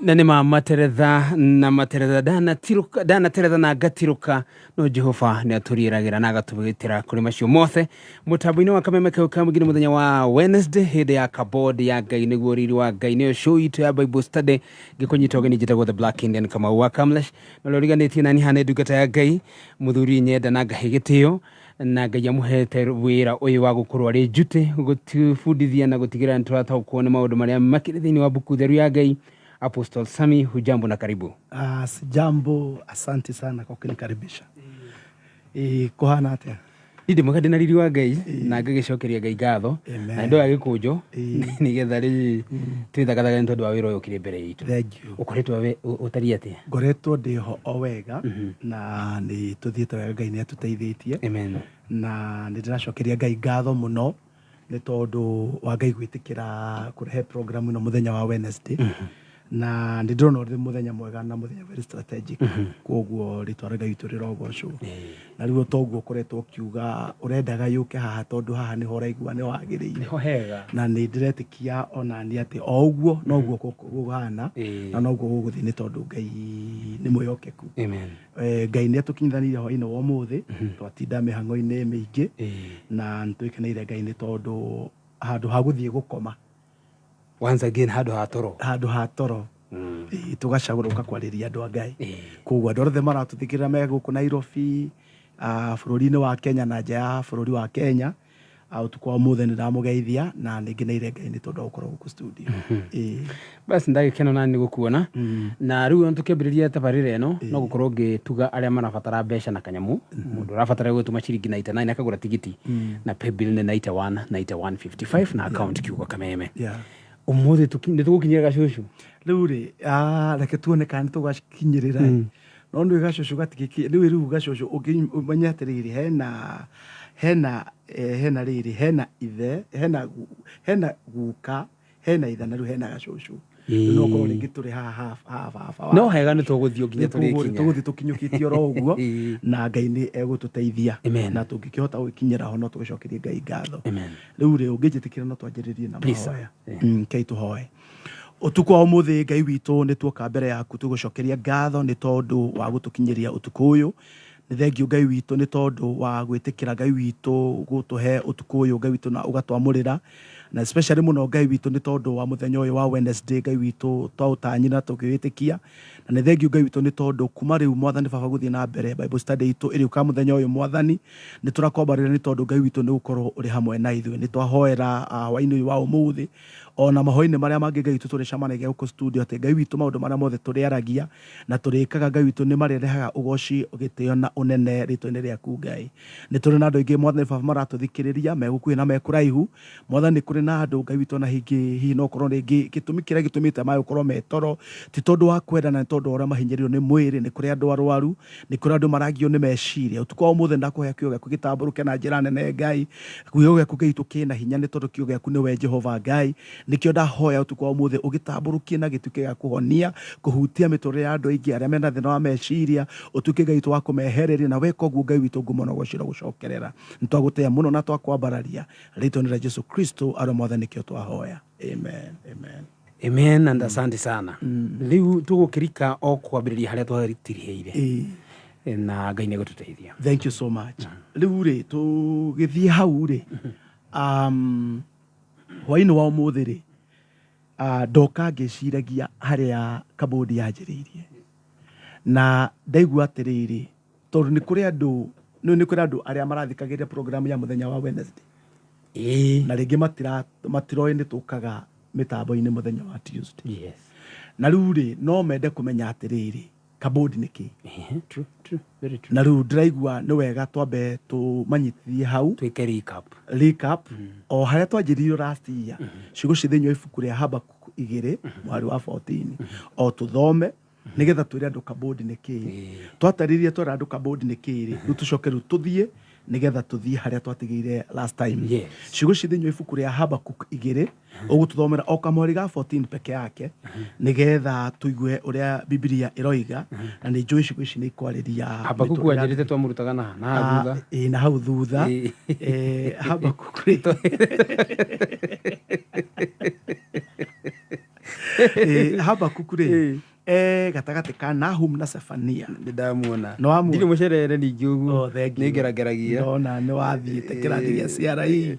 Na nĩ ma materetha na materetha, ndanatirũka, ndanateretha na ngatirũka, no Jehova nĩ atũriĩragĩra na agatũgitĩra kũrĩ macio mothe. Mũtambo-inĩ wa Kameme kau ka mũingĩ nĩ mũthenya wa Wednesday, hĩndĩ ya kabodi ya Ngai nĩguo riri wa Ngai, nĩyo show itũ ya Bible study. Ngĩkũnyita ũgeni, njĩtagwo The Black Indian Kamau wa Kamlesh, na ũrĩa ũriganĩtie nani haha nĩ ndungata ya Ngai, mũthuri nyenda na ngahe gĩtĩo, na Ngai amũhete wĩra ũyũ wa gũkorwo arĩ njutĩ gũtũbundithia na gũtigĩrĩra nĩ tũrataũkwo nĩ maũndũ marĩa makĩrĩ thĩinĩ wa mbuku theru ya Ngai. Apostle Sami, hujambo na karibu. Ah, sijambo, asante sana kwa kunikaribisha. Kuhana atia? Niĩ ndĩ mwega, ndĩ na riri wa Ngai na ngagĩcokeria Ngai ngatho. Amen. Na ndoya gĩkũnjo nĩgetha rĩ twĩthagathaga nĩ tondũ wa wĩra ũyũ ũkĩrĩ mbere itũ. Thank you. Ũkoretwo ũtariĩ atĩa? Ngoretwo ndĩ ho o wega na nĩ tũthiĩte wega, Ngai nĩ atũteithĩtie. Amen. Na nĩ ndĩracokeria Ngai ngatho mũno nĩ tondũ wa Ngai gwĩtĩkĩra kũrehe program ĩno mũthenya wa Wednesday. Na nĩ ndĩrona ũrĩ mũthenya mwega na mũthenya very strategic. Koguo rĩtwa rĩa Ngai witũ rĩrogocwo. Na rĩu toguo ũkoretwo ũkiuga ũrendaga yũke haha tondũ haha nĩho ũraigua nĩho hagĩrĩire. Nĩho hega. Na nĩ ndĩretĩkia ona niĩ atĩ o ũguo noguo kũhana na noguo gũgũthiĩ nĩ tondũ Ngai nĩ mwĩhokeku. Amen. Ngai nĩ atũkinyithanirie hwainĩ wa ũmũthĩ, twatinda mĩhang'o-inĩ mĩingĩ na nĩ twĩkeneire Ngai nĩ tondũ handũ ha gũthiĩ gũkoma. Once again, handũ ha toro. Handũ ha toro. Tũgacagũra gũka kwarĩria andũ a Ngai. Koguo andũ othe maratũthikĩrĩria me gũkũ Nairobi, bũrũri-inĩ wa Kenya na nja ya bũrũri wa Kenya, ũtukũ wa ũmũthĩ nĩ ndamũgeithia na nĩ ngeneire Ngai nĩ tondũ wa gũkorwo gũkũ studio. Basi ndagĩkena nani nĩ gũkuona. Na rĩu ona tũkĩambĩrĩria tabarĩra ĩno, no gũkorwo ngĩtuga arĩa marabatara mbeca na kanyamũ. Mũndũ ũrabatara gũtũma ciringi 99 akagũra tigiti, na paybill nĩ 91 91 55 na account kiugo Kameme. Ũmũthĩ nĩ tũgũkinyĩra gacũcũ. Rĩu rĩ, reke tuone kana nĩ tũgakinyĩrĩra. No nĩ gacũcũ gatigĩki, rĩu gacũcũ ũmenye atĩrĩrĩ, hena hena hena rĩrĩ, hena ithe, hena hena guka, hena ithe, na rĩu hena gacũcũ. Rĩu no korwo rĩngĩ tũrĩ haha haha baba. No hega nĩ tũgũthiĩ nginya tũrĩkinya. Tũgũthiĩ tũkinyũkĩtie oro ũguo na Ngai nĩ egũtũteithia. Amen. Na tũngĩkĩhota gũgĩkinyĩra ho no tũgĩcokerie Ngai ngatho. Amen. Rĩu rĩ, ũngĩnjĩtĩkĩra no twanjĩrĩrie na Please, sir. mahoya. Rekei tũhoe. Ũtukũ wa ũmũthĩ Ngai witũ nĩ tuoka mbere yaku tũgũcokeria ngatho nĩ tondũ wa gũtũkinyĩria ũtukũ ũyũ. Nĩ thengiũ Ngai witũ nĩ tondũ wa gwĩtĩkĩra Ngai witũ gũtũhe ũtukũ ũyũ Ngai witũ na ũgatwamũrĩra. Na especially mũno Ngai witũ nĩ tondũ wa mũthenya ũyũ wa Wednesday Ngai witũ twaũtanyire na tũkĩwĩtĩkia. Na nĩ thengiũ Ngai witũ nĩ tondũ kuma rĩu Mwathani Baba gũthiĩ na mbere Bible study itũ ĩrĩũkaga mũthenya ũyũ Mwathani. Nĩ tũrakwambarĩra nĩ tondũ Ngai witũ nĩ gũkorwo ũrĩ hamwe na ithuĩ. Nĩ twahoera hwainĩ ũyũ wa ũmũthĩ ona mahoinĩ marĩa mangĩ Ngai witũ tũrĩcemanagia gũkũ studio atĩ Ngai witũ maũndũ marĩa mothe tũrĩaragia na tũrĩkaga Ngai witũ nĩ marĩrehaga ũgoci, gĩtĩo na ũnene rĩtwa-inĩ rĩaku Ngai. Nĩ tũrĩ na andũ aingĩ Mwathani Baba maratũthikĩrĩria me gũkuhĩ na me kũraihu. Mwathani nĩ kũrĩ na andũ Ngai witũ ona hingĩ hihi no ũkorwo rĩngĩ gĩtũmi kĩrĩa gĩtũmĩte maya gũkorwo me toro ti tondũ wa kwenda na nĩ tondũ wa ũrĩa mahinyĩrĩirio nĩ mwĩrĩ. Nĩ kũrĩ andũ arwaru, nĩ kũrĩ andũ maragio nĩ meciria. Ũtukũ wa ũmũthĩ ndakũhoya kiugo gĩaku gĩtambũrũke na njĩra nene Ngai. Kiugo gĩaku Ngai witũ kĩna hinya nĩ tondũ kiugo gĩaku nĩwe Jehova Ngai. Nĩkĩo ndahoya ũtukũ wa ũmũthĩ ũgĩtambũrũkie na gĩtuĩke gĩa kũhonia, kũhutia mĩtũrĩre ya andũ aingĩ arĩa mena thĩna wa meciria, ũtuĩke Ngai witũ wa kũmehereria, na weka ũguo Ngai witũ ngumo na ũgoci ũrogũcokerera. Nĩ twagũtĩa mũno na twakwambararia rĩtwa-inĩ rĩa Jesu Kristo arĩ Mwathani nĩkĩo twahoya. Amen. Amen. Amen and asante sana. Rĩu tũgũkĩrika o kwambĩrĩria harĩa twatirihĩire. Na Ngai nĩ egũtũteithia. Thank you so much. Rĩu rĩ, tũgĩthiĩ hau rĩ, hwainĩ wa ũmũthĩ rĩ, ndoka ngĩciragia harĩa kabodi yanjĩrĩirie. Na ndaigua atĩrĩrĩ, tondũ nĩ kũrĩ andũ, nĩ kũrĩ andũ arĩa marathikagĩrĩria program ya mũthenya wa Wednesday. Na rĩngĩ matiroĩ nĩ tũkaga mĩtambo-inĩ mũthenya wa Tuesday. Na rĩu rĩ, no mende kũmenya atĩrĩrĩ, kabodi nĩ kĩ? True, true, very true. Na rĩu ndĩraigua nĩ wega twambe tũmanyitithie hau. Twĩke recap. Recap. O harĩa twanjĩrĩirio last year. Ciugo ci thĩinĩ wa ibuku rĩa Habakkuk igĩrĩ, mũhari wa 14. O tũthome nĩgetha twĩre andũ kabodi nĩ kĩ. Twatarĩria twera andũ kabodi nĩ kĩ rĩ, rĩu tũcoke rĩu tũthiĩ nĩgetha tũthiĩ harĩa twatigĩire last time. Ciugo ci thĩinĩ wa ibuku rĩa Habakkuk igĩrĩ, ũgũtũthomera o kamweri ga 14 peke yake nĩgetha tũigue ũrĩa Bibilia ĩroiga, na nĩ njũĩ ciugo ici nĩ ikwarĩria Habakuku mĩtũrĩre ya anjĩrĩte twamũrutaga na hau thutha. Ĩĩ, na hau thutha. Habakuku rĩ. Habakuku rĩ e gatagatĩ ka Nahum na Sefania. Nĩ ndamuona. Nĩ wamuona? Ndirĩ mũcerere ningĩ ũguo. Oh, thank you. Nĩ ngerageragia. Ndona nĩ wathiĩte kĩrathi gĩa CRE.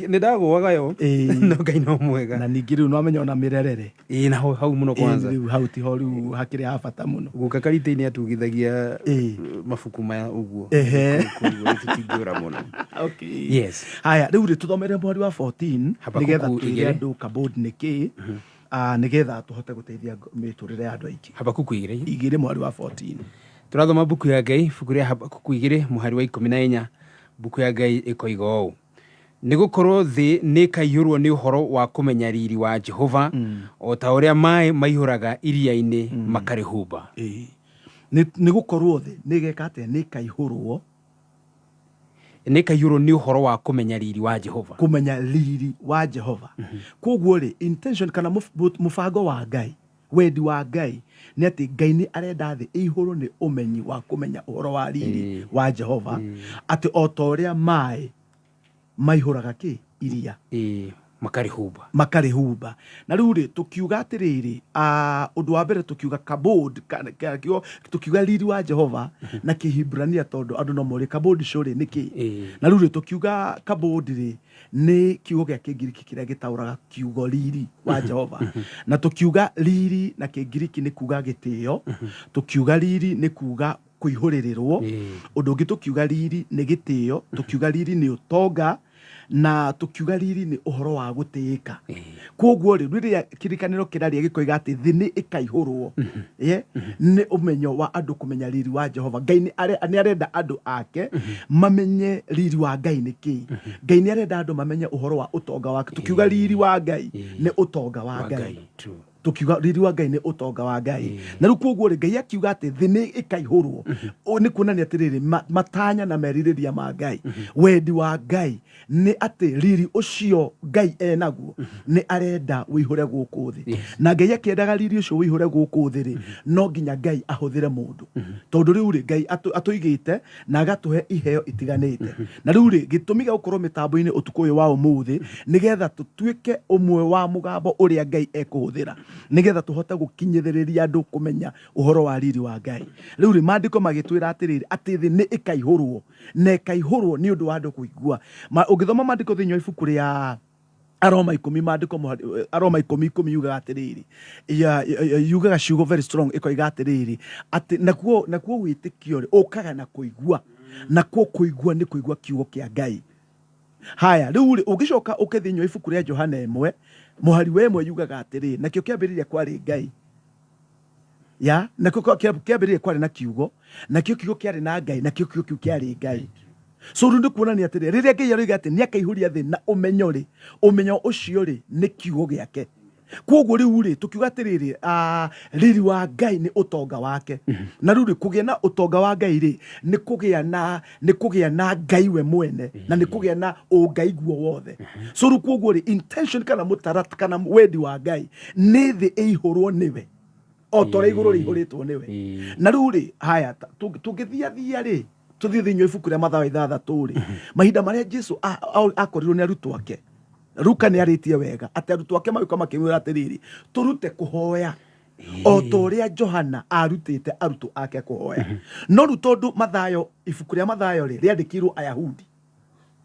Nĩ ndagũaga yo. Ĩĩ. No Ngai no mwega. Na ningĩ rĩu nĩwamenya ona mĩrerere. Ĩĩ, na hau mũno kwanza. Rĩu hau tiho rĩu hakĩrĩ ha bata mũno. Guka karitĩ-inĩ atugithagia Ĩĩ. mabuku maya ũguo. Ehe. Koguo tũtingĩũra mũno. Okay. Yes. Haya, rĩu rĩ tũthomere mweri wa 14 Habakuku nĩgetha twĩre igĩrĩ. andũ kabod nĩ kĩĩ, nĩgetha tũhote gũteithia mĩtũrĩre ya andũ aingĩ. Habakuku 2. 2 mweri wa 14. Tũrathoma mbuku ya Ngai, ibuku rĩa Habakuku 2 mũhari wa 14, mbuku ya Ngai ĩkoiga ũũ: Nĩ gũkorwo thĩ nĩĩkaiyũrwo nĩ ũhoro wa kũmenya riri wa Jehova, o ta ũrĩa maĩ maihũraga iria-inĩ makarĩhumba. Ĩĩ. Nĩ gũkorwo thĩ nĩĩgeka atĩa? Nĩĩkaihũrwo. Nĩĩkaiyũrwo nĩ ũhoro wa kũmenya riri wa Jehova. Kũmenya riri wa Jehova. Kwoguo rĩ, intention kana mũbango wa Ngai, wendi wa Ngai nĩ atĩ Ngai nĩ arenda thĩ ĩihũrwo nĩ ũmenyi wa kũmenya ũhoro wa riri wa Jehova, atĩ o ta ũrĩa maĩ maihũraga kĩ? Iria. Ĩĩ, makarĩhumba. Makarĩhumba. Na rĩu rĩ, tũkiuga atĩrĩrĩ, ũndũ wa mbere tũkiuga kabod, kiugo, tũkiuga riri wa Jehova na Kĩhibrania, tondũ andũ no morie kabod cũrĩ nĩ kĩ? Na rĩu rĩ, tũkiuga kabod rĩ, nĩ kiugo gĩa Kĩngiriki kĩrĩa gĩtaũraga kiugo riri wa Jehova. Na tũkiuga riri na Kĩngiriki nĩ kuga gĩtĩo, tũkiuga riri nĩ kuga kũihũrĩrĩrwo. Ũndũ ũngĩ tũkiuga riri nĩ gĩtĩo, tũkiuga riri nĩ ũtonga, na tũkiuga riri nĩ ũhoro wa gũtĩĩka. Kwoguo rĩ, rĩrĩa kĩrĩkanĩro kĩraria gĩkoiga atĩ thĩ nĩ ĩkaihũrwo ye nĩ ũmenyo wa andũ kũmenya riri wa Jehova, Ngai nĩ arenda andũ ake mamenye riri wa Ngai nĩ kĩĩ. Ngai nĩ arenda andũ mamenye ũhoro wa ũtonga wake. Tũkiuga riri wa Ngai nĩ ũtonga wa Wa Ngai. Ngai, true. Tũkiuga riri wa Ngai nĩ ũtonga wa Ngai. Na rĩu kwoguo rĩ, Ngai akiuga atĩ thĩ nĩ ĩkaihũrwo, ũũ nĩ kuonania atĩrĩrĩ, matanya na merirĩria ma Ngai, wendi wa Ngai nĩ atĩ riri ũcio Ngai enaguo nĩ arenda ũihũre gũkũ thĩ. Na Ngai akĩendaga riri ũcio ũihũre gũkũ thĩ rĩ, no nginya Ngai ahũthĩre mũndũ. Tondũ rĩu rĩ, Ngai atũigĩte na agatũhe iheo itiganĩte. Na rĩu rĩ, gĩtũmi gĩa gũkorwo mĩtambo-inĩ ũtukũ ũyũ wa ũmũthĩ nĩgetha tũtuĩke ũmwe wa mũgambo ũrĩa Ngai ekũhũthĩra nĩgetha tũhote gũkinyĩrĩria andũ kũmenya ũhoro wa riri wa Ngai. Rĩu rĩ, maandĩko magĩtwĩra atĩrĩrĩ, atĩ thĩ nĩ ĩkaihũrwo, na ĩkaihũrwo nĩ ũndũ wa andũ kũigua. Ũngĩthoma maandĩko thĩinĩ wa ibuku rĩa Aroma ikũmi, maandĩko Aroma ikũmi ikũmi yugaga atĩrĩrĩ, yugaga ciugo very strong, ĩkoiga atĩrĩrĩ, atĩ nakuo wĩtĩkio rĩ, ũkaga na kũigua, nakuo kũigua nĩ kũigua kiugo kĩa Ngai. Haya, rĩu rĩ, ũngĩcoka ũke thĩinĩ wa ibuku rĩa Johana 1, mũhari wa 1 yugaga atĩrĩ, nakĩo kĩambĩrĩria kwarĩ Ngai. Ya, nakĩo kĩambĩrĩria kwarĩ na kiugo, nakĩo kiugo kĩarĩ na Ngai, nakĩo kiugo kĩu kĩarĩ Ngai. So rĩu nĩ kuonania atĩrĩ, rĩrĩa Ngai aroiga atĩ nĩ akaihũria thĩ na ũmenyo rĩ, ũmenyo ũcio rĩ, nĩ kiugo gĩake. Kwoguo rĩu rĩ, tũkiuga atĩrĩrĩ, riri wa Ngai nĩ ũtonga wake. Na rĩu rĩ, kũgĩa na ũtonga wa Ngai rĩ, nĩ kũgĩa na Ngai we mwene, na nĩ kũgĩa na ũngai guo wothe. So rĩu kwoguo rĩ, intention kana mũtaratara kana wendi wa Ngai nĩ thĩ ĩihũrwo nĩwe, o ta ũrĩa igũrũ rĩihũrĩtwo nĩwe. Na rĩu rĩ, haya, tũngĩthiathia rĩ, tũthiĩ thĩinĩ wa ibuku rĩa Mathayo 6 rĩ, mahinda marĩa Jesu akorirwo nĩ arutwo ake, Luka nĩ arĩtie wega atĩ arutwo ake magĩũka makĩmwĩra atĩrĩrĩ, tũrute kũhoya o ta ũrĩa Johana arutĩte arutwo ake kũhoya. No rĩu tondũ Mathayo, ibuku rĩa Mathayo rĩ, rĩandĩkĩirwo Ayahudi,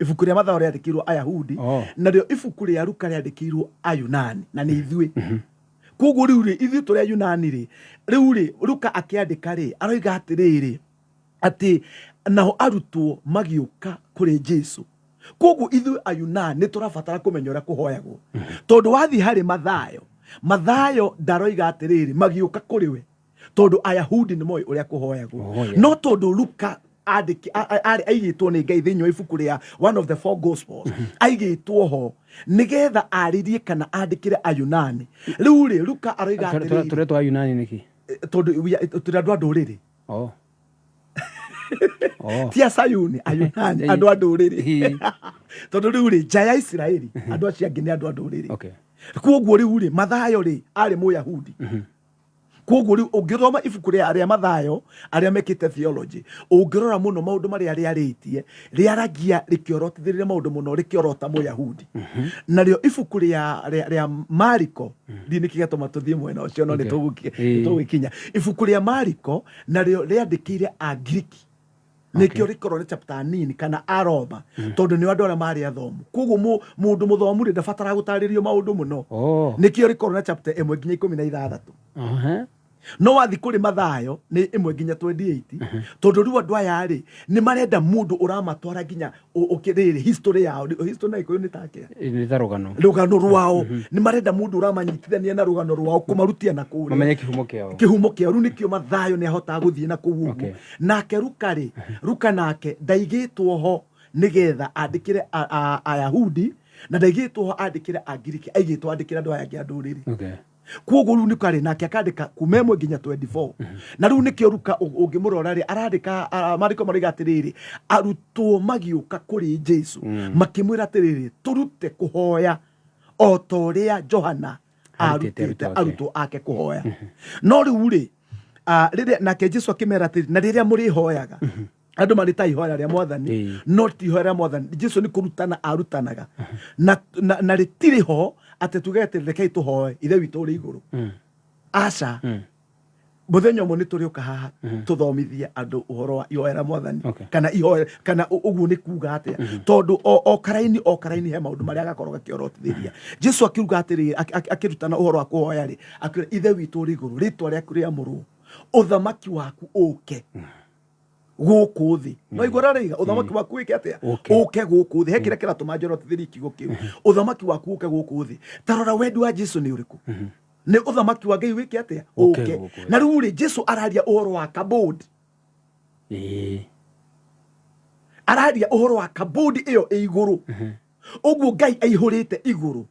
ibuku rĩa Mathayo rĩandĩkĩirwo Ayahudi, narĩo ibuku rĩa Luka rĩandĩkĩirwo Ayunani, na nĩ ithuĩ. Koguo rĩu rĩ, ithuĩ tũrĩ Ayunani rĩ, rĩu rĩ, Luka akĩandĩka rĩ, aroiga atĩrĩrĩ, atĩ nao arutwo magĩũka kũrĩ Jesu. Koguo ithuĩ Ayunani nĩ tũrabatara kũmenya ũrĩa kũhoyagwo. Tondũ wathiĩ harĩ Mathayo, Mathayo ndaroiga atĩrĩrĩ, magĩũka kũrĩ we, tondũ Ayahudi nĩ moĩ ũrĩa kũhoyagwo. Oh, yeah. No tondũ Luka aigĩtwo nĩ Ngai thĩinĩ wa ibuku rĩa one of the four gospels, aigĩtwo ho nĩgetha arĩrie kana andĩkĩre Ayunani. Rĩu rĩ, Luka aroiga atĩrĩrĩ, Tũretwo Ayunani nĩkĩ? Tondũ tũrĩ andũ a ndũrĩrĩ. Ti a Sayuni, Ayunani, andũ a ndũrĩrĩ. Tondũ rĩu rĩ, nja ya Isiraeli, andũ acio angĩ nĩ andũ a ndũrĩrĩ. Koguo rĩu rĩ, Mathayo rĩ, arĩ Mũyahudi. Koguo rĩu ũngĩthoma ibuku rĩa arĩa Mathayo, arĩa mekĩte theology, ũngĩrora mũno maũndũ marĩa rĩarĩtie, rĩaragia rĩkĩorotithĩrĩria maũndũ mũno rĩkĩorota Mũyahudi. Narĩo ibuku rĩa Mariko, ndiĩ nĩkĩ gĩatũma tũthiĩ mwena ũcio, no nĩ tũgũgĩkinya. Ibuku rĩa Mariko narĩo rĩandĩkĩire Angiriki, nĩkĩo rĩkorwo nĩ chapter nini, kana Aroma, tondũ nĩo andũ arĩa marĩ athomu. Koguo mũndũ mũthomu rĩ, ndabataraga gũtarĩrio maũndũ mũno. Nĩkĩo rĩkorwo na chapter 1 nginya 16. No wathi kũrĩ Mathayo nĩ 1 nginya 28, tondũ rĩu andũ aya rĩ, nĩ marenda mũndũ ũramatwara nginya rĩrĩ history yao. History na Gĩkũyũ nĩ takĩa? Nĩ ta rũgano. Rũgano rwao. Nĩ marenda mũndũ ũramanyitithania na rũgano rwao, kũmarutia na kũrĩa mamenye kĩhumo kĩao. Kĩhumo kĩao. Rĩu nĩkĩo Mathayo nĩ ahotaga gũthiĩ na kũu ũguo. Nake Ruka rĩ, Ruka nake ndaigĩtwo ho nĩgetha andĩkĩre Ayahudi, na ndaigĩtwo ho andĩkĩre Angiriki, aigĩtwo andĩkĩre andũ aya angĩ a ndũrĩrĩ. Koguo rĩu nĩko arĩ nake akandĩka kuma 1 nginya 24. Na rĩu nĩkĩo Ruka ũngĩmũrora rĩ, arandĩka maandĩko maroiga atĩrĩrĩ, arutwo magĩũka kũrĩ Jesu makĩmwĩra atĩrĩrĩ, tũrute kũhoya o ta ũrĩa Johana arutĩte arutĩte arutwo ake. Arutwo ake kũhoya. No rĩu rĩ, rĩrĩa nake Jesu akĩmera atĩrĩ, na rĩrĩa mũrĩhoyaga, andũ marĩ ta ihoya rĩa Mwathani, no ti ihoya rĩa Mwathani. Jesu nĩ kũrutana arutanaga, na rĩtirĩ ho atĩ tuge atĩ rekei tũhoe Ithe witũ ũrĩ igũrũ. Aca. Mũthenya ũmwe nĩ tũrĩũka haha tũthomithie andũ ũhoro wa ihoya rĩa Mwathani, kana ihoya kana ũguo nĩ kuga atĩa, tondũ o karaini he maũndũ marĩa agakorwo gakĩorotithĩria. Jesu akiuga atĩrĩrĩ, akĩrutana ũhoro wa kũhoya rĩ, akiuga, Ithe witũ ũrĩ igũrũ, rĩtwa rĩaku rĩamũrwo, ũthamaki waku ũke gũkũ thĩ. No igua rarĩiga ũthamaki waku wĩke atĩa? Ũke. Ũke gũkũ thĩ. He kĩrĩa kĩratũma njorotithĩrie kiugo kĩu, ũthamaki waku ũke gũkũ thĩ. Ta rora, wendi wa Jesu nĩ ũrĩkũ? Nĩ ũthamaki wa Ngai wĩke atĩa? Ũke Ũke. gũkũ thĩ. Na rĩu rĩ, Jesu araria ũhoro wa kabodi. Araria ũhoro wa kabodi ĩyo ĩ igũrũ, ũguo Ngai aihũrĩte igũrũ,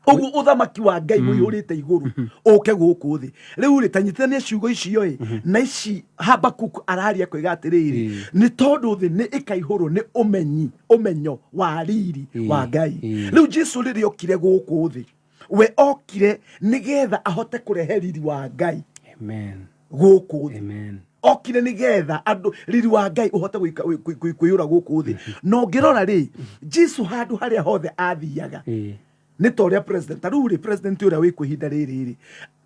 ũguo ũthamaki wa Ngai ũihũrĩte igũrũ ũke gũkũ thĩ. Rĩu rĩ, tanyitithania ciugo icio ĩ na ici Habakuk araria koiga atĩrĩrĩ, nĩ tondũ thĩ nĩ ĩkaihũrwo nĩ ũmenyi, ũmenyo wa riri wa Ngai. Rĩu Jesu rĩrĩa okire gũkũ thĩ, we okire nĩgetha ahote kũrehe riri wa Ngai gũkũ thĩ. Okire nĩgetha andũ riri wa Ngai ũhote kũiyũra gũkũ thĩ. Na ũngĩrora rĩ, Jesu handũ harĩa hothe athiaga, nĩ ta ũrĩa president, ta rĩu rĩ, president ũrĩa wĩ kuo ihinda rĩrĩ rĩ,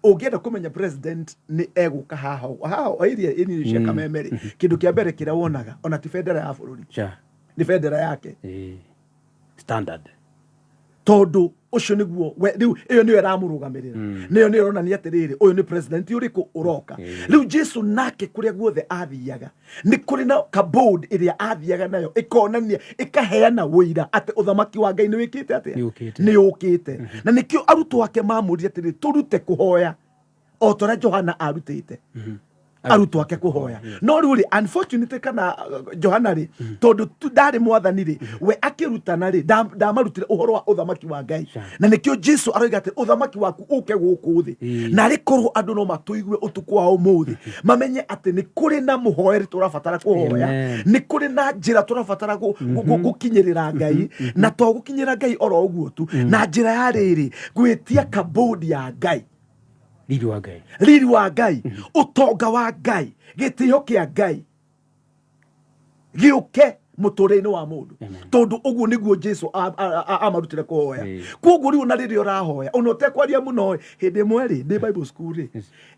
ũngĩenda kũmenya president nĩ egũka haha haha area ĩnini cia Kameme rĩ, kĩndũ kĩa mbere kĩrĩa wonaga ona ti bendera ya bũrũri, nĩ bendera yake. Standard. Tondũ ũcio nĩguo rĩu ĩyo nĩyo ĩramũrũgamĩrĩra, nĩyo ĩronania atĩrĩrĩ, ũyũ nĩ president ũrĩkũ ũroka. Rĩu Jesu nake kũrĩa guothe athiaga, nĩ kũrĩ na kabod ĩrĩa athiaga nayo, ĩkonania, ĩkaheana ũira atĩ ũthamaki wa Ngai nĩ wĩkĩte atĩa? Nĩ ũkĩte. Nĩ ũkĩte. Na nĩkĩo arutwo ake mamũrire atĩrĩ, tũrute kũhoya o ta ũrĩa Johana arutĩte arutwo ake kũhoya. No rĩu rĩ, unfortunately, kana Johana rĩ, tondũ tu ndarĩ mwathani rĩ, we akĩrutana rĩ, ndamarutire ũhoro wa ũthamaki wa Ngai. Na nĩkĩo Jesu aroiga atĩ ũthamaki waku ũke gũkũ thĩ. Na arĩ korwo andũ no matũigue ũtukũ wa ũmũthĩ, mamenye atĩ nĩ kũrĩ na mũhoere tũrabatara kũhoya, nĩ kũrĩ na njĩra tũrabatara gũkinyĩrĩra Ngai, na to gũkinyĩra Ngai oro ũguo tu, na njĩra ya rĩrĩ gwĩtia kabũndi ya Ngai, riri wa Ngai, riri wa Ngai, ũtonga wa Ngai, gĩtĩo kĩa Ngai gĩũke mũtũrĩre-inĩ wa mũndũ. Tondũ ũguo nĩguo Jesu amarutire kũhoya. Koguo rĩu ona rĩrĩa ũrahoya, ona ũtekwaria mũno ĩ, hĩndĩ ĩmwe rĩ, ndĩ Bible school rĩ,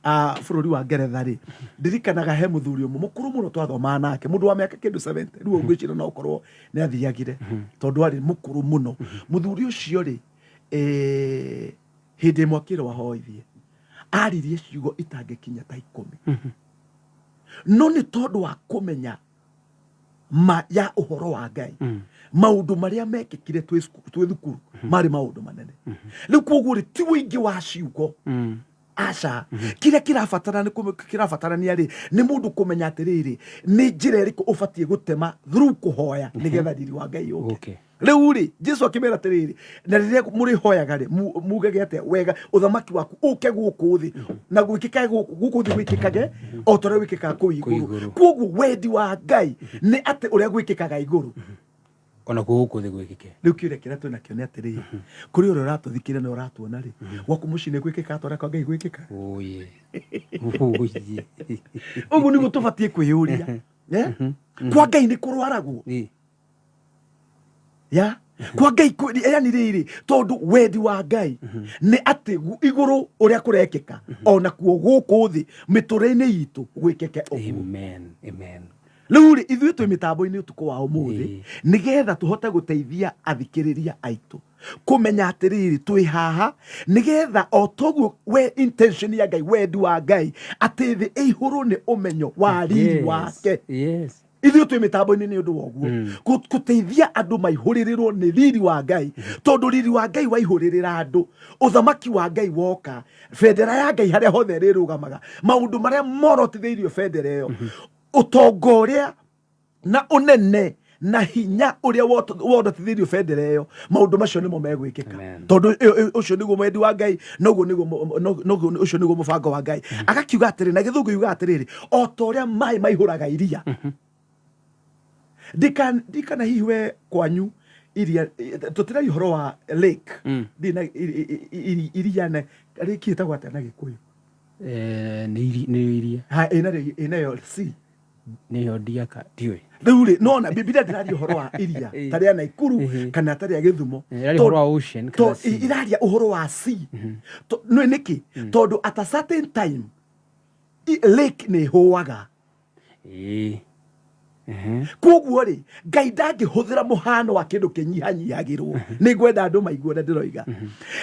bũrũri wa Ngeretha rĩ, ndirikanaga he mũthuri ũmwe mũkũrũ mũno twathomaga nake, mũndũ wa mĩaka kĩndũ 70 rĩu. Ngwĩciria no ũkorwo nĩ athiagire, tondũ arĩ mũkũrũ mũno mũthuri ũcio rĩ. Hĩndĩ ĩmwe akĩrwo ahoithie, aririe ciugo itangĩkinya ta 10, no nĩ tondũ wa kũmenya ma ya ũhoro wa Ngai, maũndũ marĩa mekĩkire twĩ thukuru marĩ maũndũ manene. Rĩu koguo rĩ, ti ũingĩ wa ciugo, aca. Kĩrĩa kĩrabatara nĩ kĩrabatarania rĩ, nĩ mũndũ kũmenya atĩrĩrĩ, nĩ njĩra ĩrĩkũ ũbatiĩ gũtema through kũhoya nĩgetha riri wa Ngai ũke. Rĩu rĩ, Jesu akĩmera atĩrĩrĩ, na rĩrĩa mũrĩhoyaga rĩ, mugage atĩa? Wega, ũthamaki waku ũke gũkũ thĩ, na gwĩkĩkage gũkũ thĩ, gwĩkĩkage o ta ũrĩa gwĩkĩkaga kũu Kũu igũrũ. Igũrũ. Koguo wendi wa Ngai nĩ atĩ ũrĩa gwĩkĩkaga igũrũ. Onakuo gũkũ thĩ gwĩkĩke. Rĩu kĩũria kĩrĩa twĩ nakĩo nĩ atĩrĩrĩ, kũrĩ ũrĩa ũratũthikĩrĩria na ũratuona rĩ, gwaku mũciĩ nĩ gwĩkĩkaga ta ũrĩa kwa Ngai gwĩkĩkaga? Ũũyĩ. Ũũyĩ. Ũguo nĩguo tũbatiĩ kwĩyũria. Eh? Kwa Ngai nĩ kũrwaragwo. Ya kwa Ngai yani rĩrĩ, tondũ wendi wa Ngai nĩ atĩ igũrũ ũrĩa kũrekĩka onakuo gũkũ thĩ mĩtũrĩre-inĩ itũ gwĩkĩke ũguo. Amen. Amen. Rĩu rĩ, ithuĩ twĩ mĩtambo-inĩ ũtukũ wa ũmũthĩ nĩgetha tũhote gũteithia athikĩrĩria aitũ kũmenya atĩrĩrĩ, twĩ haha nĩgetha o toguo we intention ya Ngai, wendi wa Ngai atĩ thĩ ĩihũrwo nĩ ũmenyo wa riri wake. Ithuĩ twĩ mĩtambo-inĩ nĩ ũndũ wa ũguo, gũteithia andũ maihũrĩrĩrwo nĩ riri wa Ngai, tondũ riri wa Ngai waihũrĩrĩra andũ, ũthamaki wa Ngai woka, bendera ya Ngai harĩa hothe ĩrĩrũgamaga, maũndũ marĩa morotithĩirio bendera ĩyo, ũtonga ũrĩa na ũnene na hinya ũrĩa wonotithĩirio bendera ĩyo, maũndũ macio nĩmo megwĩkĩka. Amen. Tondũ ũcio nĩguo wendi wa Ngai, noguo nĩguo ũcio nĩguo mũbango wa Ngai. Agakiuga atĩrĩ, na gĩthũngũ yugaga atĩrĩrĩ, o ta ũrĩa maĩ maihũraga iria. Ndikana hihi we kwanyu iria, tũtiraria ũhoro wa lake. Ndirĩ na iria na lake ĩtagwo atĩa na Gĩkũyũ? Nĩ iria. Ha, ĩnayo sea. Nĩyo ndiaka ndiũĩ. Rĩu rĩ, nona Bibilia ndĩraria ũhoro wa iria ta rĩa Naikuru kana ta rĩa Gĩthumo. Ĩraria ũhoro wa ocean kana sea. Iraria ũhoro wa sea. Nĩ nĩkĩ? Tondũ at a certain time lake nĩ ĩhũaga. Koguo rĩ, Ngai ndangĩhũthĩra mũhano wa kĩndũ kĩnyihanyihagĩrwo. Nĩ ngwenda andũ maigue ũrĩa ndĩroiga.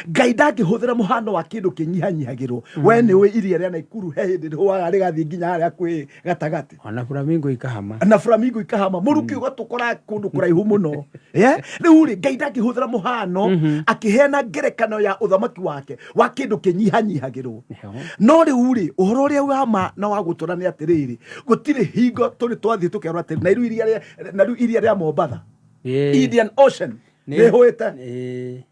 Ngai ndangĩhũthĩra mũhano wa kĩndũ kĩnyihanyihagĩrwo. We nĩ ũĩ iria rĩa Naikuru he hĩndĩ rĩhũaga rĩgathiĩ nginya harĩa hakuhĩ gatagatĩ. Ona flamingo ikahama. Na flamingo ikahama, mũrukĩ ũgatũkora kũndũ kũraihu mũno. Rĩu rĩ, Ngai ndangĩhũthĩra mũhano akĩheana ngerekano ya ũthamaki wake wa kĩndũ kĩnyihanyihagĩrwo. No rĩu rĩ, ũhoro ũrĩa wa ma na wa gũtũra nĩ atĩrĩrĩ, gũtirĩ hingo tũrĩ twathiĩ tũkerwo atĩrĩ, na rĩu iria rĩa, na rĩu iria rĩa Mombatha, Indian Ocean, rĩhũĩte.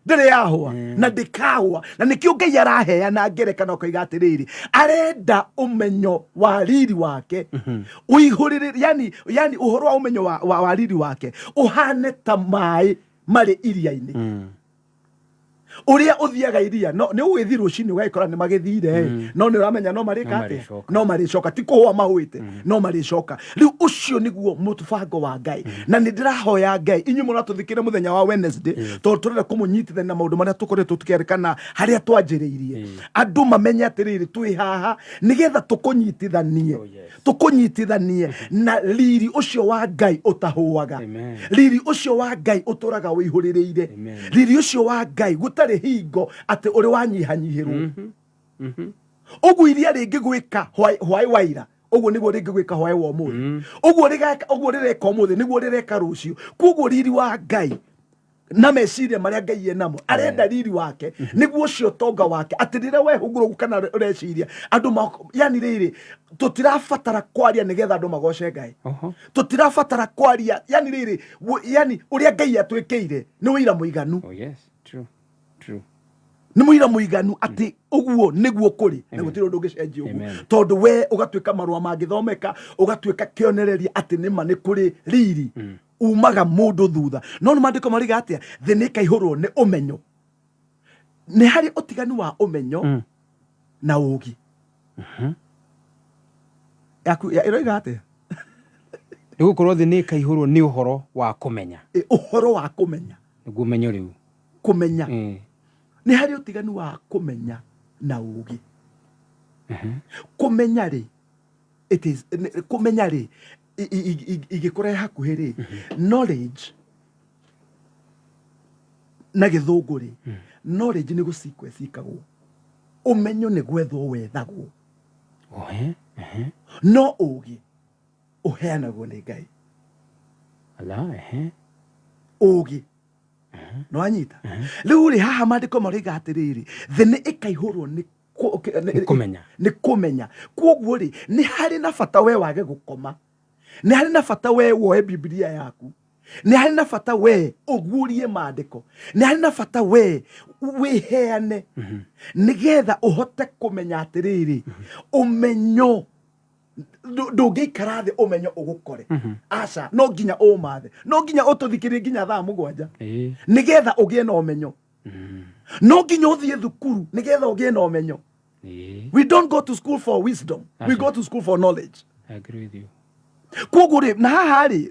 Ndĩrĩ yahũa na ndĩkahũa, na nĩkĩo Ngai araheana ngerekano akauga atĩrĩrĩ, arenda ũmenyo wa riri wake ũihũrĩrĩre, yani ũhoro wa ũmenyo wa riri wake ũhane ta maĩ marĩ iria-inĩ. Ũrĩa ũthiaga iria, no nĩ ũgĩthiĩ rũcinĩ ũgagĩkora nĩ magĩthire, no nĩ ũramenya no marĩka No atĩa? marĩcoka. No marĩcoka, ti kũhũa mahũĩte, no marĩcoka. Rĩu ũcio nĩguo mũbango wa Ngai, na nĩ ndĩrahoya Ngai inyuĩ mũratũthikĩra mũthenya wa Wednesday, tondũ tũrenda kũmũnyitithania na maũndũ marĩa tũkoretwo tũkĩarĩkana harĩa twanjĩrĩirie, andũ mamenye atĩrĩrĩ, twĩ haha nĩgetha tũkũnyitithanie. Oh, yes. Tũkũnyitithanie na riri ũcio wa Ngai ũtahũaga. Amen. Riri ũcio wa Ngai ũtũraga wĩihũrĩrĩire. Amen. Riri ũcio wa Ngai gũtarĩ hingo atĩ ũrĩ wanyihanyihĩrwo. Ũguo iria rĩngĩ gwĩka hwaĩ waira, ũguo nĩguo rĩngĩ gwĩka hwaĩ wa ũmũthĩ. Ũguo rĩgeka, ũguo rĩreka ũmũthĩ nĩguo rĩreka rũciũ. Koguo riri wa Ngai na meciria marĩa Ngai enamo, arenda riri wake nĩguo ũcio ũtonga wake, atĩ rĩrĩa wehungura ũguo kana ũreciria andũ yani rĩrĩ, tũtirabatara kwaria nĩgetha andũ magoce Ngai. Tũtirabatara kwaria, yani rĩrĩ, yani ũrĩa Ngai atwĩkĩire nĩ ũira mũiganu. Oh, yes. True. True. Nĩ mũira mũiganu atĩ ũguo nĩguo kũrĩ, na Amen. gũtirĩ ũndũ ũngĩcenjia ũguo. Amen. Tondũ we ũgatuĩka marũa mangĩthomeka, ũgatuĩka kĩonereria atĩ nĩma nĩ kũrĩ riri umaga mũndũ thutha. No nĩ maandĩko mariga atĩa? Thĩ nĩ ĩkaihũrwo nĩ ũmenyo. Nĩ harĩ ũtiganu wa ũmenyo na ũũgĩ. Yaku, ĩroiga atĩa? Nĩ gũkorwo thĩ nĩ ĩkaihũrwo nĩ ũhoro wa kũmenya. Ũhoro wa kũmenya. Nĩguo ũmenyo rĩu. Kũmenya. Nĩ harĩ ũtiganu wa kũmenya na ũũgĩ. Kũmenya rĩ, it is, kũmenya rĩ, ingĩkũrehe hakuhĩ rĩ, knowledge na gĩthũngũ rĩ, knowledge nĩ gũcikwo ĩcikagwo. Ũmenyo nĩ gwethwo wethagwo. No ũũgĩ ũheanagwo nĩ Ngai. Ala. Ũũgĩ. Nĩ wanyita? Rĩu rĩ, haha maandĩko maroiga atĩrĩrĩ, thĩ nĩ ĩkaihũrwo nĩ Nĩ kũmenya. Nĩ kũmenya. Kwoguo rĩ, nĩ harĩ na bata we wage gũkoma. Nĩ harĩ na bata we woe Biblia yaku. Nĩ harĩ na bata we ũguũrie maandĩko. Nĩ harĩ na bata we wĩheane. Nĩgetha ũhote kũmenya atĩrĩrĩ, ũmenyo Ndũngĩikara thĩ ũmenyo ũgũkore, aca. No nginya ũmathe, no nginya ũtũthikĩrie nginya thaa 7 nĩgetha ũgĩe na ũmenyo. No nginya ũthiĩ thukuru nĩgetha ũgĩe na ũmenyo. We don't go to school for wisdom, we Aca. go to school for knowledge. I agree with you. Koguo rĩ, na haha rĩ,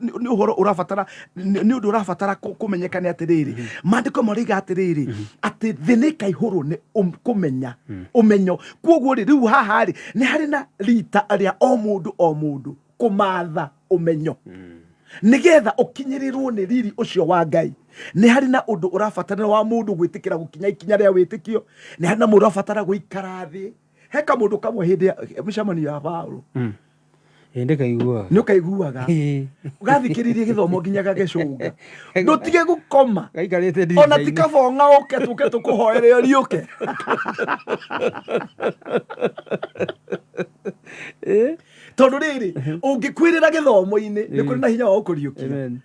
nĩ ũhoro ũrabatara, nĩ ũndũ ũrabatara kũmenyeka nĩ atĩrĩrĩ, maandĩko marauga atĩrĩrĩ, atĩ thĩ nĩ ĩkaihũrwo nĩ kũmenya ũmenyo. Koguo rĩ, rĩu haha rĩ, nĩ harĩ na rita rĩa o mũndũ o mũndũ kũmatha ũmenyo nĩgetha ũkinyĩrĩrwo nĩ riri ũcio wa Ngai. Nĩ harĩ na ũndũ ũrabatara wa mũndũ gwĩtĩkĩra gũkinya ikinya rĩa wĩtĩkio. Nĩ harĩ na mũndũ ũrabatara gũikara thĩ. He kamũndũ kamwe hĩndĩ ya mĩcemanio ya Paũlũ. Ĩ, ndĩkaiguaga. Nĩ ũkaiguaga ũgathikĩrĩria gĩthomo nginya gagĩcũnga, ndũtige gũkoma. Gaikarĩte Ona ti ndirica-inĩ. kabonga ũke tũke tũkũhoere ũriũke. Tondũ rĩrĩ, ũngĩkuĩrĩra gĩthomo-inĩ, nĩ kũrĩ na hinya wa gũkũriũkia Amen.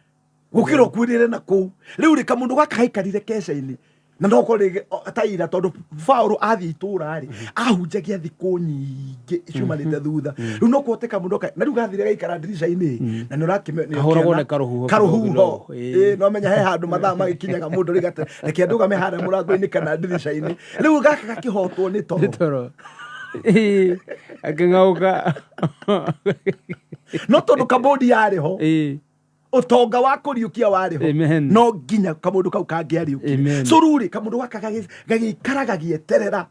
gũkĩra ũkuĩrĩre na kũu. Rĩu rĩ, kamũndũ gaka gaikarire keca-inĩ na no korwo rĩngĩ ta ira, tondũ Paũlũ athiĩ itũũra rĩ, ahunjagia thikũ nyingĩ ciumanĩte thutha. Rĩu no kũhoteka mũndũ na rĩu gathire gaikara ndirica-inĩ na nĩ ũrakĩme nĩ Kahũragwo ũkĩona- nĩ karũhuho karũhuho kidogo. Ĩĩ, no menya he handũ mathaa magĩkinyaga mũndũ rĩ gate reke ndũgame harĩa mũrango-inĩ kana ndirica-inĩ. Rĩu gaka gakĩhotwo nĩ toro. Nĩ toro. Ĩ, akĩng'aũka. No tondũ kabodi yarĩ ho, ũtonga wa kũriũkia warĩ ho, Amen. no nginya kamũndũ kau kangĩariũkire. Amen. So rĩu rĩ, kamũndũ gaka gagĩikara gagĩeterera,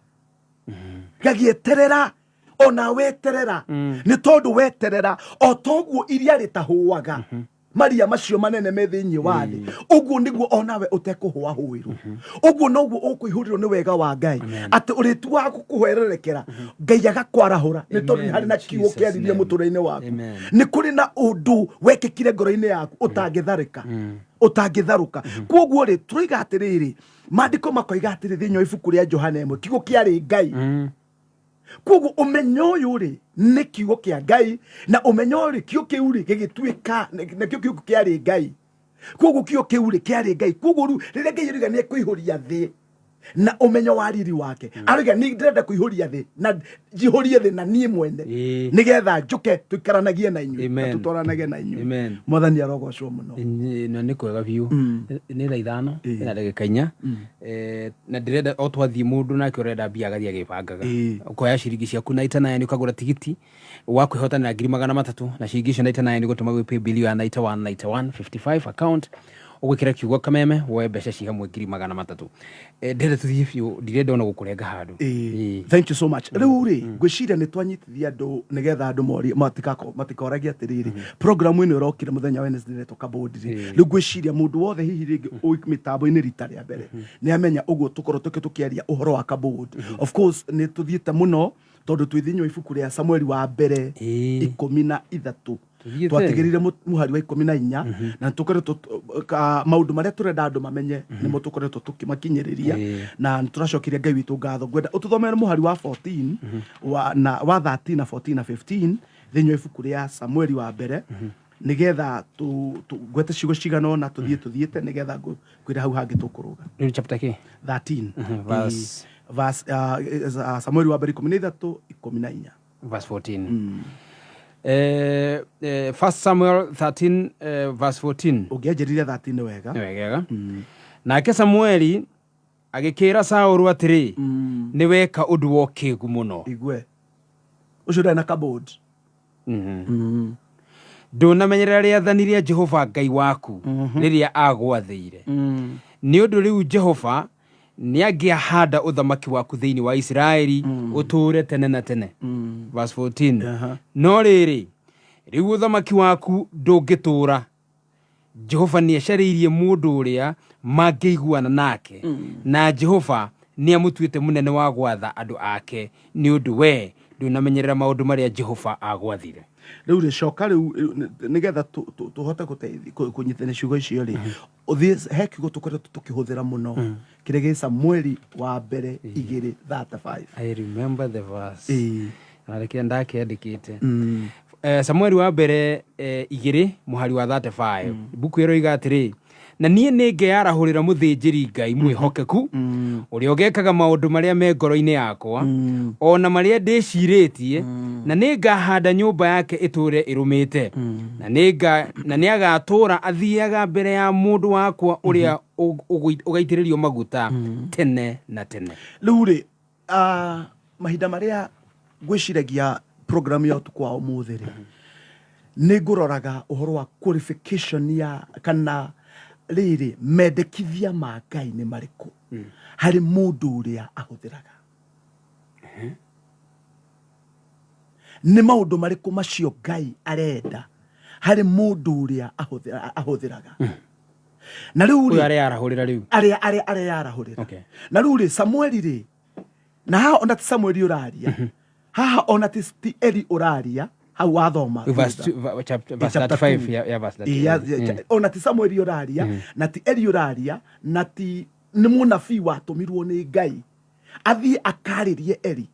gagĩeterera, ona weterera, nĩ tondũ weterera o toguo iria rĩtahũaga maria macio manene me thĩinĩ wa thĩ, ũguo nĩguo onawe ũtekũhũahũĩrwo, ũguo noguo ũkũihũrĩrwo nĩ wega wa Ngai, atĩ ũrĩtuaga gũkũhwererekera, Ngai agakwarahũra, nĩ tondũ nĩ harĩ na kiugo Jesus kĩaririe name. mũtũrĩre-inĩ waku. Amen. Nĩ kũrĩ na ũndũ wekĩkire ngoro-inĩ yaku ũtangĩtharĩka, ũtangĩtharũka. Koguo rĩ, tũroiga atĩrĩrĩ, maandĩko makoiga atĩrĩ thĩinĩ wa ibuku rĩa Johana 1, kiugo kĩarĩ Ngai. Koguo ũmenyo ũyũ rĩ, nĩ kiugo kĩa Ngai, na ũmenyo ũyũ rĩ, kiugo kĩu rĩ gĩgĩtuĩka, nakĩo kiugo kĩarĩ Ngai. Koguo kiugo kĩu rĩ kĩarĩ Ngai. Koguo rĩu rĩrĩa Ngai aroiga nĩ ekũihũria thĩ na ũmenyo wa riri wake, aroiga nĩ ndĩrenda kũihũria thĩ na njihũrie thĩ na niĩ mwene, nĩgetha njũke tũikaranagie na inyuĩ na Amen. tũtwaranagie na inyuĩ. Amen. Mwathani arogocwo mũno. Na nĩ kwega biũ. Nĩ thaa 5 na ndagĩka 4. Na ndĩrenda o twathiĩ, mũndũ nake ũrenda mbia agathiĩ agĩbangaga. Ũkoya ciringi ciaku 99 ũkagũra tigiti wa kwĩhotanĩra 300,000, na ciringi icio 99 ũgũtũma gwĩ paybill ya 91 91 55 account, ũgwĩkĩra kiugo Kameme, woe mbeca ci hamwe 300,000. Ndĩrenda tũthiĩ biũ, ndirenda ona gũkũrenga handũ. Thank you so much. Rĩu rĩ, ngwĩciria nĩ twanyitithia andũ nĩgetha andũ morie matikoragie atĩrĩrĩ, program ĩno ĩrokire mũthenya wa Wednesday ĩretwo Kabodi rĩ. Rĩu ngwĩciria mũndũ wothe hihi rĩngĩ mĩtambo-inĩ rita rĩa mbere nĩ amenya ũguo tũkorwo tũkĩ tũkĩaria ũhoro wa Kabodi. Of course nĩ tũthiĩte mũno tondũ twĩ thĩinĩ wa ibuku rĩa Samueli wa mbere 13. Tũthiĩte. Twatigĩrire mũhari wa 14, na tũkoretwo maũndũ marĩa tũrenda andũ mamenye nĩmo tũkoretwo tũkĩmakinyĩrĩria, na nĩ tũracokeria Ngai witũ ngatho. Ngwenda ũtũthomere mũhari wa 14 wa, na, wa 13 na 14 na 15 thĩinĩ wa ibuku rĩa Samueli wa mbere, nĩgetha ngwete ciugo cigana ũna tũthiĩ tũthiĩte, nĩgetha ngwĩre hau hangĩ tũkũrũga. Rĩu chapter kĩ? 13. Verse? Verse, Samueli wa mbere 13 14. Verse 14. First Samuel 13 verse 14. Ũngĩanjĩrire 13 nĩ wega. Nĩ wegega. Nake Samueli agĩkĩra Saũlũ atĩrĩ, nĩ weka ũndũ wa ũkĩgu mũno. Igue ũcio ndarĩ na cupboard. Ndũnamenyerera rĩathani rĩa Jehova Ngai waku rĩrĩa agwathĩire. Nĩ ũndũ rĩu Jehova nĩangĩahanda ũthamaki waku thĩinĩ wa Isiraeli ũtũũre tene na tene. Verse 14. No rĩrĩ, rĩu ũthamaki waku ndũngĩtũũra. Jehova nĩacarĩirie mũndũ ũrĩa mangĩiguana nake, na Jehova nĩamũtuĩte mũnene wa gwatha andũ ake, nĩ ũndũ wee ndũnamenyerera maũndũ marĩa Jehova agwathire. Rĩu rĩ, coka rĩu nĩgetha tũhote kũnyitania ciugo icio rĩ, ũthiĩ he kiugo tũkoretwo tũkĩhũthĩra mũno kĩrĩa gĩ Samueli wa mbere 2:35. I remember the verse. Na reke ndakĩandĩkĩte. Samueli wa mbere 2 mũhari wa 35, mbuku ĩroiga atĩrĩ, Na niĩ nĩ ngeyarahũrĩra mũthĩnjĩri Ngai mwĩhokeku, ũrĩa ũgekaga maũndũ marĩa me ngoro-inĩ yakwa, o na marĩa ndĩcirĩtie, na nĩ ngahanda nyũmba yake ĩtũũre ĩrũmĩte, na nĩ agatũũra athiaga mbere ya mũndũ wakwa ũrĩa ũgaitĩrĩrio maguta tene na tene. Rĩu rĩ, mahinda marĩa ngwĩciragia program ya ũtukũ wa ũmũthĩ rĩ, nĩ ngũroraga ũhoro wa qualification ya kana rĩrĩ mendekithia ma Ngai nĩ marĩkũ harĩ mũndũ ũrĩa ahũthĩraga. Nĩ maũndũ marĩkũ macio Ngai arenda harĩ mũndũ ũrĩa ahũthĩraga. Na rĩu rĩ, areyarahũrĩra rĩu, arĩa arĩa areyarahũrĩra. Na rĩu rĩ, Samueli rĩ, na haha ona ti Samueli ũraria, haha ona ti Eli ũraria hau wathoma verse 2, verse 35 ya verse 35. Ona ti Samueli ũraria, na ti Eli ũraria, na ti nĩ mũnabii watũmirwo nĩ Ngai athiĩ akarĩrie Eli,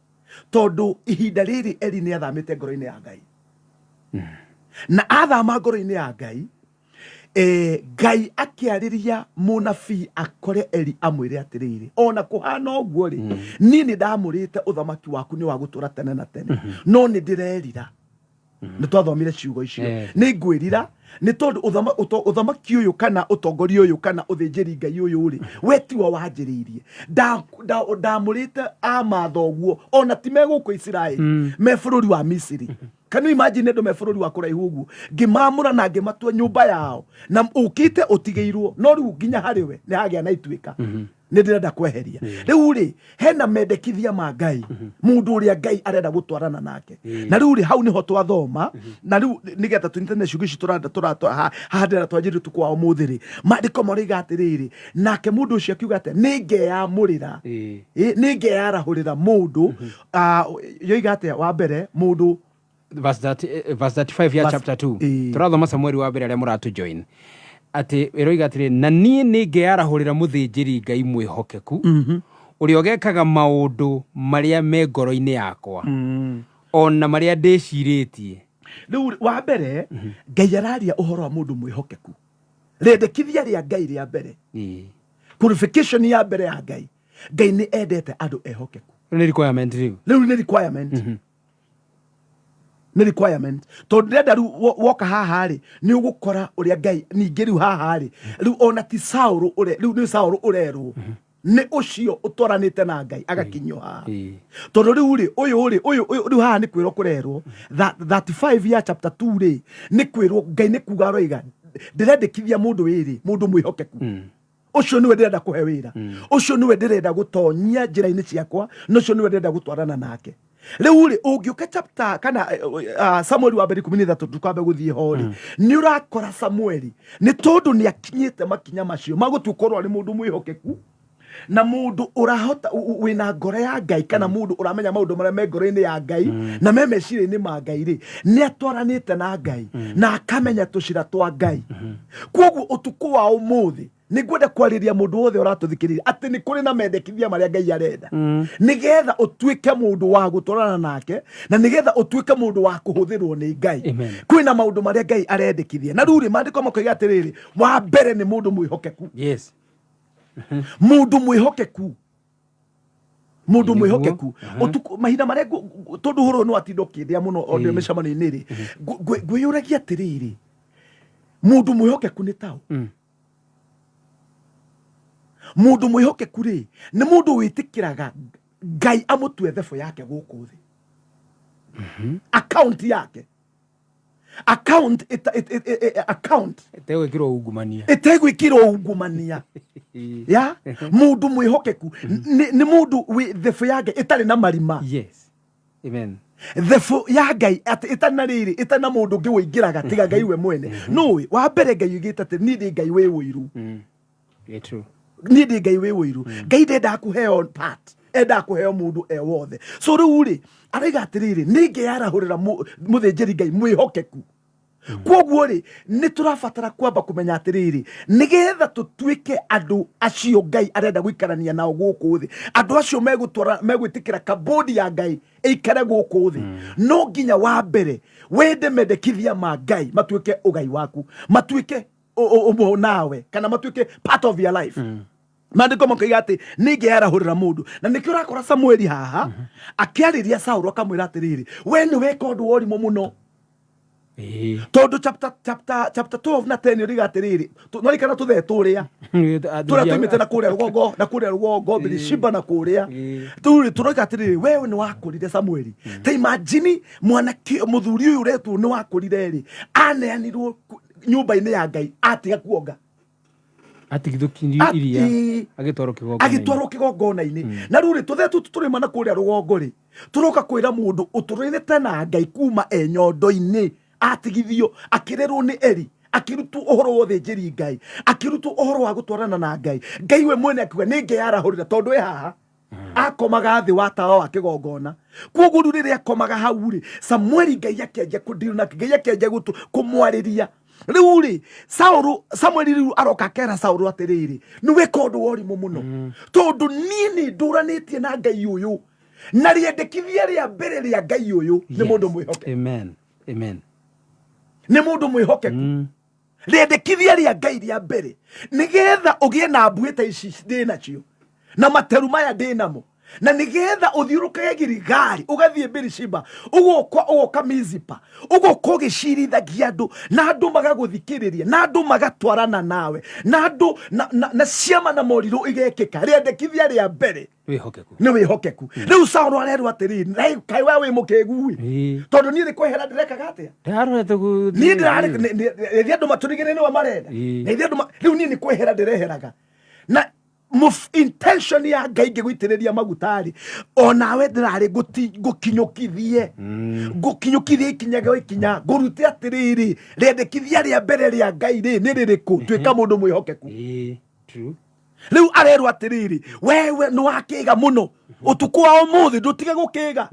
tondũ ihinda rĩrĩ Eli nĩ athamĩte ngoro-inĩ ya Ngai. Na athama ngoro-inĩ ya Ngai, Ngai akĩarĩria mũnabii akore Eli amwĩre atĩrĩrĩ, ona kũhana ũguo rĩ, niĩ nĩ ndamũrĩte ũthamaki waku nĩ wa gũtũra tene na tene, no nĩ ndĩrerira. Nĩ twathomire ciugo icio. Nĩ ngwĩrira nĩ tondũ ũthamaki ũyũ kana ũtongoria ũyũ kana ũthĩnjĩri Ngai ũyũ rĩ, we tiwe wanjĩrĩirie. Ndamũrĩte amathoguo ona ti me gũkũ Isiraeli, me bũrũri wa Misiri. Can you imagine andũ me bũrũri wa kũraihu ũguo, ngĩmamũra na ngĩmatua nyũmba yao, na ũkĩte ũtigĩirwo, no rĩu nginya harĩ we nĩ hagĩa na ituĩka, nĩ ndĩrenda kweheria. Rĩu rĩ, hena mendekithia ma Ngai, mũndũ ũrĩa Ngai arenda gũtwarana nake. Na rĩu rĩ, hau nĩho twathoma, na rĩu nĩgetha tũnyitane ciugo ici haha ndĩrenda twanjĩrĩrie ũtukũ wa ũmũthĩ rĩ, maandĩko maroiga atĩrĩrĩ, nake mũndũ ũcio akiuga atĩa? Nĩ ngeyamũrĩra. Nĩ ngeyarahũrĩra mũndũ. Yoiga atĩa? Wa mbere mũndũ Verse 30, verse 35 ya chapter 2. Tũrathoma Samueli wa mbere, arĩa mũratũ join, atĩ ĩroiga atĩrĩ, na niĩ nĩ ngeyarahũrĩra mũthĩnjĩri Ngai mwĩhokeku, ũrĩa ũgekaga maũndũ marĩa me ngoro-inĩ yakwa, o na marĩa ndĩcirĩtie. Rĩu wa mbere Ngai araria ũhoro wa mũndũ mwĩhokeku. Rĩendekithia rĩa Ngai rĩa mbere, qualification ya mbere ya Ngai, Ngai nĩ endete andũ ehokeku. Rĩu nĩ requirement rĩu. Rĩu nĩ requirement, nĩ requirement, tondũ ndĩrenda rĩu woka haha rĩ, nĩ ũgũkora ũrĩa Ngai ningĩ rĩu haha rĩ, rĩu ona ti Saũlũ rĩu nĩ Saũlũ ũrerwo nĩ ũcio ũtwaranĩte na Ngai agakinyio haha. Tondũ rĩu rĩ, ũyũ rĩ, ũyũ rĩu haha nĩ kwĩrwo kũrerwo 35 ya chapter 2 rĩ, nĩ kwĩrwo Ngai nĩ kuga aroiga ndĩrendekithia mũndũ wĩrĩ, mũndũ mwĩhokeku, ũcio nĩwe ndĩrenda kũhe wĩra, ũcio nĩwe ndĩrenda gũtonyia njĩra-inĩ ciakwa, na ũcio nĩwe ndĩrenda gũtwarana nake. Rĩu rĩ, ũngĩũka chapter kana Samueli wa mbere 13, tũkambe gũthiĩ ho rĩ, nĩ ũrakora Samueli nĩ tondũ nĩ akinyĩte makinya macio ma gũtuĩka ũrĩa nĩ mũndũ mwĩhokeku na mũndũ ũrahota wĩna ngoro ya Ngai, kana mũndũ ũramenya maũndũ marĩa me ngoro-inĩ ya Ngai na me meciria-inĩ ma Ngai rĩ, nĩ atwaranĩte na Ngai na akamenya tũcĩra twa Ngai. Koguo ũtukũ wa ũmũthĩ nĩ ngwenda kwarĩria mũndũ wothe ũratũthikĩrĩria atĩ nĩ kũrĩ na mendekithia marĩa Ngai arenda, nĩgetha ũtuĩke mũndũ wa gũtwarana nake na nĩgetha ũtuĩke mũndũ wa kũhũthĩrwo nĩ Ngai. Amen. Kwĩna maũndũ marĩa Ngai arendekithia, na rĩu rĩ, maandĩko makoiga atĩrĩrĩ, wa mbere nĩ mũndũ mwĩhokeku. Mũndũ mwĩhokeku, mũndũ mwĩhokeku. Ũtukũ mahinda marĩa tondũ ũhoro ũyũ nĩ watinda ũkĩndĩa mũno o ndĩ mĩcemanio-inĩ rĩ, ngwĩyũragia atĩrĩrĩ, mũndũ mwĩhokeku nĩ taũ? Mũndũ mwĩhokeku rĩ, nĩ mũndũ wĩtĩkĩraga Ngai amũtue thebũ yake gũkũ thĩ, account yake, account account ĩtegwĩkĩrwo ungumania. Ĩtegwĩkĩrwo ungumania ya mũndũ mwĩhokeku nĩ mũndũ wĩ thebũ ya Ngai ĩtarĩ na marima. Yes, amen. Thebũ ya Ngai atĩ ĩtarĩ na rĩrĩ, ĩtarĩ na mũndũ ũngĩ wĩingĩraga tiga Ngai we mwene. Nũĩ wa mbere Ngai oigĩte atĩ niĩ ndĩ Ngai wĩ ũiru. Yeah, true. Niĩ ndĩ Ngai wĩ ũiru. Ngai ndendaga kũheo part, endaga kũheo mũndũ e wothe. So rĩu rĩ, araiga atĩrĩrĩ, nĩ ngeyarahũrĩra mũthĩnjĩri Ngai mwĩhokeku. Koguo rĩ, nĩ tũrabatara kwamba kũmenya atĩrĩrĩ, nĩgetha tũtuĩke andũ acio Ngai arenda gũikarania nao gũkũ thĩ, andũ acio megũtwara, megwĩtĩkĩra kabodi ya Ngai ĩikare gũkũ thĩ, no nginya wa mbere wende mendekithia ma Ngai matuĩke ũgai waku, matuĩke Ũmwe nawe kana matuĩke part of your life. Maandĩko makoiga atĩ nĩ ngeyarahũrĩra mũndũ, na nĩkĩo ũrakora Samueli haha akĩarĩria Saũlũ akamwĩra atĩrĩrĩ, we nĩ weka ũndũ wa ũrimũ mũno. Tondũ chapter 12 na 10 ũriga atĩrĩrĩ, no rikana tũthee tũrĩa tũrĩa tuimĩte na kũrĩa rũgongo, na kũrĩa rũgongo Birishiba na kũrĩa rĩu rĩ, tũroiga atĩrĩrĩ, wewe nĩ wakũrire Samueli. Ta imagine mwanake mũthuri ũyũ ũretwo nĩ wakũrire rĩ, aneanirwo nyũmba-inĩ ya Ngai atiga kuonga. Atigithũkirio iria agĩtwarwo kĩgongona. Agĩtwarwo kĩgongona-inĩ. Na rĩu rĩ, tũthee tũtũ tũrĩma na kũrĩa rũgongo rĩ, tũroka kwĩra mũndũ ũtũrĩte na Ngai kuma e nyondo-inĩ, atigithio akĩrerwo nĩ Eli, akĩrutwo ũhoro wa ũthĩnjĩri Ngai, akĩrutwo ũhoro wa gũtwarana na Ngai. Ngai we mwene akiuga nĩ ngeyarahũrĩra, tondũ e haha akomaga thĩ wa tawa wa kĩgongona. Koguo rĩu rĩrĩa akomaga hau rĩ, Samueli Ngai akĩanjia kũdeal nake, Ngai akĩanjia kũmwarĩria. Rĩu rĩ, Saũlũ, Samueli rĩu aroka akera Saũlũ atĩrĩrĩ, nĩ weka ũndũ wa ũrimũ mũno, tondũ niĩ nĩ ndũranĩtie na Ngai ũyũ, na rĩendekithia rĩa mbere rĩa Ngai ũyũ nĩ mũndũ mwĩhokeku. Amen. Amen. Nĩ mũndũ mwĩhokeku. Rĩendekithia rĩa Ngai rĩa mbere, nĩgetha ũgĩe na mbuĩ ta ici ndĩ nacio na materu maya ndĩ namo, na nĩgetha ũthiũrũkage Giligali ũgathiĩ Birishiba, ũgoka ũgoka Mizipa, ũgoka ũgĩcirithagia andũ, na andũ magagũthikĩrĩria, na andũ magatwarana nawe, na andũ na ciama na morirũ igekĩka. Rĩendekithia rĩa mbere wĩhokeku. Nĩ wĩhokeku. Rĩu Saũlũ arerwo atĩrĩrĩ, kaĩ we wĩ mũkĩgu ĩ, tondũ niĩ nĩ kwehera ndĩrekaga atĩa? Ndarorete Niĩ ndĩrarĩ rĩrĩa andũ matũrigĩrĩrie nĩwe marenda. Na ithuĩ andũ rĩu niĩ nĩ kwehera ndĩreheraga na intention ya Ngai ngĩgũitĩrĩria maguta rĩ, onawe ndĩrarĩ ngũkinyũkithie, ngũkinyũkithie ikinya gwa ikinya, ngũrute atĩrĩrĩ, rĩendekithia rĩa mbere rĩa Ngai rĩ nĩ rĩrĩkũ? Tuĩka mũndũ mwĩhokeku. Ĩĩ, true. Rĩu arerwo atĩrĩrĩ, wewe nĩ wakĩga mũno ũtukũ wa ũmũthĩ, ndũtige gũkĩga,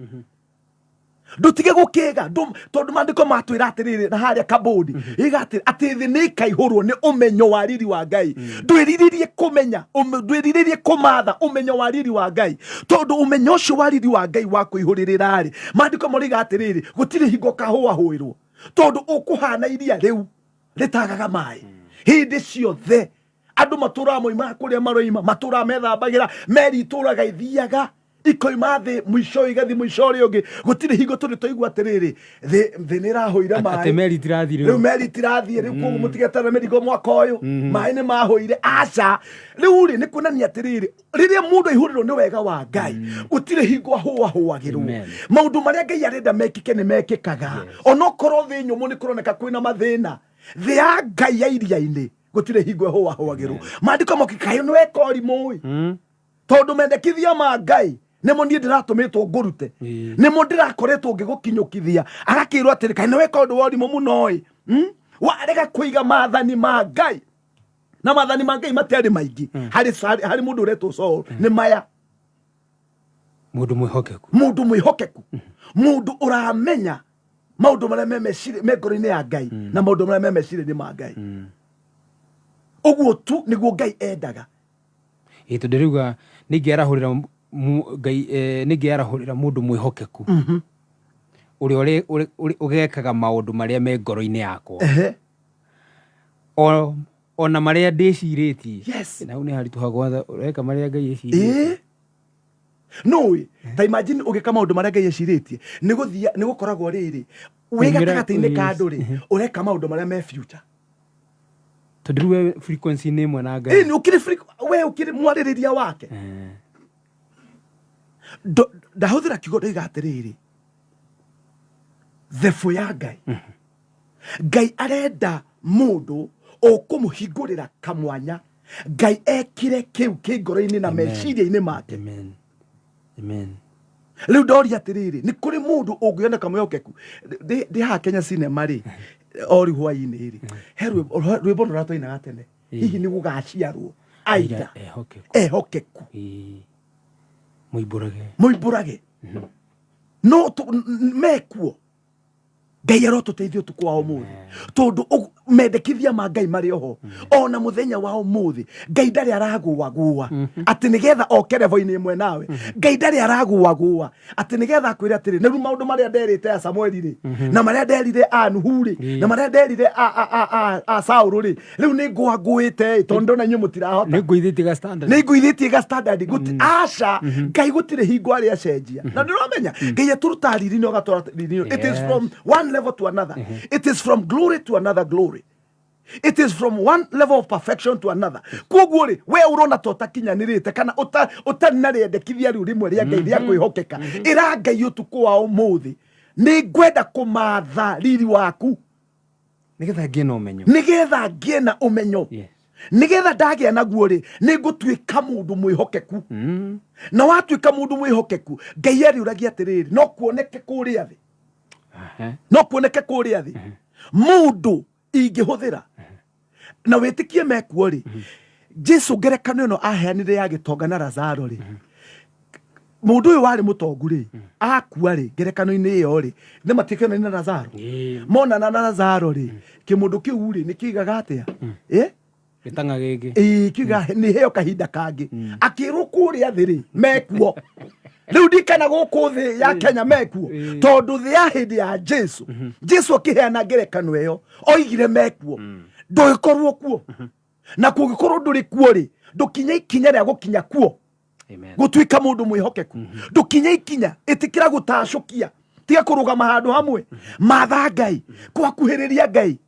ndũtige gũkĩga. Tondũ maandĩko matwĩra atĩrĩrĩ, na harĩa kabũndi iga atĩ thĩ nĩ ĩkaihũrwo nĩ ũmenyo wa riri wa Ngai. Ndwĩrirĩrie kũmenya, ndwĩrirĩrie kũmatha ũmenyo wa riri wa Ngai, tondũ ũmenyo ũcio wa riri wa Ngai wa kũihũrĩrĩra rĩ, maandĩko moiga atĩrĩrĩ, gũtirĩ hingo kahũahũĩrwo, tondũ ũkũhana iria rĩu rĩtagaga maĩ hĩndĩ ciothe. Andũ matũraga moimaga kũrĩa maroima, matũraga methambagĩra, meri itũraga ithiaga ikoima thĩ mũico igathiĩ mũico ũrĩa ũngĩ. Gũtirĩ hingo tũrĩ twaigua atĩrĩrĩ, thĩ nĩ ĩrahũire atĩ maĩ meri itirathiĩ rĩu rĩu. Meri itirathiĩ rĩu, koguo mũtigeterere mĩrigo mwaka ũyũ, maĩ nĩ mahũire. Aca. Rĩu rĩ, nĩ kuonania atĩrĩrĩ, rĩrĩa mũndũ aihũrĩrwo nĩ wega wa Ngai, gũtirĩ hingo ahũahũagĩrwo. Amen. Maũndũ marĩa Ngai arenda mekĩke nĩ mekĩkaga, onokorwo thĩ nyũmũ nĩ kũroneka kwĩna mathĩna. Thĩ ya Ngai ya iria-inĩ gũtirĩ hingo ĩhũahũagĩrwo. Maandĩko moki kaĩ nĩ weka ũrimũ ĩ, tondũ mendekithia ma Ngai nĩmo niĩ ndĩratũmĩtwo ngũrute, nĩmo ndĩrakoretwo ngĩgũkinyũkithia. Agakĩrwo atĩrĩ, kaĩ nĩ weka ũndũ wa ũrimũ mũno ĩ? Warega kũiga maathani ma Ngai, na maathani ma Ngai matiarĩ maingĩ harĩ mũndũ ũretwo Saul, nĩ maya: mũndũ mwĩhokeku. Mũndũ mwĩhokeku, mũndũ ũramenya maũndũ marĩa me me ngoro-inĩ ya Ngai na maũndũ marĩa me meciria-inĩ ma Ngai. Ũguo tu nĩguo Ngai endaga. Ĩ, tondũ rĩuga nĩngĩarahũrĩra Ngai, nĩngĩarahũrĩra mũndũ mwĩhokeku ũrĩa ũgekaga maũndũ marĩa me ngoro-inĩ yakwa, ona marĩa ndĩcirĩtie. Na hau nĩ haritũha gwatha ũreka marĩa Ngai ecirĩtie. Nũĩ ta imagine ũgĩka maũndũ marĩa Ngai ecirĩtie, nĩ gũthia nĩ gũkoragwo rĩrĩ wĩ Umĩra- gatagatĩ-inĩ ka andũ rĩ, ũreka maũndũ marĩa me future. Tondũ rĩu we frequency nĩ ĩmwe na Ngai. Ĩ, nĩ ũkĩrĩ we ũkĩrĩ mwarĩrĩria wake. Ndahũthĩra kiugo ndoiga atĩrĩrĩ, thebũ ya Ngai, Ngai arenda mũndũ ũkũmũhingũrĩra kamwanya Ngai ekire kĩu kĩ ngoro-inĩ na Amen. meciria-inĩ make. Amen. Amen. Rĩu ndoria atĩrĩrĩ, nĩ kũrĩ mũndũ ũngĩoneka mwĩhokeku? Ndĩ haha Kenya Cinema rĩ, o rĩu hwaĩ-inĩ rĩ, he rwĩmbo rũrĩa twainaga tene, hihi nĩ gũgaciarwo aira ehokeku. Ehokeku. Ĩĩ. Mũimbũrage. Mũimbũrage no mekuo. Ngai arotũteithia ũtukũ wa ũmũthĩ, tondũ Mendekithia ma Ngai marĩ oho ona muthenya wa umuthi. Ngai ndarĩ aragũagũa atĩ nĩgetha oke level-inĩ ĩmwe nawe. Ngai ndarĩ aragũagũa atĩ nĩgetha akwĩre atĩrĩ, nĩ rĩu maũndũ marĩa nderĩte a Samueli rĩ, na marĩa nderire a Nuhu rĩ, na marĩa nderire a Saũlũ rĩ, rĩu nĩ ngũangũĩte ĩ, tondũ ndona inyuĩ mũtirahota. Nĩ ngũithĩtie ga standard. Nĩ ngũithĩtie ga standard. Aca, Ngai gũtirĩ hingo arĩ acenjia. Na nĩ ũramenya Ngai atũrutaga riri-inĩ agatwara riri-inĩ. It is from one level to another. It is from glory to another glory. It is from one level of perfection to another. Koguo rĩ, we ũrona ta ũtakinyanĩrĩte kana ũtarĩ na rĩendekithia rĩu rĩmwe rĩa Ngai rĩa kwĩhokeka, ĩra Ngai ũtukũ wa ũmũthĩ, nĩ ngwenda kũmatha riri waku. Nĩgetha ngĩe na ũmenyo. Nĩgetha ngĩe na ũmenyo. Nĩgetha ndagĩa naguo rĩ, nĩ ngũtuĩka mũndũ mwĩhokeku. Na watuĩka mũndũ mwĩhokeku, Ngai arĩũragia atĩrĩrĩ, no kuoneke kũrĩa thĩ? No kuoneke kũrĩa thĩ mũndũ ingĩhũthĩra na wĩtĩkie mekuo rĩ? Jesu ngerekano ĩno aheanire ya gĩtonga na Lazaro rĩ, mũndũ ũyũ warĩ mũtongu rĩ, akua rĩ, ngerekano-inĩ ĩyo rĩ, nĩ matiĩkana na Lazaro. Monana na Lazaro rĩ, kĩmũndũ kĩu rĩ, nĩ kĩigaga atĩa? Eh? Gĩtang'a gĩkĩ. Ĩĩ, kiuga nĩ heo kahinda kangĩ. Akĩrwo kũrĩa thĩ rĩ, mekuo. Rĩu ndikana gũkũ thĩ ya Kenya mekuo, tondũ thĩ ya hĩndĩ ya Jesu, Jesu akĩheana ngerekano ĩyo oigire mekuo. Ndũgĩkorwo kuo, na kũngĩkorwo ndũrĩ kuo rĩ, ndũkinye ikinya rĩa gũkinya kuo. Amen. Gũtuĩka mũndũ mwĩhokeku, ndũkinye ikinya. Ĩtĩkĩra gũtacũkia, tiga kũrũgama handũ hamwe. Matha Ngai, kwakuhĩrĩria Ngai,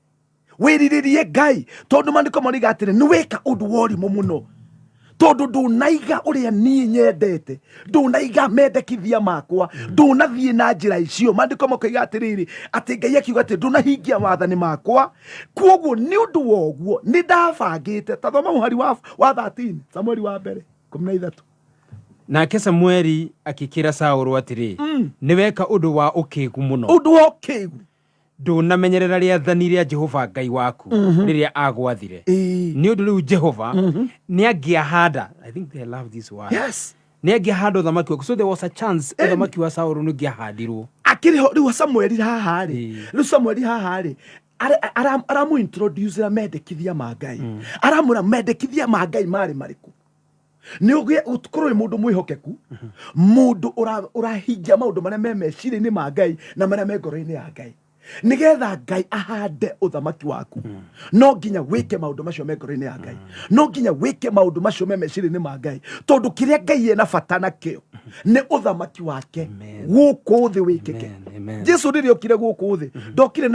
wĩrirĩrie Ngai, tondũ maandĩko maroiga atĩrĩ, nĩ weka ũndũ wa ũrimũ mũno, tondũ ndũnaiga ũrĩa niĩ nyendete, ndũnaiga mendekithia makwa, ndũnathiĩ na njĩra icio. Maandĩko makoiga atĩrĩrĩ, atĩ Ngai akiuga atĩ ndũnahingia wathani makwa, koguo nĩ ũndũ wa ũguo nĩ ndabangĩte. Ta thoma mũhari wa 13, Samueli wa mbere 13. Nake Samueli akĩkĩra Saũlũ atĩrĩ, nĩ weka ũndũ wa ũkĩgu mũno. Ũndũ wa ũkĩgu. Ndũnamenyerera rĩathani rĩa Jehova Ngai waku rĩrĩa agwathire. Nĩ ũndũ rĩu Jehova nĩ angĩahanda, I think they love this word, nĩ angĩahanda ũthamaki waku. So there was a chance ũthamaki wa Saũlũ nĩ ũngĩahandirwo. Akĩrĩ ho rĩu Samueli haha rĩ, rĩu Samueli haha rĩ, aramu introduce mendekithia ma Ngai, aramwĩra mendekithia ma Ngai marĩ marĩkũ. Nĩ ũgĩe ũkorwo wĩ mũndũ mwĩhokeku, mũndũ ũrahingia maũndũ marĩa me meciria-inĩ ma Ngai na marĩa me ngoro-inĩ ya Ngai. Nĩgetha Ngai ahande ũthamaki waku, no nginya wĩke maũndũ macio me ngoro-inĩ ya Ngai, no nginya wĩke maũndũ macio me meciria-inĩ ma Ngai, tondũ kĩrĩa Ngai ena bata nakĩo nĩ ũthamaki wake gũkũ thĩ wĩkĩke. Amen, amen. Jesu rĩrĩa okire gũkũ thĩ, ndokire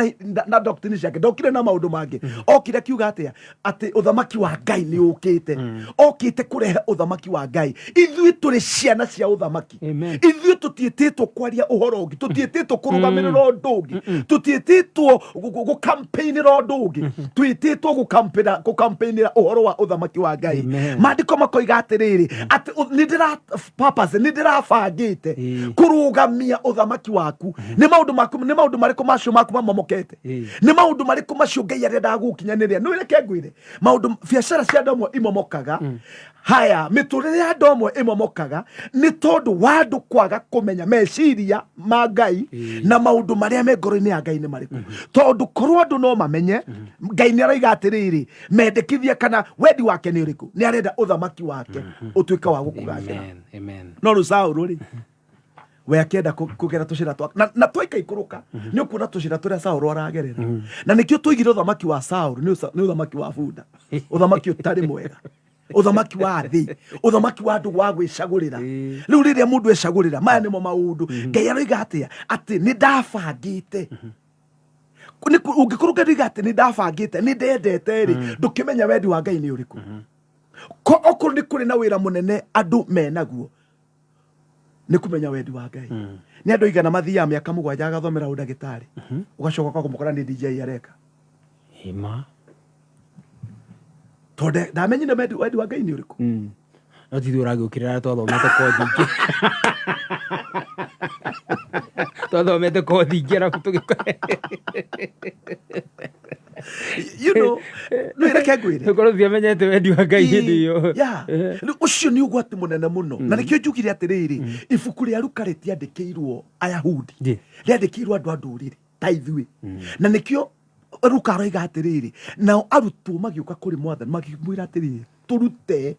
na doctrine ciake, ndokire na maũndũ mangĩ. Okire akiuga atĩa? Atĩ ũthamaki wa Ngai nĩ ũkĩte. Okĩte kũrehe ũthamaki wa Ngai. Ithuĩ tũrĩ ciana cia ũthamaki. Amen. Ithuĩ tũtiĩtĩtwo kwaria ũhoro ũngĩ, tũtiĩtĩtwo kũrũgamĩrĩra ũndũ ũngĩ, tũtiĩtĩtwo gũkampĩinĩra ũndũ ũngĩ, twĩtĩtwo gũkampĩinĩra ũhoro wa ũthamaki wa Ngai. Amen. Maandĩko makoiga atĩrĩrĩ, atĩ nĩ ndĩra purpose, nĩ ndĩrabangĩte kũrũgamia ũthamaki waku. Nĩ maũndũ maku, nĩ maũndũ marĩkũ macio maku mamomokete? Nĩ maũndũ marĩkũ macio Ngai arenda gũkinyanĩria? Nĩ reke ngwĩre, maũndũ biacara cia andũ amwe imomokaga, haya mĩtũrĩre ya andũ amwe imomokaga nĩ tondũ wa andũ kwaga kũmenya meciria ma Ngai na maũndũ marĩa me ngoro-inĩ ya Ngai nĩ marĩkũ. Tondũ korwo andũ no mamenye, Ngai nĩ aroiga atĩrĩrĩ, mendekithia kana wendi wake nĩ ũrĩkũ, nĩ arenda ũthamaki wake ũtuĩke wa gũkũgacĩra. Amen, amen. No rĩu Saũlũ rĩ, we akĩenda kũgera tũcĩra twa na twaika ikũrũka, nĩ ũkuona tũcĩra tũrĩa Saũlũ aragerera. Na nĩkĩo tũigire ũthamaki wa Saũlũ nĩ ũthamaki wa bunda, ũthamaki ũtarĩ mwega, ũthamaki wa thĩ, ũthamaki wa andũ wa gwĩcagũrĩra. Rĩu rĩrĩa mũndũ ecagũrĩra, maya nĩmo maũndũ Ngai aroiga atĩa, atĩ nĩ ndabangĩte. Ũngĩkorwo Ngai aroiga atĩ nĩ ndabangĩte, nĩ ndendete rĩ, ndũkĩmenya wendi wa Ngai nĩ ũrĩkũ. Ko okorwo nĩ kũrĩ na wĩra mũnene andũ menaguo, nĩ kũmenya wendi wa Ngai. Nĩ andũ aigana mathiaga mĩaka 7 agathomera ũndagĩtarĩ, ũgacoka ũkamũkora nĩ DJ areka? Ĩma. Tondũ ndamenyire wendi wa Ngai nĩ ũrĩkũ. No ti ithuĩ ũragĩũkĩrĩra arĩa twathomete kothi ingĩ. Twathomete kothi ingĩ arabu tũgĩkora. You know, no reke ngwĩre. Tũkorwo tutiamenyete wendi wa Ngai hĩndĩ ĩyo. Yeah. Rĩu ũcio nĩ ũgwati mũnene mũno, na nĩkĩo njugire atĩrĩrĩ, ibuku rĩa Luka rĩtiandĩkĩirwo Ayahudi, rĩandĩkĩirwo andũ a ndũrĩrĩ ta ithuĩ. Na nĩkĩo Luka aroiga atĩrĩrĩ, nao arutwo magĩũka kũrĩ Mwathani makĩmwĩra atĩrĩrĩ, tũrute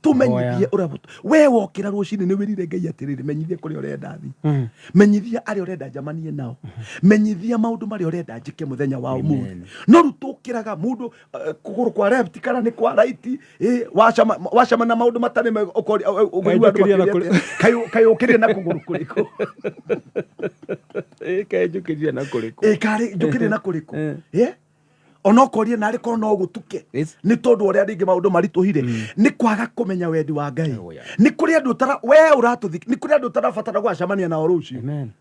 tũmenyithie ũrĩa we wokĩra rũcinĩ nĩ wĩrire Ngai atĩrĩrĩ, menyithia kũrĩa ũrenda thiĩ, menyithia arĩa ũrenda njamanie nao, menyithia maũndũ marĩa ũrenda njĩke mũthenya wa ũmũthĩ. No rĩu tũkĩraga mũndũ kũgũrũ kwa left kana nĩ kwa right, wacama wacama na maũndũ matarĩ mega, ũkaigua andũ Kaĩ njũkĩria na makĩũria atĩa, kaĩ ũkĩrire na kũgũrũ kũrĩkũ? Kaĩ njũkĩrire na kũrĩkũ? Karĩ njũkĩrire na kũrĩkũ? Ona ũkoria narĩ korwo no gũtuke, nĩ tondũ ũrĩa rĩngĩ maũndũ maritũhire nĩ kwaga kũmenya wendi wa Ngai. Oh, yeah. Nĩ kũrĩ andũ ũtara we ũratũthi, nĩ kũrĩ andũ ũtarabatara gũgacemania nao rũciũ. Amen.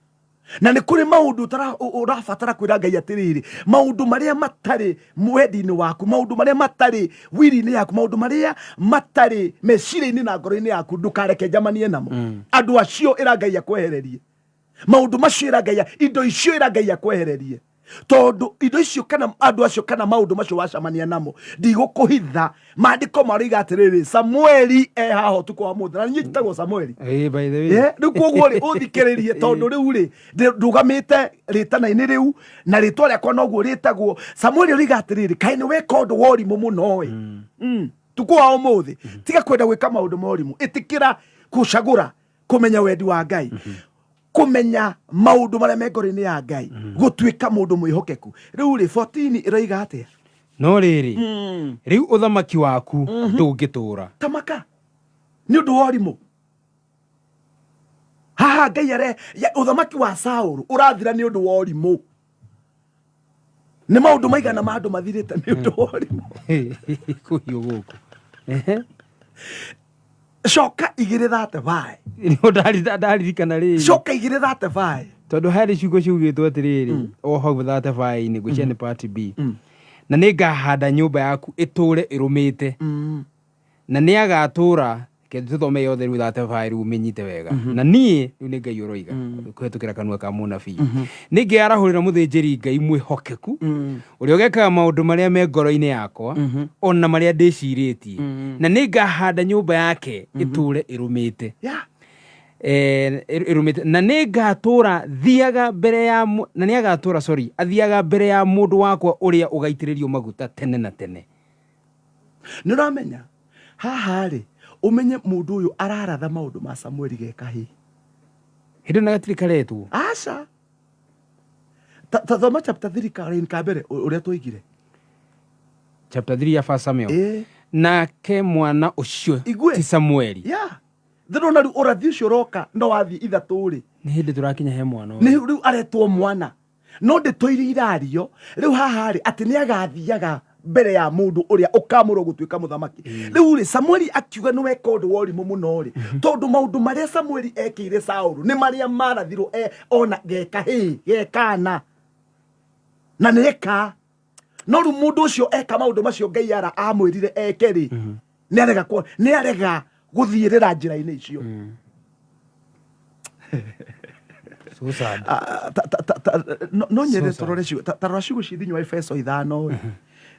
Na nĩ kũrĩ maũndũ ũrabatara kwĩra Ngai atĩrĩrĩ, maũndũ marĩa matarĩ wendi-inĩ waku, maũndũ marĩa matarĩ wiri-inĩ yaku, maũndũ marĩa matarĩ meciria-inĩ na ngoro-inĩ yaku, ndũkareke njamanie namo. Andũ acio ĩra Ngai akwehererie maũndũ macio, ĩra Ngai indo icio, ĩra Ngai akwehererie, tondũ indo icio kana andũ acio kana maũndũ macio wacemania namo, ndigũkũhitha, maandĩko maroiga atĩrĩrĩ, Samueli e haha ũtukũ wa mũthĩ, na niĩ njĩtagwo Samueli. By the way. Rĩu koguo rĩ, ũthikĩrĩrie, tondũ rĩu rĩ ndũgamĩte rĩtana-inĩ rĩu na rĩtwa rĩakwa noguo rĩtagwo Samueli. Ũroiga atĩrĩrĩ, kaĩ nĩ weka ũndũ wa ũrimũ mũno ĩ. Tukũ wa ũmũthĩ, tiga kwenda gwĩka maũndũ ma ũrimũ, ĩtĩkĩra gũcagũra kũmenya wendi wa Ngai, kũmenya maũndũ marĩa me ngoro-inĩ ya Ngai, gũtuĩka mũndũ mwĩhokeku. Rĩu rĩ, 14 ĩroiga atĩa? No rĩrĩ, rĩu ũthamaki waku ndũngĩtũũra. Tamaka nĩ ũndũ wa ũrimũ haha Ngai are ũthamaki wa Saũlũ ũrathira nĩ ũndũ wa ũrimũ. Nĩ maũndũ maigana ma andũ mathirĩte nĩ ũndũ wa ũrimũ. Kũhiũ gũkũ. Coka 2:35. Nĩho ndaririkana rĩrĩ. Coka 2:35. Tondũ harĩ ciugo ciugĩtwo atĩrĩrĩ, o hau 35-inĩ, ngwĩciria nĩ part B, na nĩ ngahanda nyũmba yaku ĩtũũre ĩrũmĩte, na nĩ agatũũra. Reke tũthome yothe rĩu 35 rĩu ũmĩnyite wega. Na niĩ rĩu nĩ Ngai ũroiga kũhetũkĩra kanua ka mũnabii, nĩ ngeyarahũrĩra mũthĩnjĩri Ngai mwĩhokeku ũrĩa ũgekaga maũndũ marĩa me ngoro-inĩ yakwa ona marĩa ndĩcirĩtie, na nĩ ngahanda nyũmba yake ĩtũũre ĩrũmĩte, ĩrũmĩte, na nĩ ngatũũra thiaga mbere ya na nĩ agatũũra, sorry, athiaga mbere ya mũndũ wakwa ũrĩa ũgaitĩrĩrio maguta tene na tene. Nĩ ũramenya haha rĩ, ũmenye mũndũ ũyũ araratha maũndũ ma Samueli gekahĩ. Hĩndĩ na gatirĩ karetwo. Aca. Ta thoma chapter 3 ka ka mbere ũrĩa twoigire. Chapter 3 ya First Samuel. Nake mwana ũcio Igue. ti Samueli. Yeah, ndĩrona rĩu ũrathi ũcio ũroka no wathiĩ 3 rĩ. Nĩ hĩndĩ tũrakinya he mwana ũyũ. Nĩ rĩu aretwo mwana, no ndeto iria irario rĩu haha rĩ, atĩ nĩ agathiaga mbere ya mũndũ ũrĩa ũkamũrwo gũtuĩka mũthamaki. Rĩu rĩ, Samueli akiuga nĩ weka ũndũ wa ũrimũ mũno rĩ, tondũ maũndũ marĩa Samueli ekĩire Saũlũ nĩ marĩa marathirwo ona gekahĩĩ gekana na nĩ eka. No rĩu mũndũ ũcio eka maũndũ macio Ngai ara amwĩrire eke rĩ, nĩ arega nĩ arega gũthiĩrĩra njĩra-inĩ icio. So sad. Ah, no nyende So sad. tũrore ciugo ta rora ciugo ci thĩinĩ wa Efeso 5 rĩ.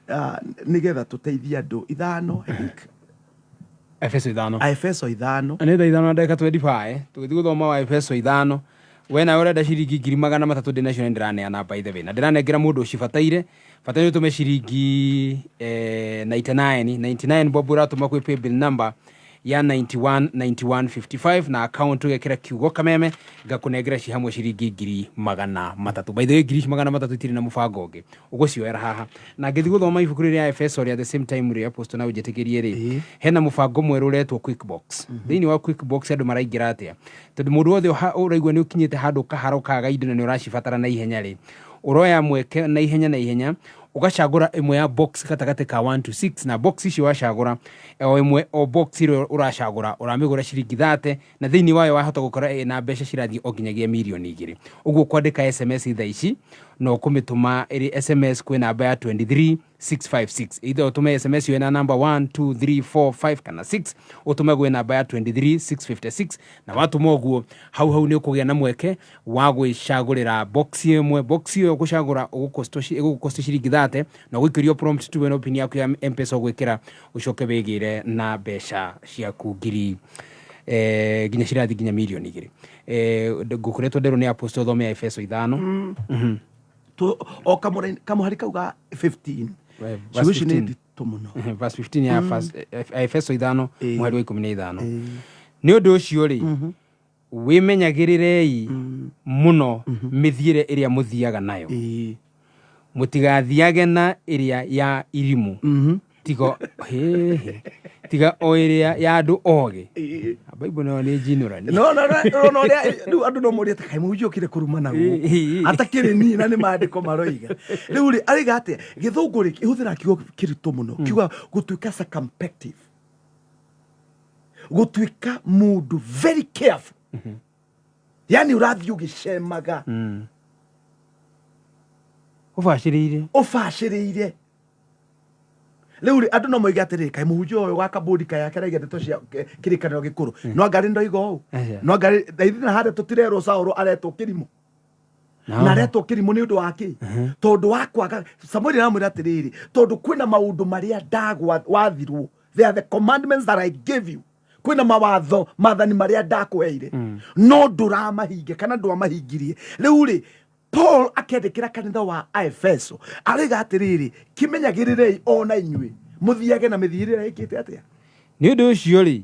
Ah, nĩgetha tũteithie andũ 5, I think. Efeso 5. Efeso 5. Nĩ thaa 5 na ndagĩka 25, tũgĩthiĩ gũthoma wa Efeso 5. We nawe ũrenda ciringi 300,000 ndĩ nacio, nĩ ndĩraneana, by the way, na ndĩranengera mũndũ ũcibataire. Bata nĩ ũtũme ciringi 99 99 bob, ũratũma kwĩ paybill number ya 91 91 55 na account ũgekĩra kiugo Kameme, ngakũnengera ci hamwe ciringi 300,000. By the way, ngiri ici 300 itirĩ na mũbango ũngĩ, ũgũcioera haha. Na ngĩthiĩ gũthoma ibuku rĩrĩa Efeso rĩa the same time rĩ, Apostle, na ũnjĩtĩkĩrie rĩ, hena mũbango mwerũ ũretwo Quick Box. Thĩinĩ wa Quick Box andũ maraingĩra atĩa? Tondũ mũndũ wothe ũraigua nĩ ũkinyĩte handũ ũkahara ũkaga indo na nĩ ũracibatara na ihenya rĩ, ũroya mweke na ihenya na ihenya ũgacagũra ĩmwe ya box gatagatĩ ka 1 to 6, na box icio wacagũra o ĩmwe, o box ĩrĩa ũracagũra ũramĩgũra ciringi 30, na thĩinĩ wayo wahota gũkora ĩna mbeca cirathiĩ o nginyagia mirioni 2. Ũguo kwandĩka SMS thaa ici na ũkũmĩtũma ĩrĩ SMS kwĩ namba ya 23 656. Either ũtũme SMS ĩyo na namba 1 2 3 4 5 kana 6, ũtũme gwĩ namba ya 23 656, na watũma ũguo, hau hau nĩ ũkũgĩa na mweke wa gwĩcagũrĩra box ĩmwe. Box ĩyo ũgũcagũra ĩgũgũkost ciringi 30, na ũgũikĩrio prompt tu wĩna pin yaku ya M-Pesa ũgwĩkĩra, ũcoke wĩgĩre na mbeca ciaku ngiri nginya cirathiĩ nginya mirioni 2. Ngũkoretwo nderwo nĩ Apostle thome ya Efeso 5. O kamũhari kau ga 15. Right, Ciugo verse ici nĩ 15. nditũ mũno. Verse 15 ya Efeso 5 mũhari wa 15. Nĩ ũndũ ũcio rĩ, wĩmenyagĩrĩrei mũno mĩthiĩre ĩrĩa mũthiaga nayo, mũtigathiage na ĩrĩa ya irimũ, tiga hĩhĩ, tiga o ĩrĩa ya andũ ogĩ. Bible nayo nĩ njinũrani. No no no no ũrĩa rĩu andũ no morie ta kaĩ mũhunjia ũkire kũrumana gũkũ atakĩrĩ niĩ, na nĩ maandĩko maroiga. Rĩu rĩ, arĩga atĩa? Gĩthũngũ rĩ, ĩhũthĩraga kiugo kĩritũ mũno, kiuga gũtuĩka circumspective, gũtuĩka mũndũ very careful, yani ũrathiĩ ũgĩcemaga. Ũbacĩrĩire. Ũbacĩrĩire. Rĩu rĩ, andũ no moige atĩrĩrĩ, kaĩ mũhunjia ũyũ wa kabũndi kaĩ akeragia ndeto cia kĩrĩkanĩro gĩkũrũ? No anga rĩ ndoiga ũũ? Aca. No anga rĩ na ithuĩ na harĩa tũtirerwo Saũlũ aretwo kĩrimũ? Na aretwo kĩrimũ nĩ ũndũ wa kĩ? Tondũ wa kwaga. Samueli aramwĩra atĩrĩrĩ, tondũ kwĩna maũndũ marĩa ndagwa wathirwo, they are the commandments that I gave you, kwĩna mawatho, maathani marĩa ndakũheire, no ndũramahingia kana ndwamahingirie. Rĩu rĩ, Paul akĩandĩkĩra kanitha wa Aefeso aroiga atĩrĩrĩ, kĩmenyagĩrĩrei ona inyuĩ mũthiage na mĩthiĩre ĩrĩa ĩkĩte atĩa? Nĩ ũndũ ũcio rĩ,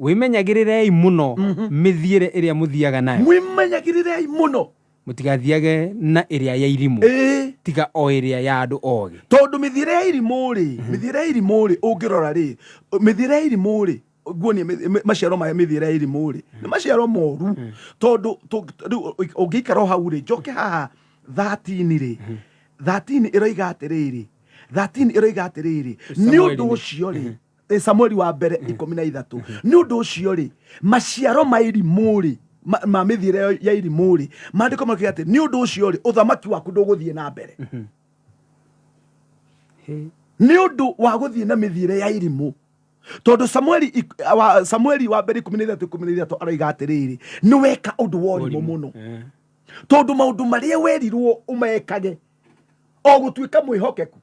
wĩmenyagĩrĩrei mũno mĩthiĩre ĩrĩa mũthiaga nayo. Mwĩmenyagĩrĩrei mũno. Mũtigathiage na ĩrĩa ya irimũ, tiga o ĩrĩa ya andũ ogĩ. Tondũ mĩthiĩre ya irimũ rĩ, mĩthiĩre ya irimũ rĩ, ũngĩrora rĩ, mĩthiĩre ya irimũ rĩ, nguonie maciaro ma mĩthiĩre ya irimũ rĩ, nĩ maciaro moru. Tondũ rĩu ũngĩikara o hau rĩ, njoke haha 13 rĩ, 13 ĩroiga atĩrĩrĩ, 13 ĩroiga atĩrĩrĩ, nĩ Samueli ũndũ ũcio rĩ, Samueli wa mbere 13, nĩ ũndũ ũcio rĩ, maciaro ma irimũ rĩ, ma mĩthiĩre ya irimũ rĩ, maandĩko makiuga atĩ nĩ ũndũ ũcio rĩ, ũthamaki waku ndũgũthiĩ na mbere. Nĩ ũndũ wa gũthiĩ na mĩthiĩre ya irimũ. Tondũ Samueli wa mbere 13 13 aroiga atĩrĩrĩ, nĩ weka ũndũ wa ũrimũ mũno, tondũ maũndũ marĩa werirwo ũmekage, o gũtuĩka mwĩhokeku,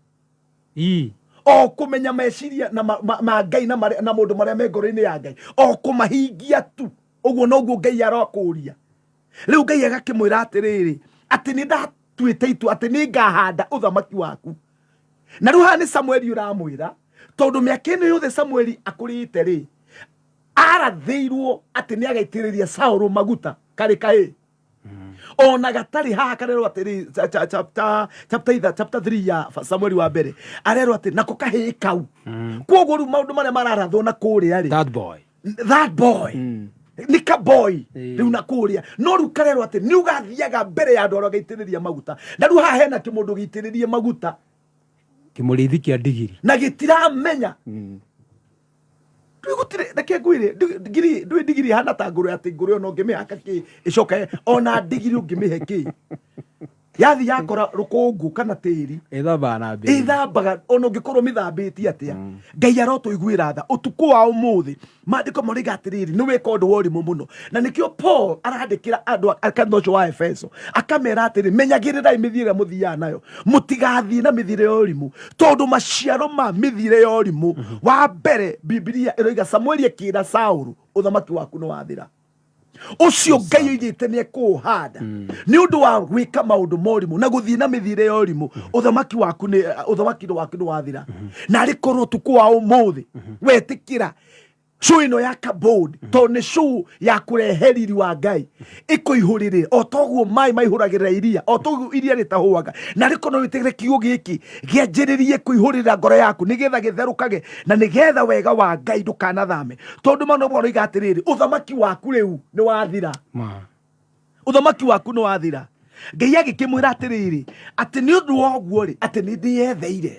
o kũmenya meciria na ma Ngai na na maũndũ marĩa me ngoro-inĩ ya Ngai, o kũmahingia tu, ũguo noguo Ngai arakũria. Rĩu Ngai agakĩmwĩra atĩrĩrĩ, atĩ nĩ ndatuĩte itua atĩ nĩ ngahanda ũthamaki waku. Na rĩu haha nĩ Samueli ũramwĩra, tondũ mĩaka ĩno yothe Samueli akũrĩte rĩ, arathĩirwo atĩ nĩ agaitĩrĩria Saũlũ maguta karĩ kahĩĩ ona gatarĩ haha. Karerwo atĩrĩ, chapter 3 ya Samueli wa mbere, arerwo atĩ nako kahĩĩ kau. Koguo rĩu maũndũ marĩa mararathwo na kũrĩa rĩ, That boy. That boy nĩ ka boy. Rĩu na kũrĩa no rĩu karerwo atĩ nĩ ũgathiaga mbere ya andũ arĩa ũgaitĩrĩria maguta. Na rĩu haha hena kĩmũndũ gĩitĩrĩrie maguta. Kĩmũrĩithi kĩa ndigiri. Na gĩtiramenya. Rĩu gũtirĩ, reke ngwĩre, ndigiri ndũĩ, ndigiri ĩhana ta ngũrwe, atĩ ngũrwe ona ũngĩmĩhaka kĩ ĩcoke, ona ndigiri ũngĩmĩhe kĩ, yathi yakora rũkũngũ kana tĩri, ĩthambaga na mbere. Ĩthambaga ona ũngĩkorwo mĩthambĩtie atĩa. Ngai arotũiguĩra tha ũtukũ wa ũmũthĩ. Maandĩko moiga atĩrĩrĩ, nĩ wĩka ũndũ wa ũrimũ mũno. Na nĩkĩo Paul arandĩkĩra andũ a kanitha ũcio wa Efeso, akamera atĩrĩ, menyagĩrĩrai mĩthiĩre ĩrĩa mũthiaga nayo, mũtigathiĩ na mĩthiĩre ya ũrimũ, tondũ maciaro ma mĩthiĩre ya ũrimũ, wa mbere, Bibilia ĩroiga Samueli akĩra Saũlũ, ũthamaki waku nĩ wathira, ũcio Ngai oigĩte nĩ ekũũhanda. Nĩ ũndũ wa gwĩka maũndũ ma ũrimũ na gũthiĩ na mĩthiĩre ya ũrimũ, ũthamaki waku nĩ wathira. Na arĩ korwo ũtukũ wa ũmũthĩ wetĩkĩra show ĩno ya kabod, tondũ nĩ show ya kũrehe riri wa Ngai ĩkũihũrĩrĩre o toguo maĩ maihũragĩrĩra iria, o toguo iria rĩtahũaga. Na rĩko no wĩtĩkĩre kiugo gĩkĩ gĩanjĩrĩrie kũihũrĩrĩra ngoro yaku, nĩgetha gĩtherũkage na nĩgetha wega wa Ngai ndũkanathame, tondũ mana ũroiga atĩrĩrĩ, ũthamaki waku rĩu nĩ wathira. Ma. Ũthamaki waku nĩ wathira. Ngai agĩkĩmwĩra atĩrĩrĩ, atĩ nĩ ũndũ wa ũguo rĩ, atĩ nĩ ndĩyetheire.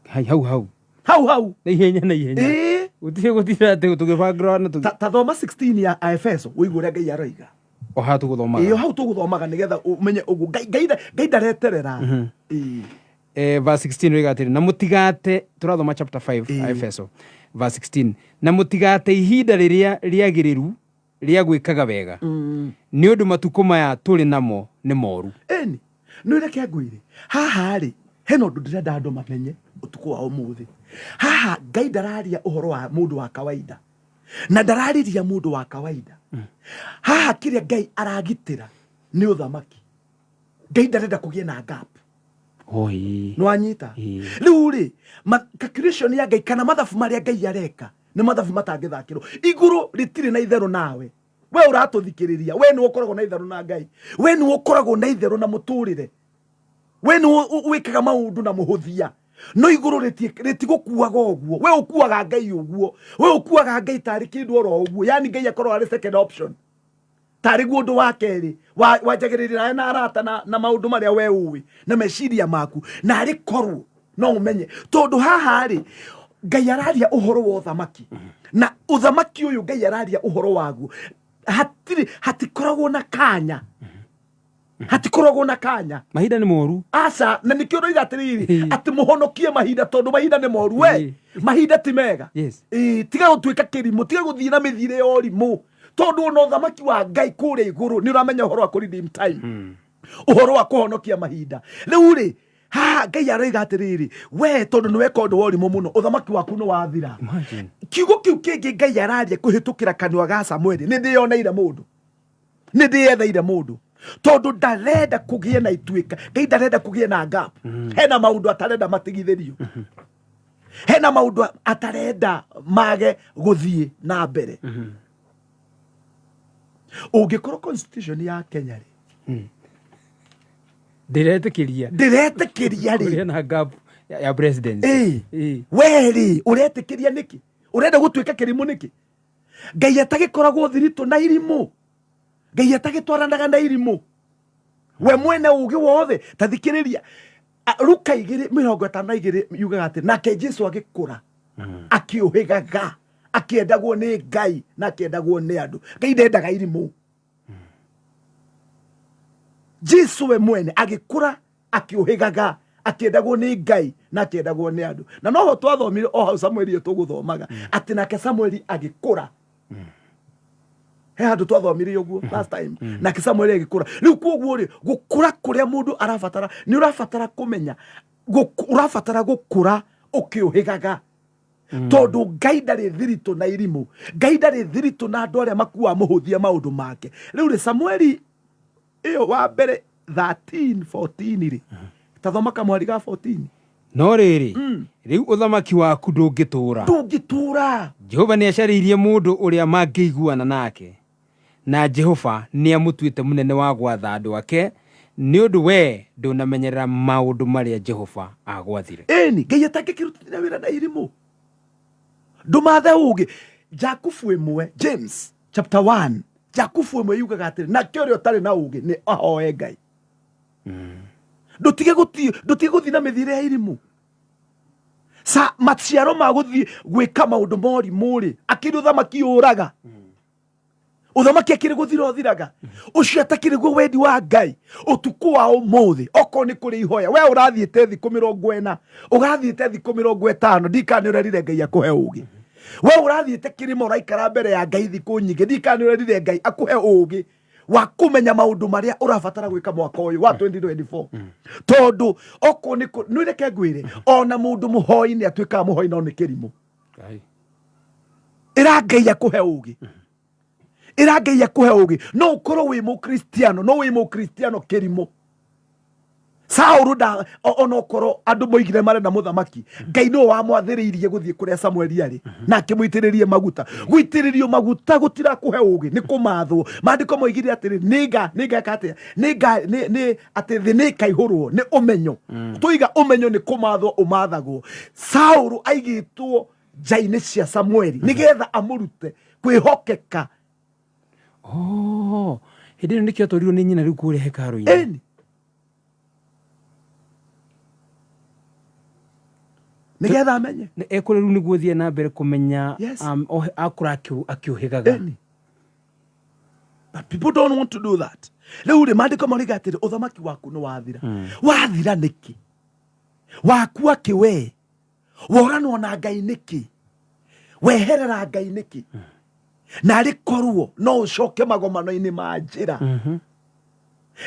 Hai, hau hau. Hau hau. Na ihenya na ihenya. Gũtirĩ gũtirĩ atĩ tũgĩbangĩrwo na Ta thoma 16 ya Aefeso ũigue ũrĩa Ngai aroiga. O haha tũgũthomaga. Ĩyo hau tũgũthomaga, nĩgetha ũmenye ũguo Ngai ndareterera. Ĩĩ. Verse 16 roiga atĩrĩ, na mũtigate, tũrathoma chapter 5 Efeso verse 16, na mũtigate ihinda rĩrĩa rĩagĩrĩru rĩa gwĩkaga wega, nĩ ũndũ matukũ maya tũrĩ namo nĩ moru. Ĩni nĩ reke ngwĩre, haha rĩ, hena ũndũ ndĩrenda andũ mamenye ũtukũ wa ũmũthĩ. Haha Ngai ndararia ũhoro wa mũndũ wa kawaida, na ndararĩria mũndũ wa kawaida haha. Kĩrĩa Ngai aragitĩra nĩ ũthamaki. Ngai ndarenda kũgĩe na gap. Oi. Nĩwanyita? Ĩĩ. Rĩu rĩ, calculation ya Ngai kana mathabu marĩa Ngai areka nĩ mathabu matangĩthakĩrwo. Igũrũ rĩtirĩ na itherũ nawe. We ũratũthikĩrĩria, we nĩwe ũkoragwo na itherũ na Ngai, we nĩwe ũkoragwo na itherũ na mũtũrĩre, we nĩwe wĩkaga maũndũ na mũhũthia. No igũrũ rĩtigũkuaga ũguo. We ũkuaga Ngai ũguo, we ũkuaga Ngai tarĩ kĩndũ oro ũguo, yani Ngai akorwo arĩ second option, tarĩ guo ũndũ wa kerĩ wanjagĩrĩria na arata na maũndũ marĩa we ũĩ na meciria maku, na arĩ korwo no ũmenye. Tondũ haha rĩ, Ngai araria ũhoro wa ũthamaki, na ũthamaki ũyũ Ngai araria ũhoro waguo, hatirĩ, hatikoragwo na kanya, hatikoragwo na kanya. Mahinda nĩ moru. Aca, na nĩkĩo ndoiga atĩrĩrĩ, atĩ mũhonokie mahinda, tondũ mahinda nĩ moru. We, mahinda ti mega. Ĩĩ, tiga gũtuĩka kĩrimũ, tiga gũthiĩ na mĩthiĩre ya ũrimũ, tondũ ona ũthamaki wa Ngai kũrĩa igũrũ nĩ ũramenya ũhoro wa kũ redeem time, ũhoro wa kũhonokia mahinda. Rĩu rĩ, haha Ngai aroiga atĩrĩrĩ, we tondũ nĩ weka ũndũ wa ũrimũ mũno, ũthamaki waku nĩ wathira. Imagine. Kiugo kĩu kĩngĩ Ngai araria kũhĩtũkĩra kanua ga Samueli, nĩ ndĩyoneire mũndũ, nĩ ndĩyetheire mũndũ, tondũ ndarenda kũgĩe na ituĩka. Ngai ndarenda kũgĩe na gap. Hena maũndũ atarenda matigithĩrio, hena maũndũ atarenda mage gũthiĩ na mbere. Ũngĩkorwo constitution ya Kenya rĩ, Ndĩretĩkĩria ndĩretĩkĩria rĩ kũgĩa na gap ya presidency. Ĩĩ. We rĩ, ũretĩkĩria nĩkĩ? Ũrenda gũtuĩka kĩrimũ nĩkĩ? Ngai atagĩkoragwo thiritũ na irimũ, Ngai atagĩtwaranaga na irimũ, we mwene ũgĩ wothe. Ta thikĩrĩria, Luka 2:52 yugaga atĩ nake Jesu agĩkũra akĩũhĩgaga, akĩendagwo nĩ Ngai na akĩendagwo nĩ andũ. Ngai ndendaga irimũ. Jesu we mwene agĩkũra akĩũhĩgaga, akĩendagwo nĩ Ngai na akĩendagwo nĩ andũ. Na noho twathomire o hau Samueli ĩyo tũgũthomaga atĩ nake Samueli agĩkũra. He handũ twathomire ũguo last time, nake Samueli agĩkũra. Rĩu koguo rĩ, gũkũra kũrĩa mũndũ arabatara, nĩ ũrabatara kũmenya ũrabatara gũkũra ũkĩũhĩgaga, tondũ Ngai ndarĩ thiritũ na irimũ, Ngai ndarĩ thiritũ na andũ arĩa makuaga mũhũthia maũndũ make. Rĩu rĩ, Samueli ĩyo wa mbere 13 14 rĩ, tathoma kamwari ga 14. No rĩrĩ, rĩu ũthamaki waku ndũngĩtũũra. Ndũngĩtũũra. Jehova nĩ acarĩirie mũndũ ũrĩa mangĩiguana nake, na Jehova nĩ amũtuĩte mũnene wa gwatha andũ ake, nĩ ũndũ wee ndũnamenyerera maũndũ marĩa Jehova aagwathire. Ĩni, Ngai atangĩkĩrutithania wĩra na irimũ. Ndũmathe ũũgĩ. Jakubu 1, James chapter 1, Jakubu 1 yugaga atĩrĩ, nake ũrĩa ũtarĩ na ũũgĩ nĩ ahoe Ngai. Ndũtige gũthiĩ na mĩthiĩre ya irimũ. Sa maciaro ma gũthiĩ gwĩka maũndũ ma ũrimũ rĩ, akĩrĩ ũthamaki ũraga. Ũthamaki akĩrĩ gũthira ũthiraga. Ũcio atakĩrĩ guo wendi wa Ngai. Ũtukũ wa ũmũthĩ, okorwo nĩ kũrĩ ihoya, we ũrathiĩte thikũ 40, ũgathiĩte thikũ 50, ndikana nĩ ũrerire Ngai akũhe ũũgĩ. We ũrathiĩte kĩrĩma ũraikara mbere ya Ngai thikũ nyingĩ, ndikana nĩ ũrerire Ngai akũhe ũũgĩ wa kũmenya maũndũ marĩa ũrabatara gwĩka mwaka ũyũ wa 2024. Tondũ okorwo nĩ kũ-, nĩ reke ngwĩre, ona mũndũ mũhoi nĩ atuĩkaga mũhoi no nĩ kĩrimũ. Ĩra Ngai akũhe ũũgĩ. Ĩra Ngai akũhe ũũgĩ. No ũkorwo wĩ mũkristiano, no wĩ mũkristiano kĩrimũ. Saũlũ nda, onokorwo andũ moigire marenda mũthamaki, Ngai nĩwe wamwathĩrĩirie gũthiĩ kũrĩa Samueli arĩ na akĩmũitĩrĩrie maguta. Gũitĩrĩrio maguta gũtirakũhe ũũgĩ, nĩ kũmathwo. Maandĩko moigire atĩrĩ, nĩngeka atĩa? Nĩnga, nĩ, nĩ, atĩ thĩ nĩĩkaihũrwo nĩ ũmenyo. Tũiga ũmenyo nĩ kũmathwo ũmathagwo. Saũlũ aigĩtwo nja-inĩ cia Samueli nĩgetha amũrute kwĩhokeka. Oh, hĩndĩ ĩno nĩkĩo atwarirwo nĩ nyina rĩu kũrĩa hekarũ-inĩ. Ĩni. Nĩgetha amenye. Nĩ ekũrĩa rĩu nĩguo thiĩ na mbere kũmenya. Yes. Akũra akĩũhĩgaga. Ĩni. But people don't want to do that. Rĩu rĩ, maandĩko moiga atĩrĩ, ũthamaki waku nĩ wathira. Wathira nĩkĩ? Wakua kĩ we? Woranwo na Ngai nĩkĩ? Weherera Ngai nĩkĩ? Na arĩ korwo no ũcoke magomano-inĩ ma njĩra,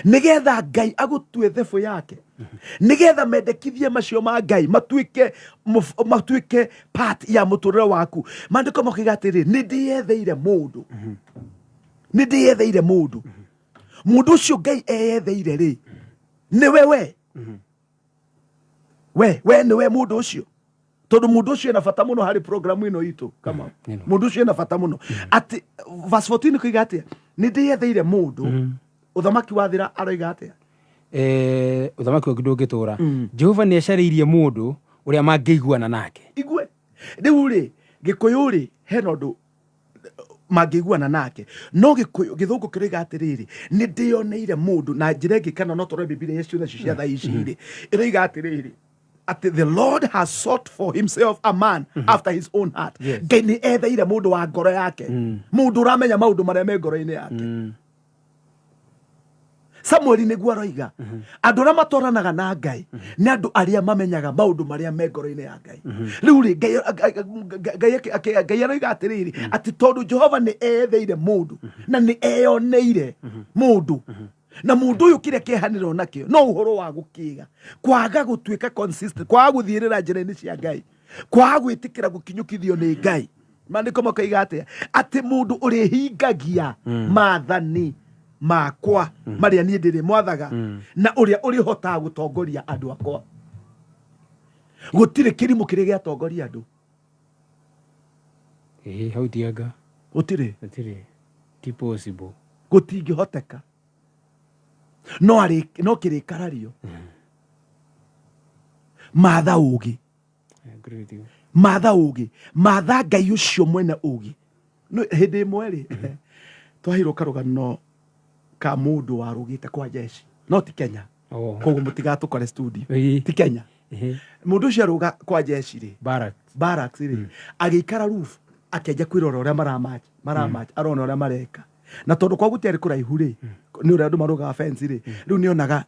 nĩgetha Ngai agũtue thebũ yake, nĩgetha mendekithie macio ma Ngai matuĩke part ya mũtũrĩre waku. Maandĩko makoiga atĩrĩ, nĩ ndĩyetheire mũndũ, nĩ ndĩyetheire mũndũ. Mũndũ ũcio Ngai eyetheire rĩ, Nĩwe we we we nĩwe mũndũ ũcio, tondũ mũndũ ũcio ena bata mũno harĩ programu ĩno itũ kama mũndũ ũcio ena bata mũno. Atĩ verse 14 koiga atĩa? Nĩ ndĩyetheire mũndũ ũthamaki wathira, aroiga atĩa? Ũthamaki waku ndũngĩtũra. Jehova nĩ acarĩirie mũndũ ũrĩa mangĩiguana nake. Igue rĩu rĩ, Gĩkũyũ rĩ, hena ũndũ mangĩiguana nake, no Gĩkũyũ, Gĩthũngũ kĩroiga atĩrĩrĩ, nĩ ndĩyoneire mũndũ. Na njĩra ĩngĩ, kana no tũrore Bibilia icio nacio cia thaa ici rĩ, ĩroiga atĩrĩrĩ, atĩ the Lord has sought for himself a man after his own heart. Ngai nĩ etheire mũndũ wa ngoro yake, mũndũ ũramenya maũndũ marĩa me ngoro-inĩ yake. Samueli nĩguo aroiga, andũ arĩa matwaranaga na Ngai nĩ andũ arĩa mamenyaga maũndũ marĩa me ngoro-inĩ ya Ngai. Rĩu rĩ, Ngai aroiga atĩrĩrĩ, atĩ tondũ Jehova nĩ eyetheire mũndũ na nĩ eyoneire mũndũ, na mũndũ ũyũ kĩrĩa kĩehanĩrwo nakĩo no ũhoro wa gũkĩga, kwaga gũtuĩka consistent, kwaga gũthiĩrĩra njĩra-inĩ cia Ngai, kwaga gwĩtĩkĩra gũkinyũkithio nĩ Ngai. Maandĩko makoiga atĩa? Atĩ mũndũ ũrĩhingagia maathani makwa marĩa niĩ ndĩrĩmwathaga, na ũrĩa ũrĩhotaga gũtongoria andũ akwa. Gũtirĩ kĩrimũ kĩrĩa gĩatongoria andũ. Ĩĩ, hau tianga. Gũtirĩ. Gũtirĩ, ti possible. Gũtingĩhoteka. No arĩ no kĩrĩkarario matha ũgĩ. I agree with you. Matha ũgĩ, matha Ngai ũcio mwene ũgĩ. No hĩndĩ ĩmwe rĩ, twaheirwo karũgano ka mũndũ warũgĩte kwa jeshi, no ti Kenya. Koguo mũtigatũkore studio. Ti Kenya. Mũndũ ũcio arũga kwa jeshi rĩ, Barracks. Barracks rĩ, agĩikara roof, akĩanjia kwĩrora ũrĩa maramacha maramacha, arona ũrĩa mareka. Na tondũ kwa gũtiarĩ kũraihu rĩ, nĩ ũrĩa andũ marũgaga fence rĩ, rĩu nĩonaga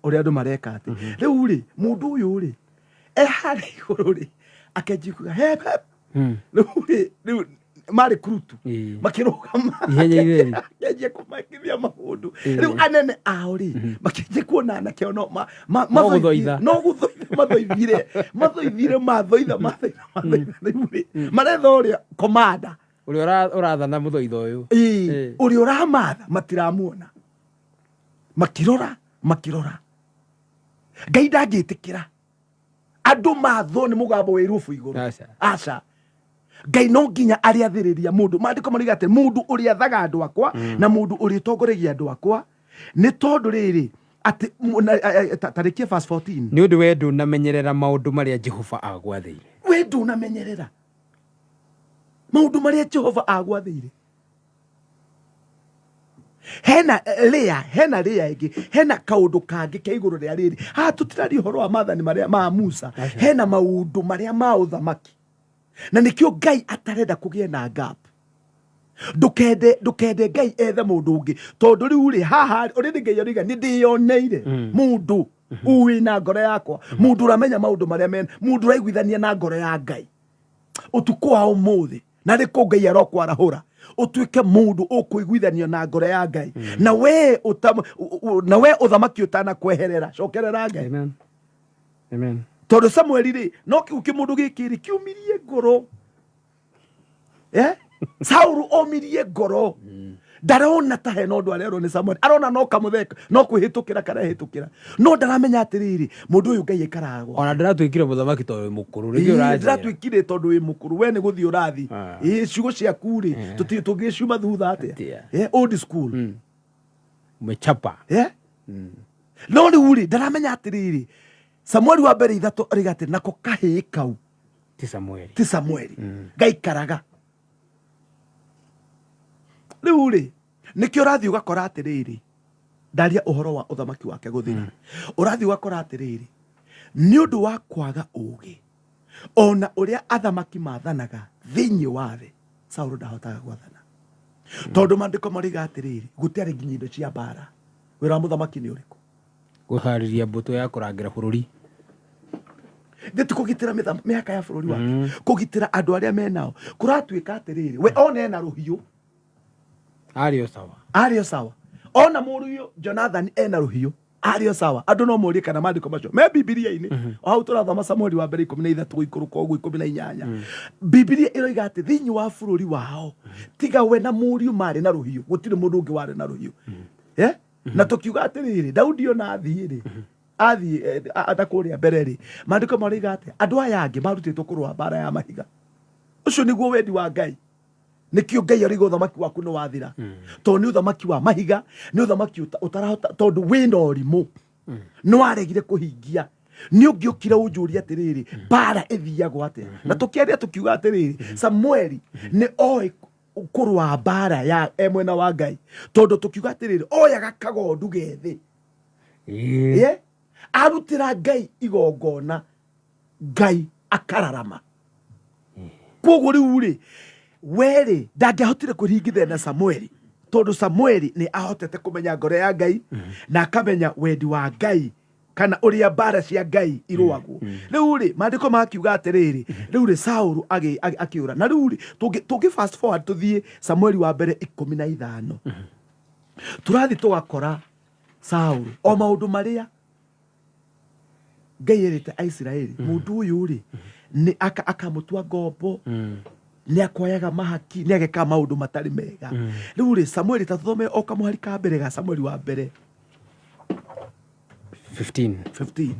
ũrĩa andũ mareka. Atĩ rĩu rĩ, mũndũ ũyũ rĩ, e harĩa igũrũ rĩ, akĩanjia kuga hep hep. Rĩu rĩ, rĩu marĩ kurutu makĩrũgama. Ihenya itheri. Akĩanjia kũmakithia maũndũ. Rĩu anene ao rĩ, makĩanjia kuona anake ao no No gũthoitha. No gũthoitha mathoithire, mathoithire, mathoitha, mathoitha, mathoitha. Rĩu rĩ, maretha ũrĩa komanda ũrĩa ũrathana mũthoitho ũyũ. Ũrĩa ũramatha matiramuona, makirora, makirora. Ngai ndangĩtĩkĩra andũ mathwo nĩ mũgambo wĩ rũbu igũrũ. Aca. Aca, Ngai no nginya arĩathĩrĩria mũndũ. Maandĩko mariga atĩ mũndũ ũrĩathaga andũ akwa na mũndũ ũrĩtongoragia andũ akwa, nĩ tondũ rĩrĩ, atĩ tarĩkia verse 14. Nĩ ũndũ we ndũnamenyerera maũndũ marĩa Jehova agwathĩire. We ndũnamenyerera maũndũ marĩa Jehova agwathĩire. Hena rĩa, hena rĩa ĩngĩ, hena kaũndũ kangĩ ke igũrũ rĩa rĩrĩ. Haha tũtiraria ũhoro wa maathani marĩa ma Musa. Hena maũndũ marĩa ma ũthamaki, na nĩkĩo Ngai atarenda kũgĩe na gap. Ndũkende, ndũkende Ngai ethe mũndũ ũngĩ, tondũ rĩu rĩ, haha ũrĩ Ngai aroiga nĩ ndĩyoneire mũndũ ũĩ na ngoro yakwa, mũndũ ũramenya maũndũ marĩa mena, mũndũ ũraiguithania na ngoro ya Ngai. Ũtukũ wa ũmũthĩ na rĩ kũ, Ngai arokwarahũra ũtuĩke mũndũ ũkũiguithanio na ngoro ya Ngai, na we na we ũthamaki ũtanakweherera, cokerera Ngai. Amen. Amen. Tondũ Samueli rĩ, no kĩu kĩmũndũ gĩkĩ rĩ, kiumirie ngoro. Saulu omirie ngoro, ndarona ta hena ũndũ arerwo nĩ Samueli, arona no kamũtheka, no kwĩhĩtũkĩra karehĩtũkĩra, no ndaramenya atĩrĩrĩ, mũndũ ũyũ Ngai aikaraga gwake. Ona ndĩratuĩkire mũthamaki tondũ wĩ mũkũrũ rĩngĩ ũranjĩra. Ndĩratuĩkire tondũ wĩ mũkũrũ, we nĩ gũthiĩ ũrathi. Ĩĩ, ciugo ciaku rĩ, tũngĩciuma thutha atĩa? Atĩa? Old school. Umechapa. No rĩu rĩ, ndaramenya atĩrĩrĩ, Samueli wa Mbere 3 arĩga atĩ nako kahĩĩ kau ti Samueli. Ti Samueli gaikaraga. Rĩu rĩ, nĩkĩo ũrathiĩ ũgakora atĩrĩrĩ, ndaria ũhoro wa ũthamaki wake gũthira, ũrathiĩ ũgakora atĩrĩrĩ, nĩ ũndũ wa kwaga ũũgĩ, ona ũrĩa athamaki mathanaga thĩinĩ wa thĩ, Saũlũ ndahotaga gwathana, tondũ maandĩko mariga atĩrĩrĩ, gũtiarĩ nginya indo cia mbara. Wĩra wa mũthamaki nĩ ũrĩkũ? Kũharĩria mbũtũ ya kũrangĩra bũrũri. Ndĩti kũgitĩra mĩhaka ya bũrũri wake, kũgitĩra andũ arĩa menao. Kũratuĩka atĩrĩrĩ, we one ena rũhiũ. Arĩ o sawa. Arĩ o sawa. Ona mũriũ Jonathan ena rũhiũ, arĩ o sawa. Andũ no morie kana maandĩko macio me Bibilia-inĩ. O hau tũrathoma Samueli wa Mbere 13 gũikũrũka ũguo 18, Bibilia ĩroiga atĩ thĩinĩ wa bũrũri wao, tiga we na mũriũ marĩ na rũhiũ, gũtirĩ mũndũ ũngĩ warĩ na rũhiũ. Na tũkiuga atĩrĩrĩ, Daudi ona athiĩ rĩ, athiĩ na kũrĩa mbere rĩ, maandĩko maroiga atĩa? Andũ aya angĩ marutĩtwo kũrũa mbara ya mahiga. Ũcio nĩguo wendi wa Ngai. Nĩkĩo Ngai aroiga ũthamaki waku nĩ wathira, tondũ nĩ ũthamaki wa mahiga, nĩ ũthamaki ũtarahota, tondũ wĩna ũrimũ, nĩ waregire kũhingia. Nĩ ũngĩũkire ũnjũrie atĩrĩrĩ, mbara ĩthiagwo atĩa? Na tũkĩaria tũkiuga atĩrĩrĩ, Samueli nĩ oĩ kũrũa mbara ya e mwena wa Ngai, tondũ tũkiuga atĩrĩrĩ, oyaga kagondu gethĩ, ye arutĩra Ngai igongona, Ngai akararama. Koguo rĩu rĩ, werĩ ndangĩahotire kũringithania na Samueli, tondũ Samueli nĩ ahotete kũmenya ngoro ya Ngai na akamenya wendi wa Ngai kana ũrĩa mbara cia Ngai irũagwo. Rĩu rĩ, maandĩko makiuga atĩrĩrĩ, rĩu rĩ, Saũlũ akĩũra. Na rĩu rĩ, tũngĩ fast forward tũthiĩ Samueli wa mbere 15, tũrathiĩ tũgakora Saũlũ o maũndũ marĩa Ngai erĩte Aisiraeli, mũndũ ũyũ rĩ, nĩ akamũtua ngombo, nĩ akoyaga mahaki, nĩ agekaga maũndũ matarĩ mega. Rĩu rĩ, Samueli, ta tũthome o kamũhari ka mbere ga Samueli wa mbere 15. 15.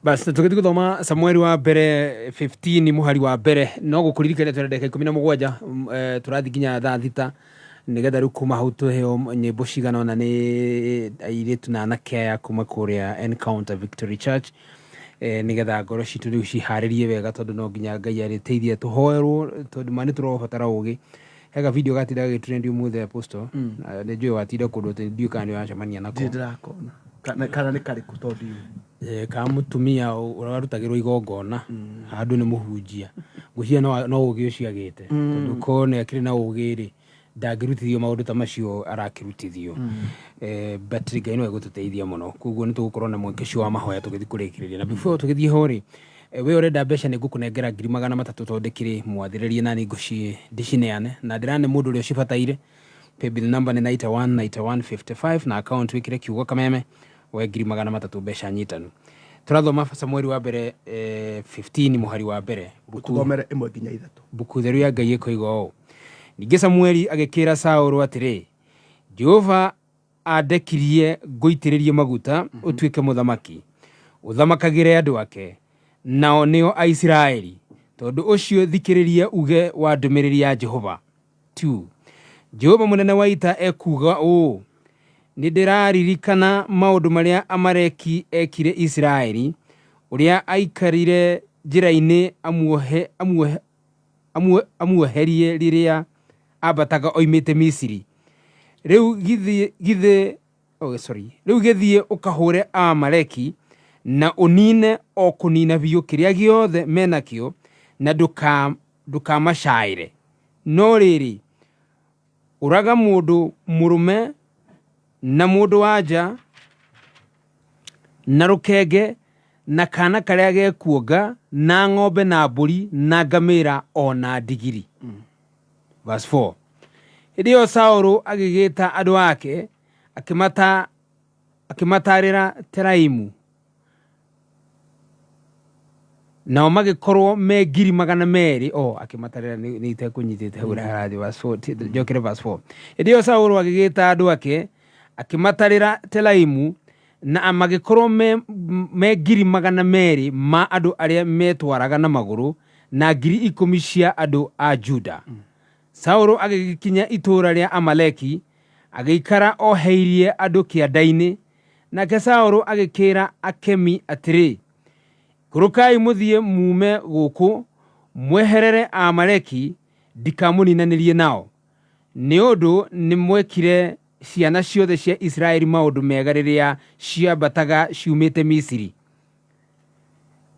Bas, tũgĩthiĩ gũthoma Samueli wa mbere 15 mũhari wa mbere, no gũkũririkania twĩna ndagĩka 17, tũrathiĩ nginya thaa 6, nĩgetha rĩu kuma hau tũheo nyĩmbo cigana ũna nĩ airĩtu na anake aya kuma kũrĩa Encounter Victory Church, nĩgetha ngoro citũ rĩu ciharĩrie wega, tondũ no nginya Ngai arĩteithie tũhoerwo, tondũ ma nĩ tũrabatara ũgĩ. Hega video gatinda gagĩtrend ũmũthĩ, Apostle. Nĩ njũĩ watinda kũndũ atĩ ndiũĩ kana nĩ ũracemania nako. Ndirĩ ndĩrakona. Kana nĩ karĩkũ tondũ ndiũĩ. Ka mũtumia ũrarutagĩrwo igongona handũ nĩ mũhunjia. Ngwĩciria no ũgĩ ũcio agĩte, tondũ korwo nĩ akĩrĩ na ũgĩ rĩ, ndangĩrutithio maũndũ ta macio arakĩrutithio. But Ngai no egũtũteithia mũno, koguo nĩ tũgũkorwo na mweke ũcio wa mahoya tũgĩthiĩ kũrĩkĩrĩria. Na before tũgĩthiĩ ho rĩ, we ũrenda mbeca nĩ ngũkũnengera 300,000, tondũ ndĩkĩrĩ mwathĩrĩrie na nĩ ndĩcineane, na ndĩrane mũndũ ũrĩa ũcibataire. Paybill number nĩ 91 91 55, na account wĩkĩre kiugo Kameme we 300,000, mbeca nyitanu. Tũrathoma Samueli wa mbere 15 mũhari wa mbere. Tũthomere 1 nginya 3. Mbuku theru ya Ngai ĩkoiga ũũ: Ningĩ Samueli agĩkĩra Saũlũ atĩrĩ, Jehova andekirie ngũitĩrĩrie maguta ũtuĩke mũthamaki, ũthamakagĩre andũ ake, nao nĩo Aisiraeli. Tondũ ũcio thikĩrĩria uge wa ndũmĩrĩri ya Jehova. 2 Jehova mũnene wa ita ekuuga ũũ: Nĩ ndĩraririkana maũndũ marĩa Amaleki ekire Isiraeli, ũrĩa aikarire njĩra-inĩ amuoherie rĩrĩa ambataga oimĩte Misiri. Rĩu githĩ, oh, sorry. Rĩu gĩthiĩ ũkahũre Aamaleki na ũniine o kũniina biũ kĩrĩa gĩothe menakĩo, na ndũkamacaĩre. No rĩrĩ, ũraga mũndũ mũrũme na mũndũ wa nja na rũkenge na kana karĩa gekuonga na ng'ombe na mbũri na ngamĩra o na ndigiri. Verse 4. Hĩndĩ ĩyo Saũlũ agĩgĩta andũ ake, akĩmatarĩra Telaimu, nao magĩkorwo me 200,000. O akĩmatarĩra nĩ itekũnyitĩte hau ũrĩa harathiĩ. Verse 4, njokere verse 4. Hĩndĩ ĩyo Saũlũ agĩgĩta andũ ake, akĩmatarĩra Telaimu, na magĩkorwo me 200,000 ma andũ arĩa metwaraga na magũrũ, na 10,000 cia andũ a Juda. Saũlũ agĩgĩkinya itũũra rĩa Amaleki, agĩikara oheirie andũ kĩanda-inĩ. Nake Saũlũ agĩkĩĩra Akemi atĩrĩ, Ikũrũkai mũthiĩ muume gũkũ, mweherere Aamaleki, ndikamũninanĩrie nao. Nĩ ũndũ nĩmwekire ciana ciothe cia Isiraeli maũndũ mega rĩrĩa ciambataga ciumĩte Misiri.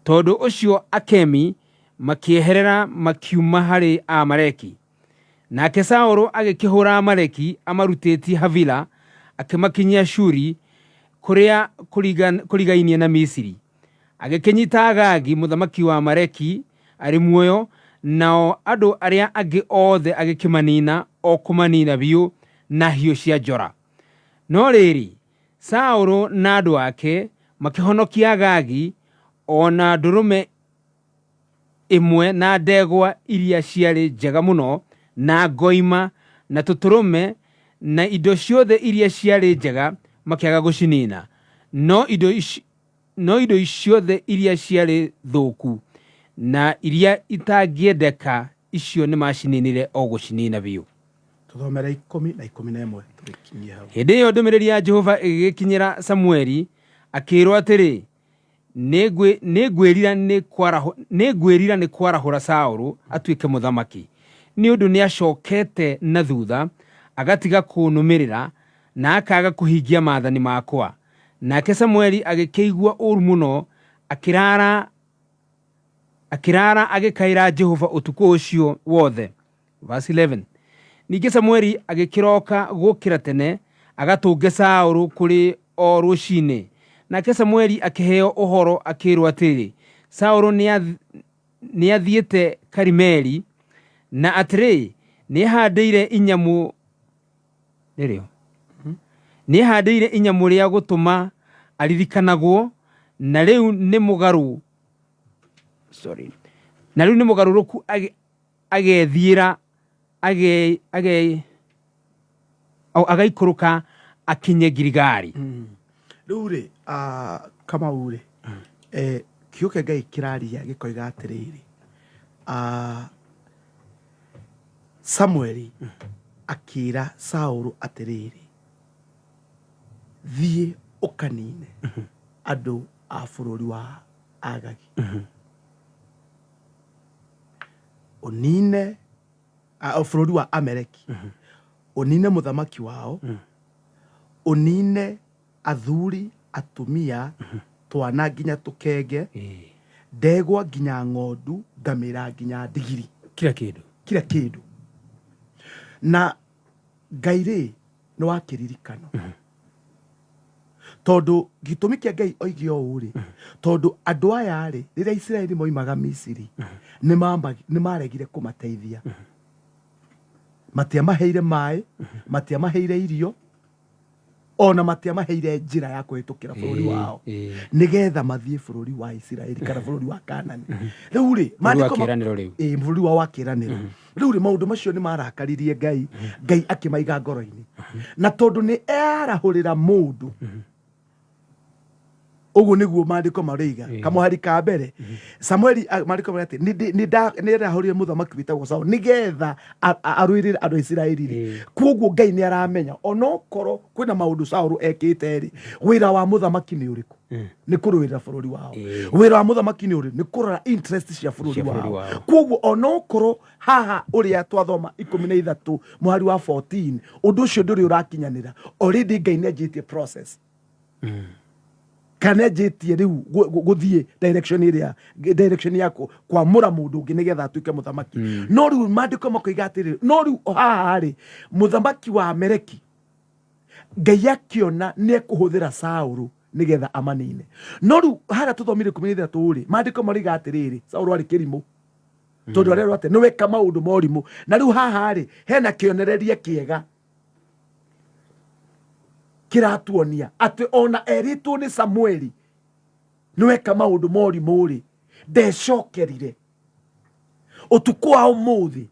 Tondũ ũcio Akemi makĩeherera makiuma harĩ Aamaleki. Nake Saũlũ agĩkĩhũra Amaleki amarutĩtie Havila akĩmakinyia Shuri, kũrĩa kũrigainie na Misiri. Agĩkĩnyita Agagi mũthamaki wa Amaleki arĩ muoyo, nao andũ arĩa angĩ othe agĩkĩmanina o kũmanina biũ na hiũ cia njora. No rĩrĩ, Saũlũ na andũ ake makĩhonokia Agagi o na ndũrũme ĩmwe na ndegwa iria ciarĩ njega mũno, na ngoima, na tũtũrũme, na indo ciothe iria ciarĩ njega, Makĩaga gũcinina, no indo ici no indo ciothe iria ciarĩ thũku na iria itangĩendeka icio nĩmacininire o gũcinina biũ. Tũthomere 10 na 11 tũgĩkinyie hau. Hĩndĩ ĩyo ndũmĩrĩri ya Jehova ĩgĩgĩkinyĩra Samueli, akĩĩrwo atĩrĩ, Nĩngwĩrira nĩ kwarahũra Saũlũ atuĩke mũthamaki, nĩ ũndũ nĩacookete na thuutha, agatiga kũnũmĩrĩra, na akaaga kũhingia maathani makwa. Nake Samueli agĩkĩigua ũũru mũno, akĩraara akĩraara agĩkaĩra Jehova ũtukũ ũcio wothe. Verse 11. Ningĩ Samueli agĩkĩroka gũkĩra tene agatũnge Saũlũ kũrĩ o rũcinĩ. Nake Samueli akĩheo ũhoro akĩĩrwo atĩrĩ, Saũlũ nĩathiĩte Karimeli, na atĩrĩ, nĩehandĩire inyamũ nĩrĩo nĩehandĩire inyamũ rĩa gũtũma aririkanagwo, na rĩu nĩ mũgarũ sorry na rĩu nĩ mũgarũrũku agethiĩra age age agaikũrũka akinye Giligali. Rĩu rĩ, Kamau rĩ, kiugo kĩa Ngai kĩraria gĩkoiga atĩrĩrĩ, Samueli akĩra Saũlũ atĩrĩrĩ, thiĩ ũkanine andũ a bũrũri wa Agagi. Ũnine bũrũri wa Ameleki. Ũnine mũthamaki wao. Ũnine athuri, atumia, twana nginya tũkenge, ndegwa nginya ng'ondu, ngamĩra nginya ndigiri. Kila kĩndũ. Kila kĩndũ. Na Ngai rĩ nĩ wa kĩririkano. Tondũ gĩtũmi kĩa Ngai oige ũũ rĩ, tondũ andũ aya rĩ, rĩrĩa Isiraeli moimaga Misiri, nĩ maregire kũmateithia. Matiamaheire maĩ, matiamaheire irio, ona matiamaheire njĩra ya kũhĩtũkĩra bũrũri wao nĩgetha mathiĩ bũrũri wa Isiraeli kana bũrũri wa Kanani. Rĩu rĩ, Bũrũri wa kĩĩranĩro rĩu. Ĩĩ, bũrũri wao wa kĩĩranĩro. Rĩu rĩ, maũndũ macio nĩ marakaririe Ngai, Ngai akĩmaiga ngoro-inĩ. Na tondũ nĩ eyarahũrĩra mũndũ, ũguo nĩguo maandĩko maroiga. Kamũhari ka mbere, Samueli, maandĩko marĩa atĩ nĩ ndarahũrire mũthamaki wĩtagwo Saũlũ nĩgetha arũĩrĩre andũ a Isiraeli rĩ. Kwoguo Ngai nĩ aramenya onokorwo kwĩna maũndũ Saũlũ ekĩte rĩ, wĩra wa mũthamaki nĩ ũrĩkũ? Nĩ kũrũĩrĩra bũrũri wao. Wĩra wa mũthamaki nĩ ũrĩkũ? Nĩ kũrora interest cia bũrũri Cia bũrũri wao. wao. Kwoguo onokorwo haha ũrĩa twathoma 13 mũhari wa 14 ũndũ ũcio ndũrĩ ũrakinyanĩra, already Ngai nĩ anjĩtie process kana anjĩtie rĩu gũthiĩ direction ĩrĩa direction ya kwamũra mũndũ ũngĩ nĩgetha atuĩke mũthamaki. No rĩu maandĩko makoiga atĩrĩrĩ, no rĩu haha rĩ, mũthamaki wa Ameleki Ngai akĩona nĩ ekũhũthĩra Saũlũ nĩgetha amanine. No rĩu harĩa tũthomire 13 rĩ, maandĩko maroiga atĩrĩrĩ, Saũlũ arĩ kĩrimũ tondũ arerwo atĩ nĩ weka maũndũ ma ũrimũ. Na rĩu haha rĩ, hena kĩonereria kĩega kĩratuonia atĩ ona erĩtwo nĩ Samueli nĩ weka maũndũ ma ũrimũ rĩ, ndecokerire. Ũtukũ wa ũmũthĩ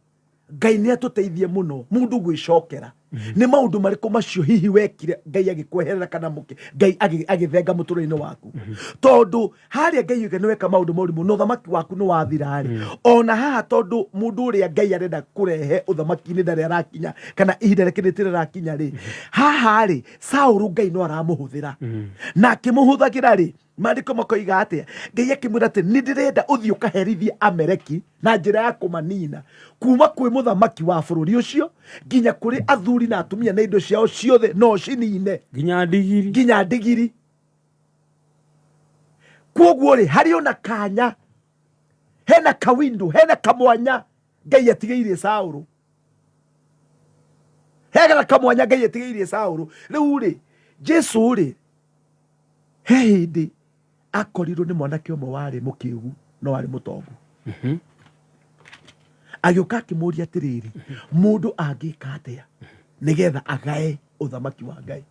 Ngai nĩ atũteithie mũno mũndũ gwĩcokera. Nĩ maũndũ marĩkũ macio hihi wekire Ngai agĩkweherera kana mũke Ngai agĩthenga mũtũrĩre-inĩ waku? Tondũ harĩa Ngai oiga nĩ weka maũndũ ma ũrimũ na ũthamaki waku nĩ wathira rĩ, ona haha tondũ mũndũ ũrĩa Ngai arenda kũrehe ũthamaki-inĩ ndarĩ arakinya kana ihinda rĩake rĩtirĩ rĩrakinya rĩ, haha rĩ, Saũlũ Ngai no aramũhũthĩra. Na akĩmũhũthagĩra rĩ, maandĩko makoiga atĩa? Ngai akĩmwĩra atĩ nĩ ndĩrenda ũthiĩ ũkaherithie Ameleki na njĩra ya kũmanina kuma kwĩ mũthamaki wa bũrũri ũcio nginya kũrĩ athuri na atumia na indo ciao ciothe no ũcinine. Nginya ndigiri. Nginya ndigiri. Kwoguo rĩ, harĩ ona kanya, hena kawindu, hena kamwanya Ngai atigĩirie Saũlũ. Hena kamwanya Ngai atigĩirie Saũlũ. Rĩu rĩ, Jesu rĩ, he hĩndĩ akorirwo nĩ mwanake ũmwe warĩ mũkĩgu no warĩ mũtongu. Agĩũka akĩmũria atĩrĩrĩ, mũndũ angĩka atĩa nĩgetha agae ũthamaki wa Ngai?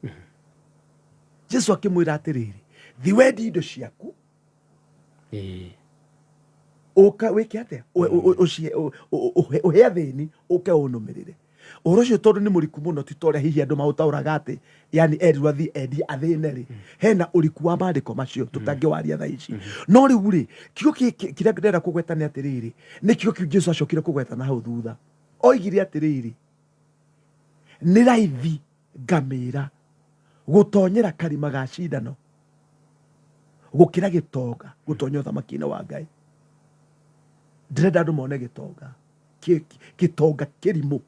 Jesu akĩmwĩra atĩrĩrĩ, thi wendie indo ciaku ũka wĩke atĩa? Ũhe athĩni, ũke ũnũmĩrĩre. Ũhoro ũcio tondũ nĩ mũriku mũno, ti ta ũrĩa hihi andũ maũtaũraga atĩ yani erirwo athiĩ endie athĩne rĩ, hena ũriku wa maandĩko macio tũtangĩwaria thaa ici. No rĩu rĩ, kiugo gĩkĩ kĩrĩa ndĩrenda kũgweta nĩ atĩrĩrĩ, nĩ kiugo kĩu Jesu acokire kũgweta na hau thutha. Oigire atĩrĩrĩ, nĩ raithi ngamĩra gũtonyera karima ga cindano gũkĩra gĩtonga gũtonya ũthamaki-inĩ wa Ngai. Ndĩrenda andũ mone gĩtonga gĩtonga kĩrimũ,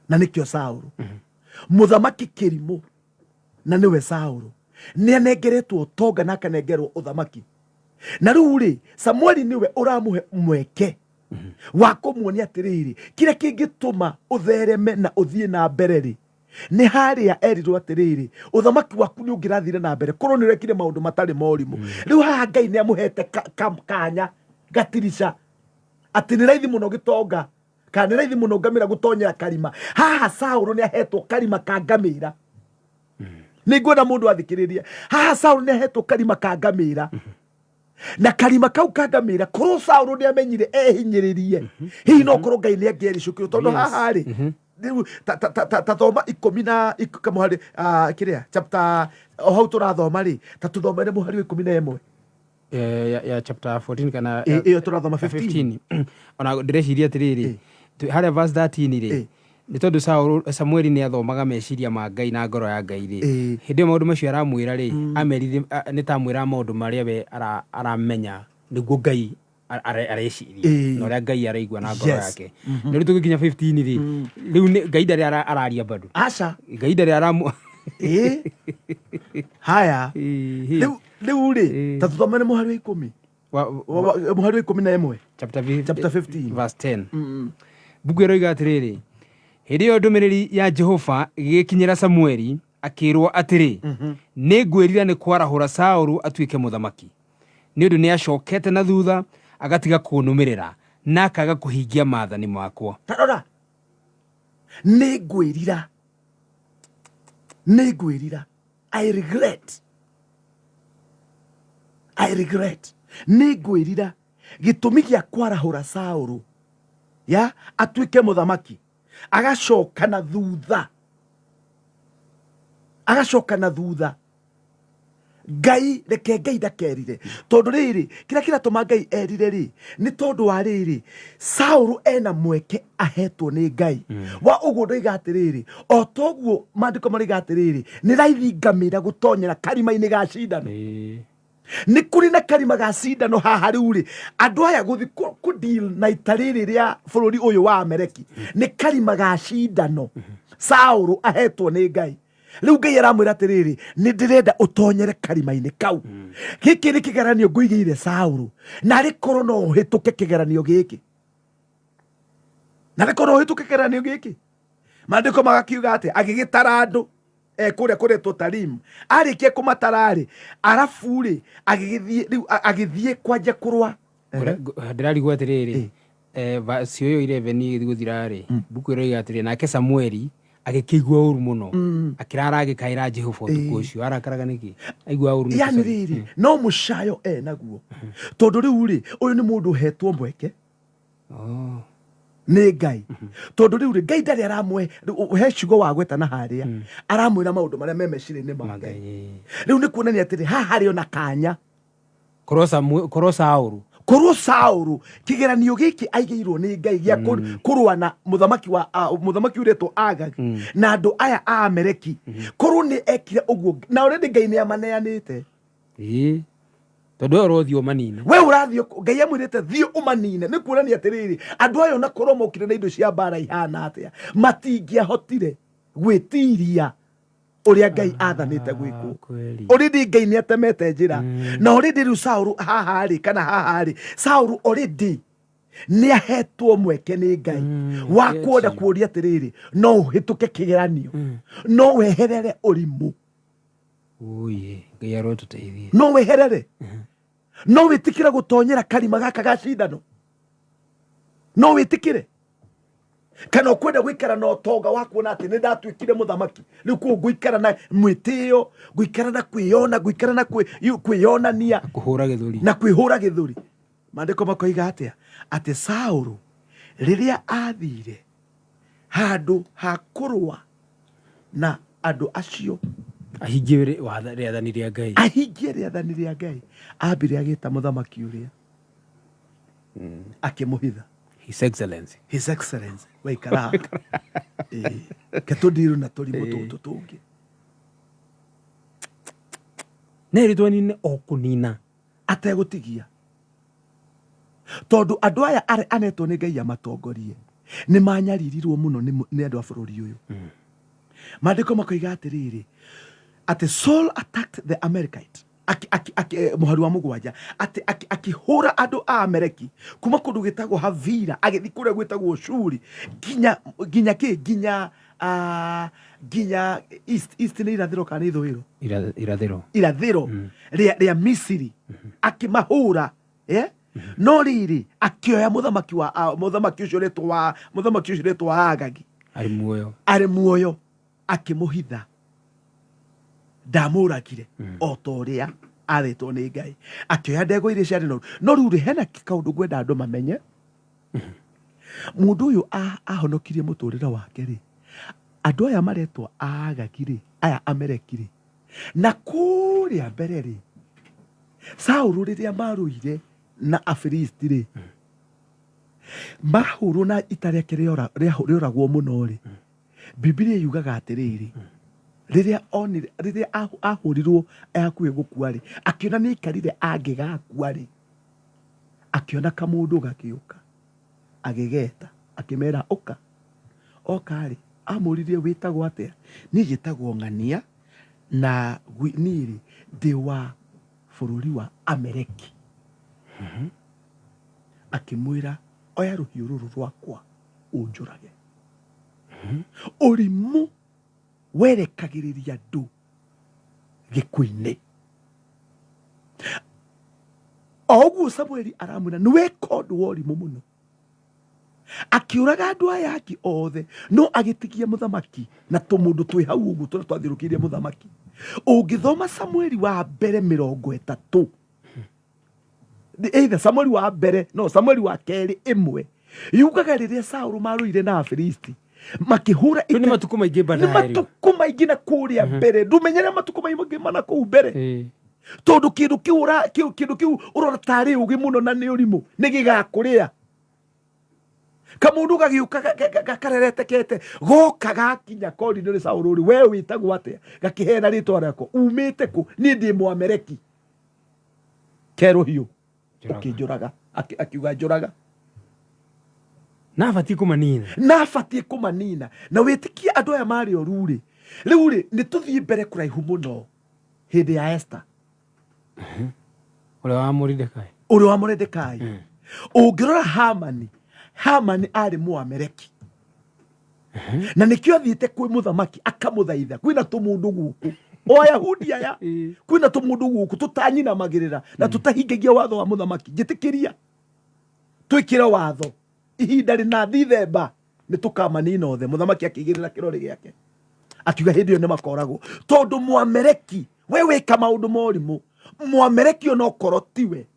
na nĩkĩo Saũlũ, mũthamaki kĩrimũ, na nĩwe Saũlũ, nĩ anengeretwo ũtonga na akanengerwo ũthamaki. Na rĩu rĩ, Samueli nĩwe ũramũhe mweke wa kũmuonia atĩrĩrĩ, kĩrĩa kĩngĩtũma ũthereme na ũthiĩ na mbere rĩ, nĩ harĩa erirwo atĩrĩrĩ, ũthamaki waku nĩ ũngĩrathire na mbere korwo nĩ ũrekire maũndũ matarĩ morimũ. Rĩu haha Ngai nĩ amũhete kanya gatirica atĩ nĩ raithi mũno gĩtonga kana nĩ raithi mũno ngamĩra gũtonyera karima. Haha Saũlũ nĩ ahetwo karima ka ngamĩra. Nĩ ngwenda mũndũ athikĩrĩrie haha, Saũlũ nĩ ahetwo karima ka ngamĩra, na karima kau ka ngamĩra, korwo Saũlũ nĩ amenyire ehinyĩrĩrie, hihi no korwo Ngai nĩ angĩericũkirwo, tondũ haha rĩ, rĩu ta thoma ikũmi na kamũhari, kĩrĩa chapter o hau tũrathoma rĩ, ta tũthomere mũhari wa 11. Ya chapter 14 kana? Ĩyo tũrathoma 15. 15. Ona ndĩreciria atĩrĩrĩ, harĩa verse 13 rĩ, nĩ tondũ Samueli nĩ athomaga meciria ma Ngai na ngoro ya Ngai rĩ, hĩndĩ ĩyo maũndũ macio aramwĩra rĩ, amerire nĩ ta amwĩra maũndũ marĩa we aramenya nĩguo Ngai areciria na ũrĩa Ngai araigua na ngoro yake. Na rĩu tũgĩkinya 15 rĩ, rĩu Ngai ndarĩ araria bado. Aca. Ngai ndarĩ aramu. Haya, rĩu rĩ, ta tũthomere mũhari wa 10, mũhari wa 11. Chapter, Chapter 15. Verse 10, mbuku ĩroiga atĩrĩrĩ, hĩndĩ ĩyo ndũmĩrĩri ya Jehova ĩgĩkinyĩra Samueli akĩrwo atĩrĩ, nĩ ngwĩrira nĩ kwarahũra Saũlũ atuĩke mũthamaki, nĩ ũndũ nĩ acokete na thutha agatiga kũnũmĩrĩra na akaga kũhingia maathani makwa. Ta rora, nĩ ngwĩrira, nĩ ngwĩrira, I regret, I regret, nĩ ngwĩrira gĩtũmi gĩa kwarahũra Saũlũ ya atuĩke mũthamaki, agacoka na thutha, agacoka na thutha. Ngai, reke Ngai ndakerire, tondũ rĩrĩ, kĩrĩa kĩratũma Ngai erire rĩ, nĩ tondũ wa rĩrĩ, Saũlũ ena mweke ahetwo nĩ Ngai wa ũguo. Ndoiga atĩrĩrĩ, o toguo maandĩko maroiga atĩrĩrĩ, nĩ raithi ngamĩra gũtonyera karima-inĩ ga cindano. Nĩ kũrĩ na karima ga cindano haha. Rĩu rĩ, andũ aya gũthi kũ deal na ita rĩrĩ rĩa bũrũri ũyũ wa Ameleki nĩ karima ga cindano Saũlũ ahetwo nĩ Ngai. Rĩu Ngai aramwĩra atĩrĩrĩ, nĩ ndĩrenda ũtonyere karima-inĩ kau. Gĩkĩ nĩ kĩgeranio ngũigĩire Saũlũ, narĩ korwo no ũhĩtũke kĩgeranio gĩkĩ, narĩ korwo ũhĩtũke kĩgeranio gĩkĩ. Maandĩko magakiuga atĩ agĩgĩtara andũ e kũrĩa kũretwo Tarim. Arĩkia kũmatara-rĩ, arabu-rĩ, agĩgĩthiĩ rĩu agĩthiĩ kwanjia kũrũa. Ndĩrarigwo atĩrĩrĩ, verse ũyũ 11 ĩgĩthiĩ gũthira rĩ, mbuku ĩroiga atĩrĩ, nake Samueli agĩkĩigua ũru mũno, akĩrara agĩkaĩra Jehova ũtukũ ũcio. Arakaraga nĩkĩ? Aigua ũru nĩkĩ? Yani Sorry. Rĩrĩ no mũcayo enaguo, tondũ rĩu rĩ, ũyũ nĩ mũndũ ũhetwo mweke nĩ Ngai, tondũ rĩu rĩ, Ngai ndarĩ aramwe he ciugo wagweta na harĩa aramwĩra maũndũ marĩa me meciria-inĩ ma Ngai. Rĩu nĩ kuonania atĩrĩ, haha harĩ ona kanya. Korwo Saũlũ Korwo Saũlũ kĩgeranio gĩkĩ aigĩirwo nĩ Ngai gĩa kũrũa na mũthamaki wa mũthamaki ũretwo Agag na andũ aya a Ameleki, korwo nĩ ekire ũguo, na already Ngai nĩ amaneanĩte. Ĩĩ, tondũ we ũrothiĩ ũmanine. We ũrathiĩ, Ngai amwĩrĩte thiĩ ũmanine. Nĩ kuonania atĩrĩrĩ, andũ aya ona korwo mokire na indo cia mbara ihana atĩa, matingĩahotire gwĩtiria ũrĩa Ngai athanĩte gwĩkwo. Already Ngai nĩ atemete njĩra, na already rĩu Saũlũ haha rĩ, kana haha rĩ, Saũlũ already nĩ ahetwo mweke nĩ Ngai wa kuona kuoria atĩrĩrĩ, no ũhĩtũke kĩgeranio, no weherere ũrimũ. Ũyĩ, Ngai arotũteithie. No weherere, no wĩtĩkĩre gũtonyera karima gaka ga cindano, no wĩtĩkĩre, kana ũkwenda gũikara na ũtonga wa kuona atĩ nĩ ndatuĩkire mũthamaki, rĩu kũu ngũikara na mwĩtĩo, ngũikara na kwĩyona, ngũikara na kwĩyonania. Kũhũra gĩthũri. Na kwĩhũra gĩthũri. Maandĩko makoiga atĩa? Atĩ Saũlũ rĩrĩa athire Handũ ha kũrũa na andũ acio, ahingie rĩathani rĩa Ngai, ahingie rĩathani rĩa Ngai, ambire agĩta mũthamaki ũrĩa akĩmũhitha. His Excellency. His Excellency, waikara haha. Ĩĩ. Ke tũndiru na tũrimũ tũtũ tũngĩ. Na ĩrĩtwo nine o kũnina. Ategũtigia, tondũ andũ aya arĩa anetwo nĩ Ngai amatongorie nĩ manyaririrwo mũno nĩ andũ a bũrũri ũyũ. Maandĩko makoiga atĩrĩrĩ, atĩ Saul attacked the Amalekite, mũhari wa 7, atĩ akĩhũra andũ a Amaleki kuma kũndũ gwĩtagwo Havila agĩthiĩ kũrĩa gwĩtagwo Shuri, nginya kĩ, nginya east nĩ irathĩro kana nĩ ithũĩro? Irathĩro. Irathĩro rĩa Misiri, akĩmahũra, eh? No rĩrĩ, akĩoya mũthamaki wa mũthamaki ũcio ũretwo wa mũthamaki ũcio ũretwo wa Agagi. Arĩ muoyo. Arĩ muoyo, akĩmũhitha, ndamũragire o ta ũrĩa athĩtwo nĩ Ngai. Akĩoya ndegwa iria ciarĩ noru. No rĩu rĩ, hena kaũndũ ngwenda andũ mamenye. Mũndũ ũyũ ahonokirie mũtũrĩre wake rĩ, andũ aya maretwo Aagagi rĩ, aya Ameleki rĩ, na kũrĩa mbere rĩ, Saũlũ rĩrĩa marũire na Afilisti rĩ, mahũrwo na ita rĩake rĩoragwo mũno rĩ, Bibilia yugaga atĩrĩrĩ, rĩrĩa onire, rĩrĩa ahũrirwo e hakuhĩ gũkua rĩ, akĩona nĩ aikarire angĩgakua rĩ, akĩona kamũndũ gagĩũka, agĩgeta, akĩmera ũka. Oka rĩ, amũririe wĩtagwo atĩa? Niĩ njĩtagwo Ng'ania, na niĩ rĩ, ndĩ wa bũrũri wa Ameleki. Akĩmwĩra, oya rũhiũ rũrũ rwakwa ũnjũrage. Ũrimũ werekagĩrĩria andũ gĩkuũ-inĩ. O ũguo Samueli aramwĩra nĩ weka ũndũ wa ũrimũ mũno. Akĩũraga andũ aya angĩ othe, no agĩtigia mũthamaki na tũmũndũ twĩ hau ũguo tũrĩa twathiũrũkĩirie mũthamaki. Ũngĩthoma Samueli wa mbere 30, either Samueli wa mbere, no Samueli wa kerĩ 1, yugaga rĩrĩa Saũlũ marũire na Afilisti makĩhũra Rĩu nĩ matukũ maingĩ nĩ baadaye rĩu. Matukũ maingĩ na kũrĩa mbere, ndũmenyere matukũ maingĩ mana kũu mbere, tondũ kĩndũ kĩu kĩndũ kĩu ũrona tarĩ ũgĩ mũno na nĩ ũrimũ, nĩ gĩgakũrĩa. Kamũndũ gagĩũka gakareretekete, goka gakinya kori-inĩ rĩ, Saũlũ rĩ, we wĩtagwo atĩa? Gakĩheana rĩtwa rĩako, umĩte kũ? Niĩ ndĩ Mũameleki. Kerũhiũ. Njũraga. Ũkĩnjũraga. Akiuga njũraga. Na abatiĩ kũmanina. Na abatiĩ kũmanina. Na wĩtĩkie andũ aya marĩ oru rĩ, rĩu rĩ, nĩ tũthiĩ mbere kũraihu mũno hĩndĩ ya Esther. Ũrĩa wa Moridekai. Ũrĩa wa Moridekai. Ũngĩrora Hamani, Hamani arĩ Mũameleki. Na nĩkĩo athiĩte kwĩ mũthamaki akamũthaitha, kwĩna tũmũndũ gũkũ o Ayahudi aya, kwĩna tũmũndũ gũkũ tũtanyinamagĩrĩra na tũtahingagia watho wa mũthamaki, njĩtĩkĩria twĩkĩre watho ihinda rĩna Dithemba nĩ tũkamanina othe. Mũthamaki akĩigĩrĩra kĩrore gĩake, akiuga hĩndĩ ĩyo nĩ makoragwo, tondũ Mwamereki we wĩka maũndũ morimũ, Mwamereki onokorwo tiwe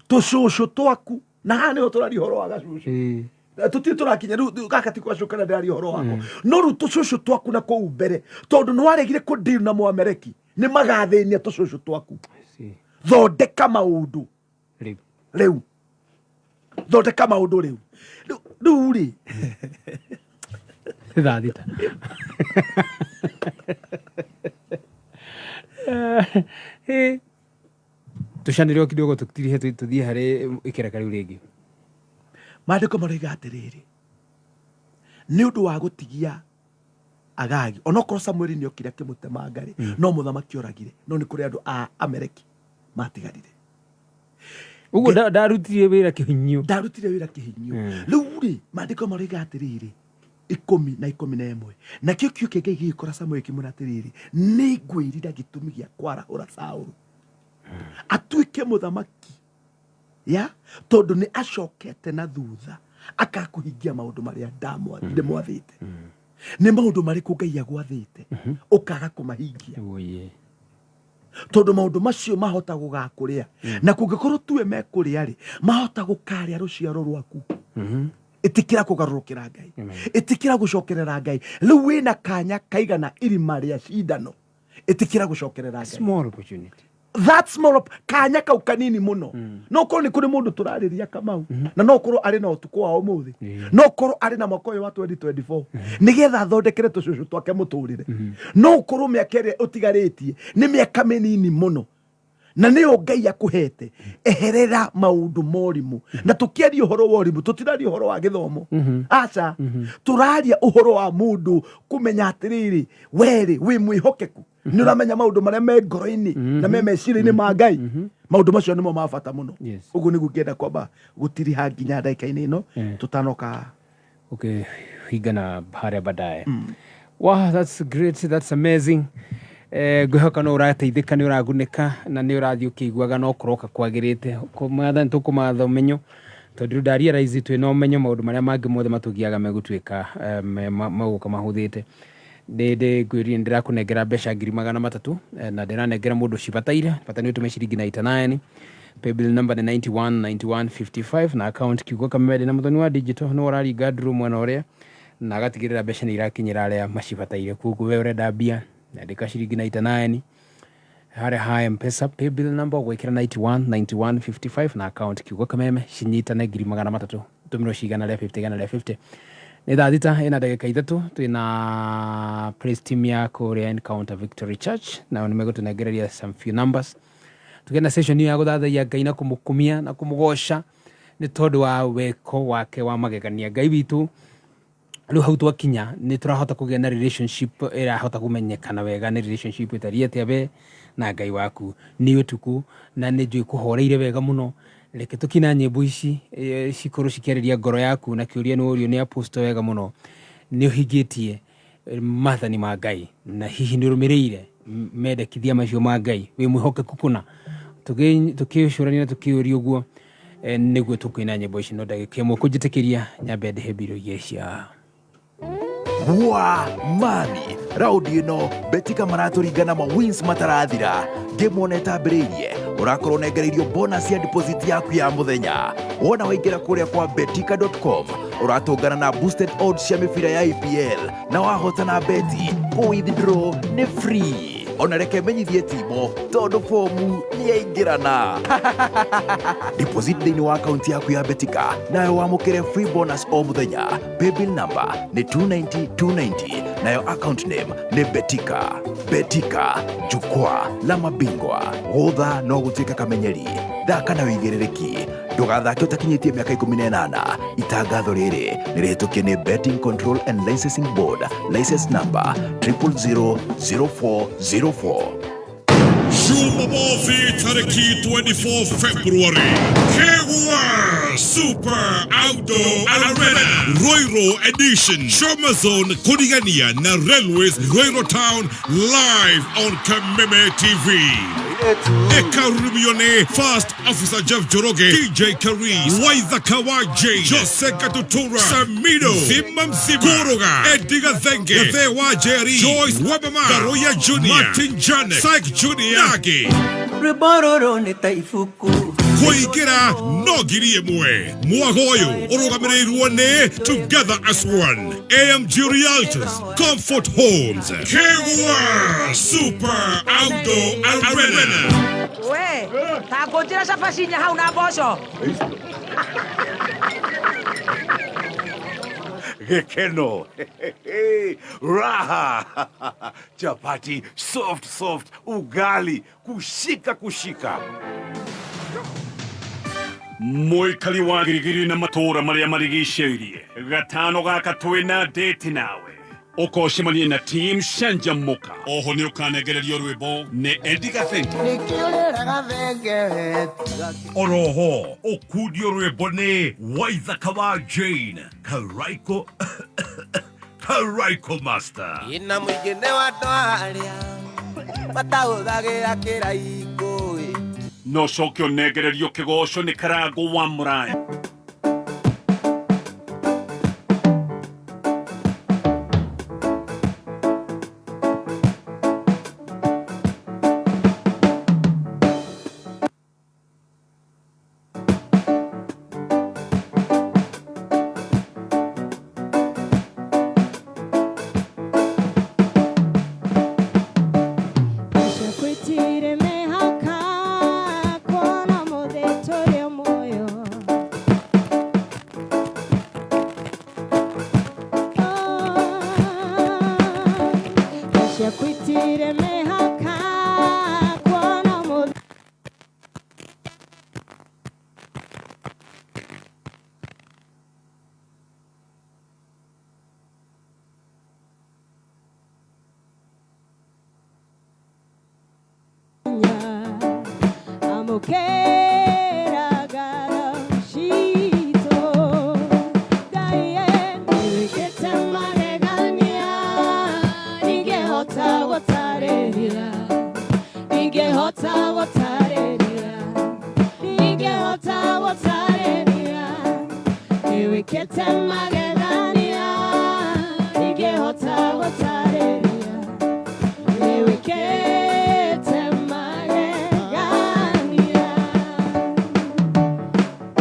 tũcũcũ twaku, na haha nĩho tũraria ũhoro wa gacũcũ. Tũtirĩ tũrakinya rĩu gaka ti gacũcũ karĩa ndĩraria ũhoro wako, no rĩu tũcũcũ twaku na kũu mbere, tondũ nĩ waregire kũndiru na Mwamereki, nĩ magathĩnia tũcũcũ twaku. See. Thondeka maũndũ. Rĩu. Rĩu thondeka maũndũ rĩu. Rĩu rĩ, 6:00. Tũcanĩre o kidogo, tũtirihe tũthiĩ harĩ ikereka rĩu rĩngĩ. Maandĩko maroiga atĩrĩrĩ, nĩ ũndũ wa gũtigia Agagi, onokorwo Samueli nĩ okire akĩmũtemanga rĩ, no mũthamaki oragire, no nĩ kũrĩ andũ a Ameleki matigarire. Ũguo ndarutire wĩra kĩhinyio. Ndarutire wĩra kĩhinyio. Rĩu rĩ, maandĩko maroiga atĩrĩrĩ, 10 na 11, nakĩo kiugo kĩa Ngai gĩgĩkora Samueli kĩmwĩra atĩrĩrĩ, nĩ ngwĩrira gĩtũmi gĩa kwarahũra Saũlũ atuĩke mũthamaki, ya tondũ nĩ acokete na thutha akakũhingia maũndũ marĩa ndĩmwathĩte. Nĩ maũndũ marĩkũ Ngai agwathĩte ũkaga kũmahingia? Ũyĩ. Tondũ maũndũ macio mahota gũgakũrĩa, na kũngĩkorwo tuwe mekũrĩa rĩ, mahota gũkarĩa rũciaro rwaku. Ĩtĩkĩra kũgarũrũkĩra Ngai, ĩtĩkĩra gũcokerera Ngai. Rĩu wĩna kanya kaigana irima rĩa cindano, ĩtĩkĩra gũcokerera Ngai. Small opportunity. That small kanya kau kanini muno. No korwo nĩ kũrĩ mũndũ tũrarĩria Kamau, na no korwo arĩ na ũtukũ wa ũmũthĩ, no korwo arĩ na mwaka ũyũ wa 2024 nĩgetha athondekere tũcũcũ twake mũtũrĩre. No korwo mĩaka ĩrĩa ũtigarĩtie nĩ mĩaka mĩnini mũno na nĩyo Ngai akũhete, eherera maũndũ morimũ. Na tũkĩaria ũhoro wa ũrimũ, tũtiraria ũhoro wa gĩthomo, aca. Tũraria ũhoro wa mũndũ kũmenya atĩrĩrĩ, werĩ wĩ mwĩhokeku, nĩ ũramenya maũndũ marĩa me ngoro-inĩ na me meciria-inĩ ma Ngai. Maũndũ macio nĩmo ma bata mũno. Ũguo nĩguo ngĩenda kwamba gũtiriha nginya ndagĩka-inĩ ĩno tũtanoka. Okay, hingana harĩa baadaye. Wow, that's great, that's amazing. Ngwĩhoka no ũrateithĩka, nĩ ũragunĩka na nĩ ũrathiĩ ũkĩiguaga no kũroka kwagĩrĩte. Kũmatha nĩ tũkũmatha ũmenyo, tondũ rĩu ndarealize twĩna ũmenyo, maũndũ marĩa mangĩ mothe matũgiaga megũtuĩka megũka mahũthĩte. Ndĩ ngwĩrire nĩ ndĩrakũnengera mbeca 300,000, na ndĩranengera mũndũ cibataire, bata nĩ ũtũme ciringi 99. Paybill number nĩ 919155 na account kiugo Kameme. Na Mũthoni wa digital nĩ ũraringa nduru mwena ũrĩa na agatigĩrĩra mbeca nĩ irakinyĩra arĩa macibataire. Koguo we ũrenda mbia, andĩka ciringi 99 harĩa ha Mpesa paybill number, ũgwĩkĩra 919155 na account kiugo Kameme, cinyitane 300,000, tũmĩrwo cigana rĩa 50, igana rĩa 50. Nĩ thaa 6 ĩna ndagĩka 3. Twĩna praise team ya kũrĩa Encounter Victory Church, nao nĩ megũtũnengereria some few numbers tũgĩe na session ĩyo ya gũthathaiya Ngai na kũmũkumia na kũmũgoca nĩ tondũ wa weko wake wa magegania. Ngai witũ, rĩu hau twakinya nĩ tũrahota kũgĩa na relationship ĩrahota kũmenyekana wega nĩ relationship ĩtariĩ atĩa we na Ngai waku. Nĩ ũtukũ na nĩ njũĩ kũhoreire wega mũno. Reke tũkina nyĩmbo ici cikorwo cikĩarĩria ngoro yaku, na kĩũria nĩ ũrio nĩ apostle wega mũno: nĩ ũhingĩtie maathani ma Ngai, na hihi nĩ ũrũmĩrĩire mendekithia macio ma Ngai? Wĩ mwĩhokeku kũna? Tũkĩcũrania na tũkĩũria ũguo, nĩguo tũkũina nyĩmbo ici. No ndagĩka ĩmwe kũnjĩtĩkĩria nyambe ndĩhe mbirũ igĩrĩ cia Wa mami, raundi ĩno Betika maratũringa na mawins matarathira. Game ona ĩtambĩrĩirie ũrakorwo ũnengereirio bonus ya deposit yaku ya mũthenya. Wona waingĩra kũrĩa kwa betika.com, ũratũngana na boosted odds cia mĩbira ya EPL, na wahotana beti kũ withdraw nĩ free. Ona reke menyithie timo tondũ fomu nĩ yaingĩrana. Deposit thĩinĩ wa akaunti yaku ya Betika nayo wamũkĩre free bonus o mũthenya. Paybill number nĩ 290 290, nayo account name nĩ Betika. Betika, jukwaa la mabingwa. Gũtha no gũtuĩka kamenyeri. Thaka na wĩigĩrĩrĩki, ndũgathake ũtakinyĩtie mĩaka 18. Itangatho rĩrĩ nĩ rĩhĩtũkie nĩ Betting Control and Licensing Board, license number 0000404. Jumamothi tariki 24 February, Kegwa Super Outdoor Arena Ruiru Edition, Chomazone Kurigania na Railways Ruiru Town, live on Kameme TV. Ekarubione First Officer Jeff Njoroge, DJ Karis, Waithaka wa Jane, Jose Gatutura, Samido, Zima Mzima, Koroga, Eddie Gathenge, Gathe wa Jerry, Joyce Wabama, Garoya Jr., Martin Janek, Syke Jr., Nage. Rwĩmbo rũrũ nĩ ta ibuku. Kũingĩra no 1,000. Mwago ũyũ ũrũgamĩrĩirwo nĩ Together as One, AMG Realtors, Comfort Homes. Kegwa Super Outdoor Arena. We ta ngũnjĩra cabaci inya hau na mboco. Gĩkeno, raha, chapati soft soft, ugali kushika kushika. Mũikari wa Girigiri na matũũra marĩa marigicĩirie, gatano gaka twĩna date nawe, ũkocemanie na team Canjamũka. Oho nĩ ũkanengererio rwĩmbo nĩ Eddie Gathenge. Nĩkĩũrĩraga thenge. Oroho ũkundio rwĩmbo nĩ Waithaka wa Jane, Karaiko Karaiko Master. Ina mũingĩ nĩ wa andũ arĩa matahũthagĩra kĩraikũ. No coke ũnengererio kĩgoco nĩ Karango wa Mũraya. Gũtirĩ mĩhaka kuona mũthĩ tũrĩ muoyo. Tha ciaku itirĩ mĩhaka kuona mũthĩ. Amũkĩra ngatho citũ. Ngai nĩwĩkĩte magegania, ndingĩhota gũtarĩria, ndingĩhota gũtarĩria, ndingĩhota gũtarĩria. Nĩwĩkĩte magegania, ndingĩhota gũtarĩria, nĩwĩkĩte magegania.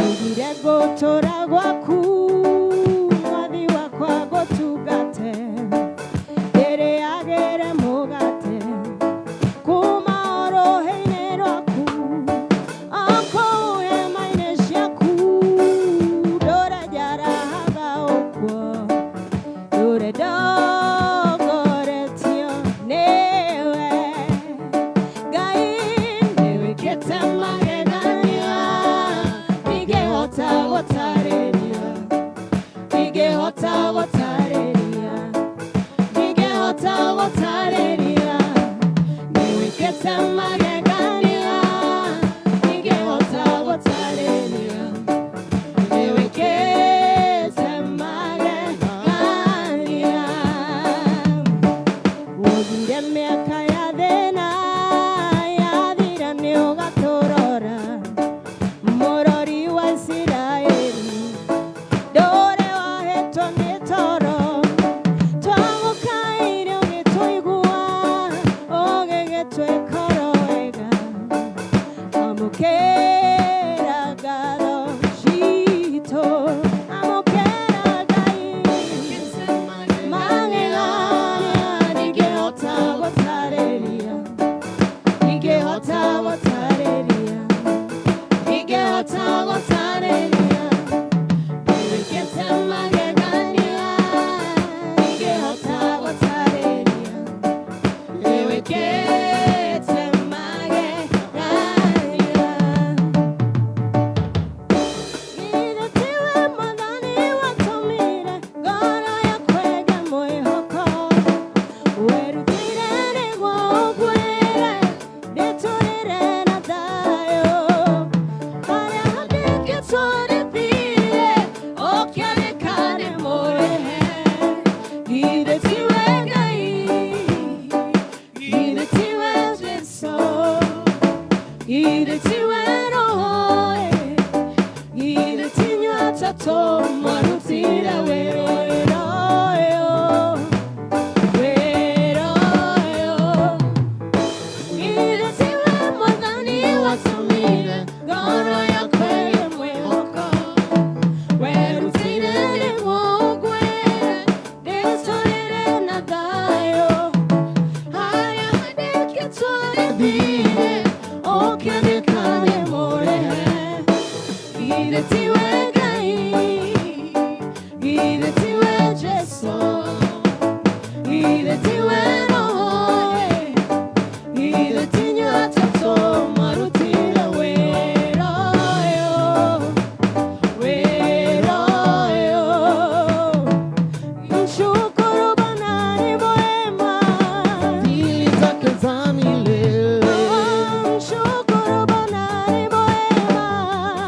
Ugire ngũtũra gwaku, mwathi wakwa ngũtungate, ndĩrĩagĩre mũgate kuma rũhĩ-inĩ rwaku, o kũu hema-inĩ ciaku, ndũre njarahaga ũguo, ndũre ndongoretio nĩwe. Ngai nĩwĩkĩte magegania, ndingĩhota gũtarĩria, ndingĩhota gũtarĩria, ndingĩhota gũtarĩria. Nĩwĩkĩte magegania, ndingĩhota gũtarĩria, nĩwĩkĩte magegania. Wogire mĩaka ya thĩna yathira nĩũgatũrora, mũrori wa Isiraeli ndũre wahetwo nĩ toro, twagũkaire ũgĩtũigua, ũgĩgĩtwĩka oro wega. Amũkĩra ngatho citũ, amũkĩra Ngai magegania, ndingĩhota gũtarĩria, ndingĩhota gũtarĩria, ndingĩhota gũtarĩria. Nĩwĩkĩte magegania, ndingĩhota gũtarĩria, nĩwĩkĩte magegania. Githĩ tiwe Mwathani watũmire ngoro yakwa ĩgĩe mwĩhoko, werutire nĩguo ũnguĩre ndĩtũrĩre na thayũ, harĩa handĩkĩtwo rĩthire ũkĩandĩka nĩ mũrĩhe. Githĩ tiwe Ngai, githĩ tiwe Jesũ, githĩ tiwe Roho, githĩ ti inyuĩ atatũ mwarutire wĩra ũyũ, wĩra ũyũ. Githĩ tiwe Mwathani watũmire ngoro yakwa ĩgĩe mwĩhoko, werutire nĩguo ũnguĩre ndĩtũrĩre na thayũ, harĩa handĩkĩtwo rĩthire ũkĩandĩka nĩ mũrĩhe. Githĩ tiwe Ngai, githĩ tiwe Jesũ, githĩ tiwe Roho, githĩ ti inyuĩ atatũ mwarutire wĩra ũyũ, wĩra ũyũ. Mshukuru Bwana ni mwema, Fadhili zake za milele, mshukuru Bwana ni mwema,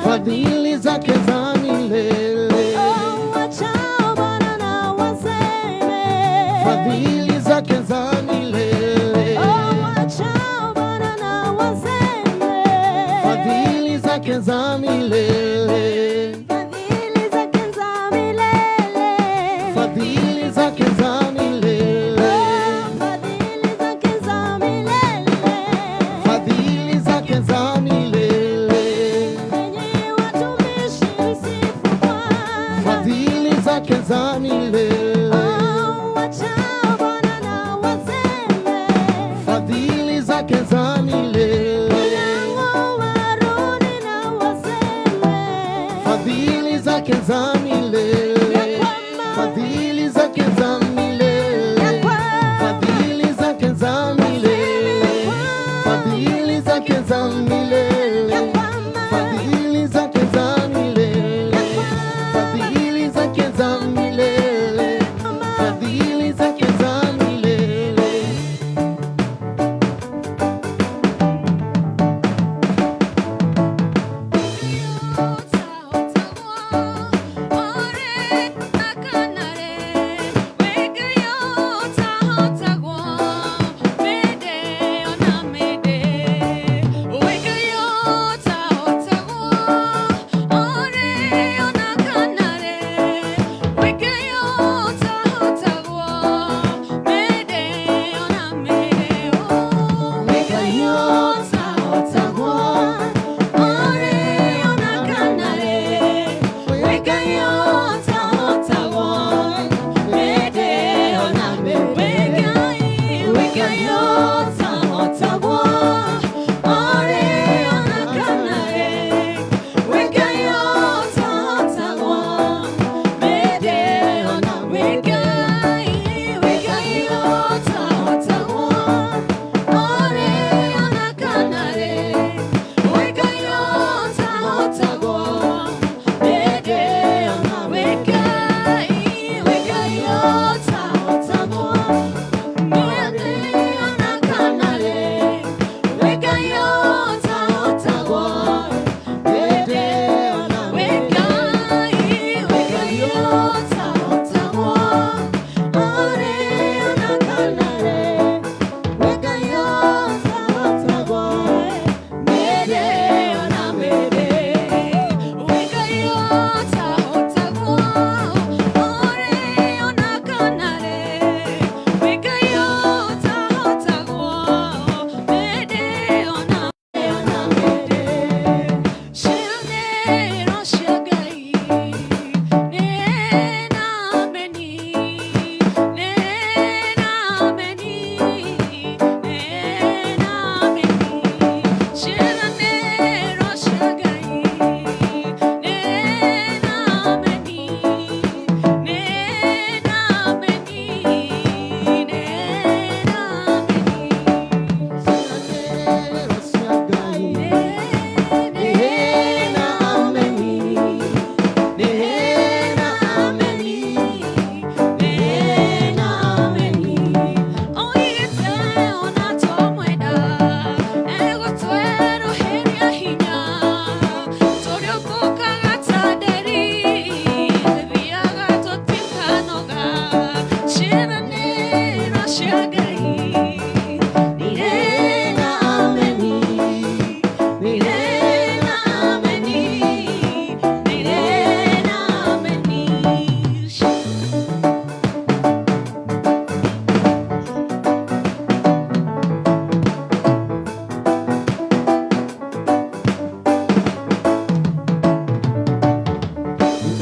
fadhili zake za milele, wachao Bwana na waseme, fadhili zake za milele, wachao Bwana na waseme, fadhili zake za milele, fadhili zake za milele, fadhili zake za milele, fadhili zake za milele, fadhili zake za milele, enyi watumishi msifu Bwana, fadhili zake za milele, wachao Bwana na waseme, fadhili zake zake za milele, fadhili zake za milele, fadhili zake za milele, fadhili zake za milele, fadhili zake za milele, fadhili zake za milele, fadhili zake za milele, fadhili zake za milele.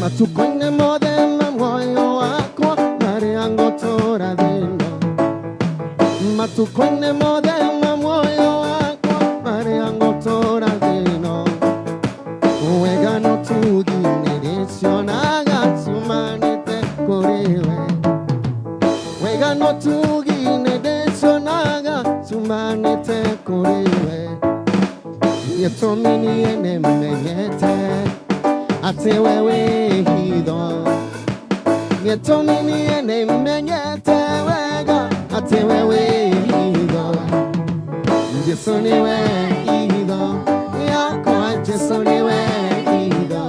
Matukũ-inĩ mothe ma muoyo wakwa marĩa ngũtũũra thĩ-ĩno, matukũ-inĩ mothe ma muoyo wakwa marĩa ngũtũũra thĩ-ĩno, wega na ũtugi nĩndĩcionaga ciumanĩte kũrĩ we, wega na ũtugi nĩndĩcionaga ciumanĩte kũrĩ we, gĩtũmi niĩ nĩmenyete atĩ we wĩ hitho, gĩtũmi niĩ nĩmenyete wega atĩ we wĩ hitho, Jesũ nĩwe hitho yakwa, Jesũ nĩwe hitho,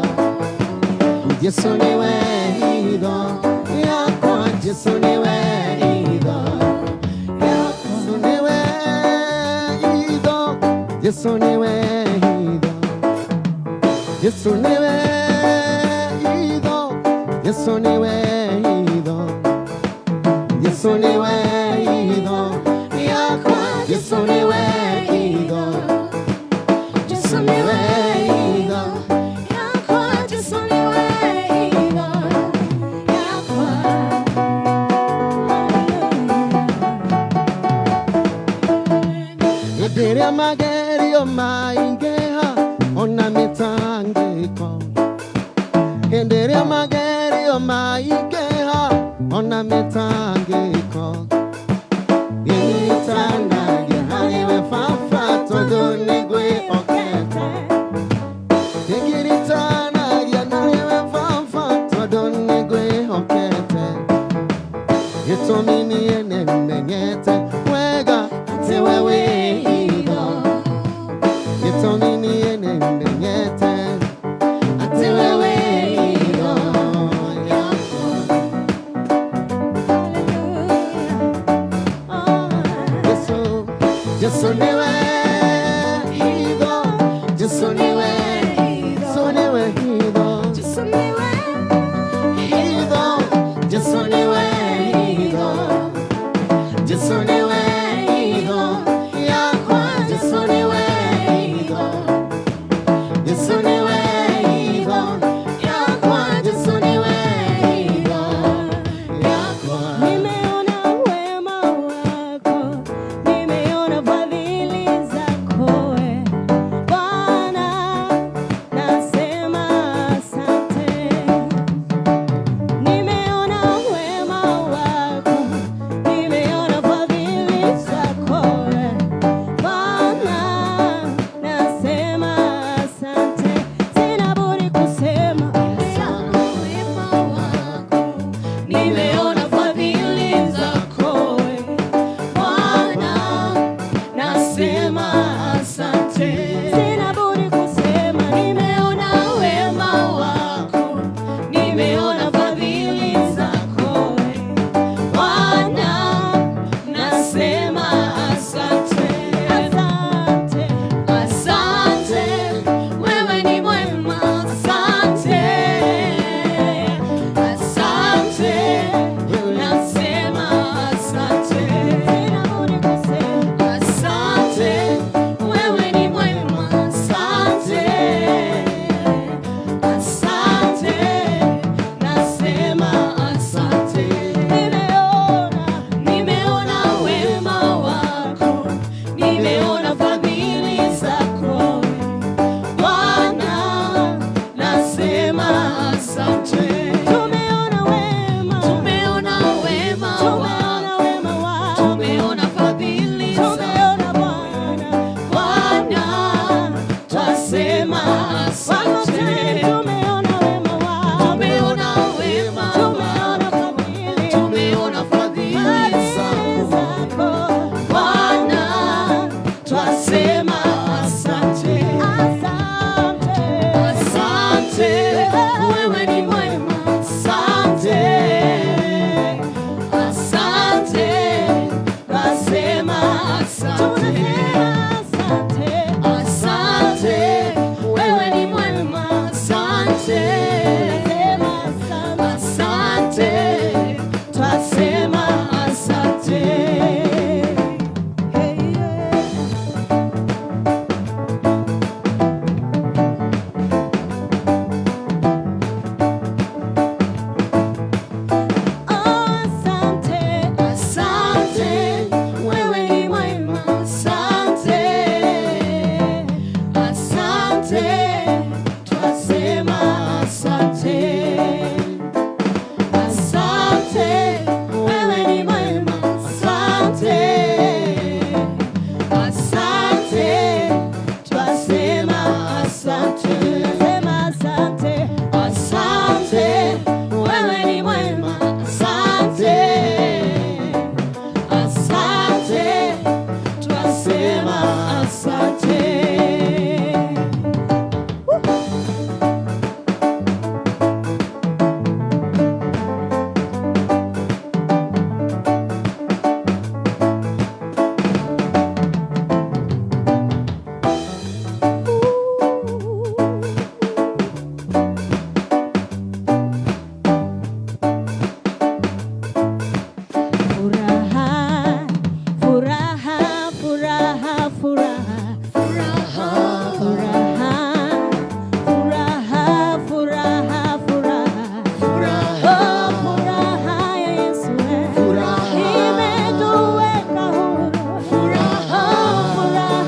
Jesũ nĩwe hitho yakwa, Jesũ nĩwe hitho, Jesũ nĩwe hitho, Jesũ nĩwe hitho, Jesũ nĩwe hitho, Jesũ nĩwe hitho, Jesũ nĩwe hitho yakwa, Jesũ nĩwe hitho, Jesũ nĩwe hitho yakwa, Jesũ nĩwe hitho yakwa. Hĩndĩ ĩrĩa magerio maingĩha ona mĩtangĩko, hĩndĩ ĩrĩa magerio maingĩha ona mĩtangĩko, ngĩnyitandagia harĩ we Baba tondũ nĩngwĩhokete. Ngĩnyitandagia harĩ we Baba tondũ nĩngwĩhokete. Gĩtũmi niĩ nĩmenyete wega atĩ we wĩ hitho. Gĩtũmi niĩ nĩmenyete atĩ we wĩ hitho yakwa. Jesu, Jesu niwe hitho, Jesu niwe, Jesu niwe hitho, Jesu niwe hitho, Jesu niwe hitho, Jesu niwe hitho yakwa, Jesu niwe hitho, Jesu niwe hitho yakwa, Jesu niwe hitho yakwa. Nimeona wema wako, nimeona fadhili zako, Bwana, nasema asante. Nimeona wema wako, nimeona fadhili zako, Bwana, nasema asante. Sina budi kusema wema wako, nimeona fadhili zako, Bwana, nasema asante. Sina budi kusema nimeona wema wako, nimeona fadhili zako, Bwana, nasema asante. Asante, asante, wewe ni mwema, asante, asante, nasema asante. Sina budi kusema asante, wewe ni mwema, asante, asante, nasema asante. Nimeona, nimeona wema wako, nimeona fadhili zako, Bwana, nasema asante. Tumeona wema, tumeona wema, tumeona wema wako, tumeona fadhili zako, tumeona Bwana, Bwana, twasema asante. Tumeona wema wako, tumeona wema, tumeona fadhili, tumeona fadhili zako, Bwana, twasema asante. Asante, asante, wewe ni mwema, asante, asante, nasema asante. Asante, wewe ni mwema, asante, asante, twasema asante. Hey, yeah. Asante, asante, wewe ni mwema, asante, asante, twasema asante. Asante, wewe ni mwema, asante, asante, twasema asante. Sema asante, asante, wewe ni mwema, asante, asante, twasema asante. Furaha, furaha, furaha, furaha, furaha, furaha, furaha, furaha, furaha, oh, furaha ya Yesu, imetuweka huru. Oh, furaha.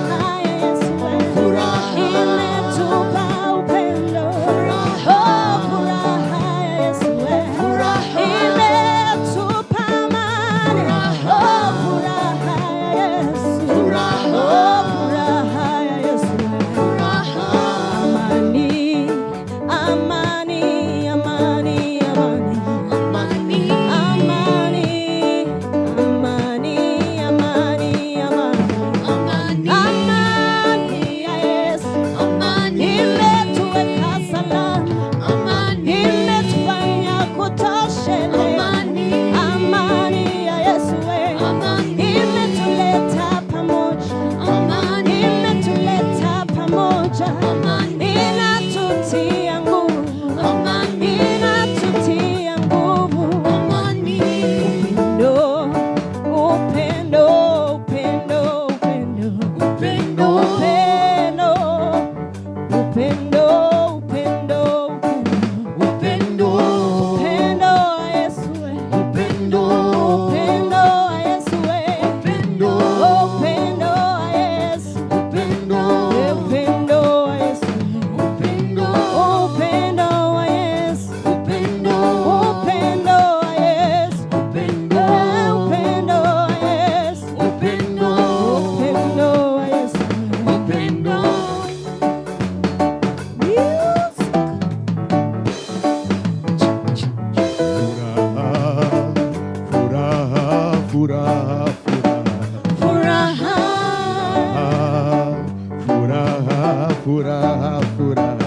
Furaha, furaha,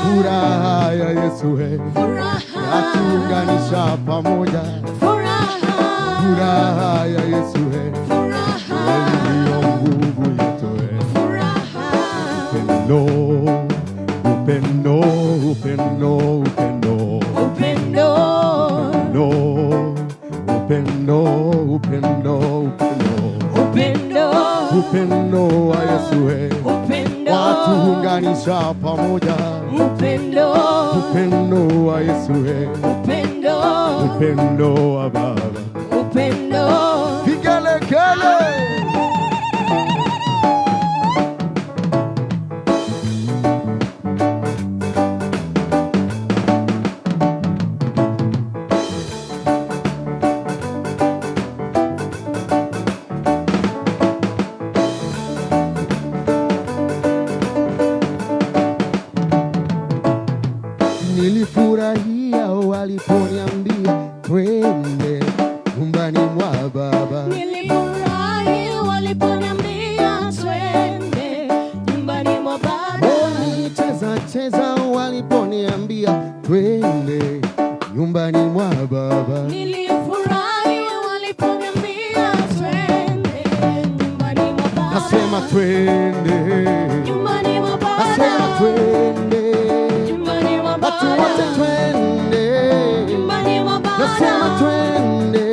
furaha ya Yesu he, yatuunganisha pamoja. Furaha ya Yesu he, kweli ndiyo nguvu yetu he. Upendo, upendo, upendo, upendo, Upendo, upendo, upendo, upendo, upendo, upendo wa Yesu he, upendo, watuunganisha pamoja. Upendo, Upendo wa Yesu he, upendo, upendo wa Baba. Upendo. Vigelegele. Nilifurahia waliponiambia twende nyumbani mwa Baba. Nilifurahi waliponiambia twende nyumbani mwa Baba. Oh, nilicheza cheza waliponiambia twende nyumbani mwa Baba. Nilifurahi waliponiambia twende nyumbani mwa Baba. Nasema twende, Nyumbani mwa Baba. nasema twende, Nyumbani mwa watu Baba. wote twende, Nyumbani mwa Baba. nasema twende,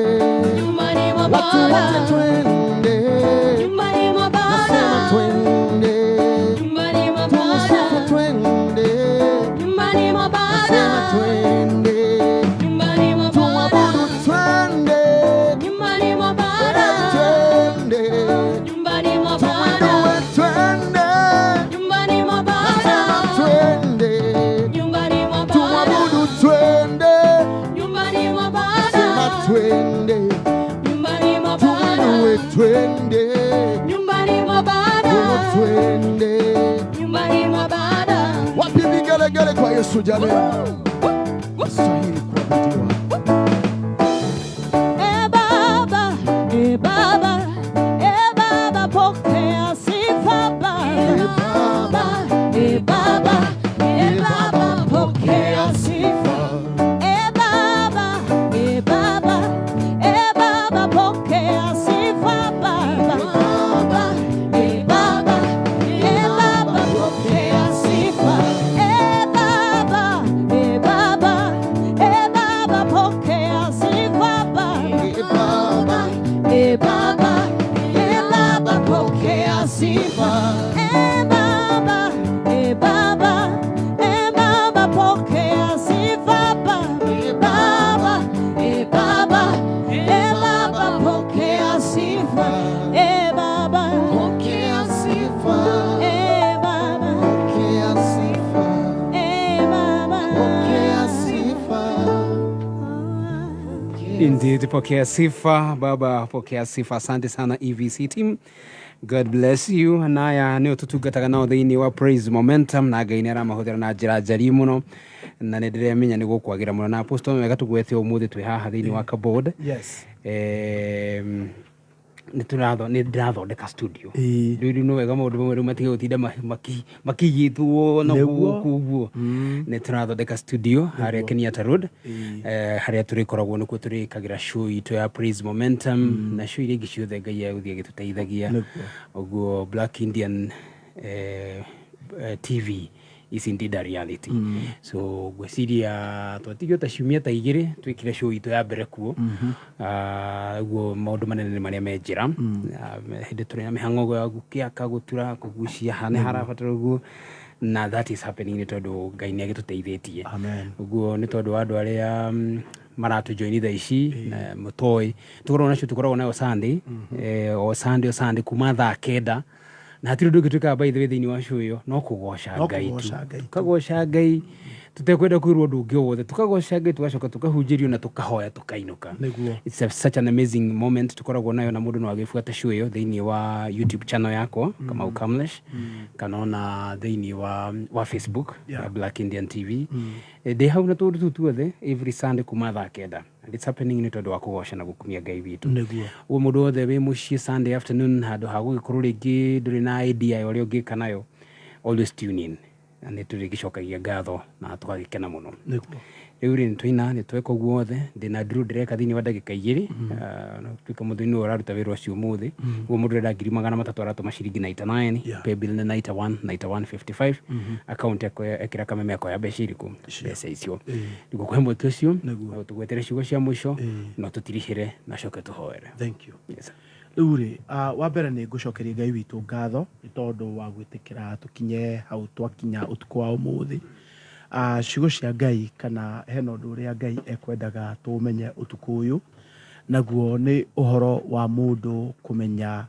Nyumbani mwa watu Baba. wote twende, Nyumbani mwa nasema Baba. twende, Nyumbani mwa tumusifu Baba. twende, Nyumbani mwa nasema Baba. twende, Nyumbani mwa tumwabudu Baba. twende, Nyumbani mwa Baba. twende, Nyumbani mwa Baba. tumwinue twende, Nyumbani mwa nasema Baba. twende, Nyumbani mwa Baba. tumwabudu twende, Nyumbani mwa nasema Baba. twende, Nyumbani mwa tumwinue Baba. twende, Nyumbani mwa oh, Baba. twende. Nyumbani mwa Baba. Wapi vigelegele kwa Yesu jamani? Stahili kuabudiwa. E Baba, e Baba, e Baba, pokea sifa Baba. E Baba, e Baba, pokea sifa. E Baba, e Baba, e Baba, pokea sifa Baba. E Baba, e Baba, pokea sifa. E Baba, e Baba, e Baba, pokea sifa Baba. E Baba, e Baba, pokea sifa. E Baba, e Baba, e Baba, pokea sifa Baba. E Baba, e Baba, pokea sifa. E Baba, Pokea sifa, e Baba, pokea sifa, e Baba. pokea sifa. Indeed, pokea sifa Baba, pokea sifa. Asante sana EVC team, God bless you. Naya nä å tå tungataga nao thä inä wa Praise Momentum na Ngai nä aramahå thä ra na njä ra njari må no, na nä ndä remenya nä gå kwagä ra må no, na apostle wega tå gwete å må thä twä haha thä inä wa Kabod. Yes. Nä ndĩrathondeka studio. Ĩĩ. Rĩu rĩu no wega maũndũ mamwe rĩu matige gũtinda makigitwo na Nĩguo. gũkũ ũguo. Nĩ tũrathondeka studio harĩa Kenyatta Road, harĩa tũrĩkoragwo nĩkuo tũrĩkagĩra show itũ ya Praise Momentum na show iria ingĩ ciothe Ngai egũthiĩ agĩtũteithagia. Nĩguo. Ũguo Black Indian TV is indeed a reality. So ngwĩciria twatigio ta ciumia ta 2 twĩkire show itũ ya mbere kuo. Ũguo maũndũ manene nĩ marĩa me njĩra. Hĩndĩ tũrĩ na mĩhang'o ya gũkĩaka, gũtura, kũgucia haha nĩ harabatara ũguo, na that is happening nĩ tondũ Ngai nĩ agĩtũteithĩtie. Amen. Ũguo nĩ tondũ wa andũ arĩa maratũjoini thaa ici na mũtoĩ tũkoragwo nacio, tũkoragwo nayo Sunday, o Sunday, o Sunday kuma thaa 9, na hatirĩ ũndũ ũngĩ twĩkaga by the way thĩinĩ wa show ĩyo no kũgoca No Ngai tu. kũgoca Ngai tu. Tũkagoca Ngai tũtekwenda kwĩrwo ũndũ ũngĩ o wothe, tũkagoca Ngai, tũgacoka tũkahunjĩrio na tũkahoya tũkainũka. Nĩguo. It's such an amazing moment tũkoragwo nayo, na mũndũ no agĩbuata show ĩyo thĩinĩ wa YouTube channel yakwa, Kamau Kamlesh, kana ona thĩinĩ wa Facebook, Yeah. ya Black Indian TV. Ndĩ hau na tũũndũ tũu tuothe every Sunday kuma thaa 9, and it's happening nĩ tondũ wa kũgoca na gũkumia Ngai witũ. Nĩguo. Ũguo mũndũ wothe wĩ mũciĩ Sunday afternoon, handũ ha gũgĩkorwo rĩngĩ ndũrĩ na idea ya ũrĩa ũngĩka nayo. Always tune in na nĩ tũrĩgĩcokagia ngatho na tũgagĩkena mũno. Nĩguo. Rĩu rĩ, nĩ twaina, nĩ tweka ũguo wothe. Ndĩna draw ndĩreka thĩinĩ wa ndagĩka 2. No tuĩke mũthuri nĩwe ũraruta wĩra ũcio ũmũthĩ. Ũguo mũndũ ũrenda 300,000 aratũma ciringi 99. Paybill nĩ 91 91 55. Account ekĩra Kameme akoya mbeca irĩkũ? Mbeca icio. Nĩguo kũhe mweke ũcio, no tũgwetere ciugo cia mũico, no tũtirihĩre na coke tũhoere. Thank you. Yes. Rĩu rĩ, wa mbere nĩ ngũcokeria Ngai witũ ngatho nĩ tondũ wa gwĩtĩkĩra tũkinye hau twakinya ũtukũ wa ũmũthĩ. Ciugo cia Ngai kana hena ũndũ ũrĩa Ngai ekwendaga tũũmenye ũtukũ ũyũ, naguo nĩ ũhoro wa mũndũ kũmenya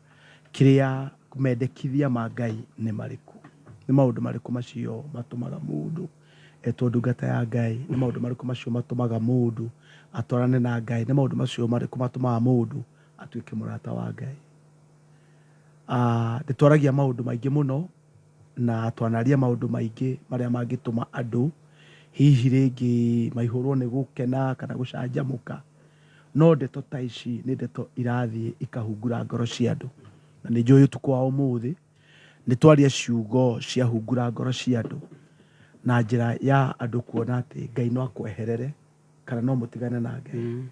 kĩrĩa mendekithia ma Ngai nĩ marĩkũ. Nĩ maũndũ marĩkũ macio matũmaga mũndũ etwo ndungata ya Ngai? Nĩ maũndũ marĩkũ macio matũmaga mũndũ atwarane na Ngai? Nĩ maũndũ macio marĩkũ matũmaga mũndũ atuĩke mũrata wa Ngai? Nĩ twaragia maũndũ maingĩ mũno na twanaria maũndũ maingĩ marĩa mangĩtũma andũ hihi rĩngĩ maihũrwo nĩ gũkena kana gũcanjamũka. No ndeto ta ici nĩ ndeto irathiĩ ikahungura ngoro cia andũ. Na nĩ njũĩ ũtukũ wa ũmũthĩ nĩ twaria ciugo ciahungura ngoro cia andũ na njĩra ya andũ kuona atĩ Ngai no akweherere kana no mũtigane na Ngai.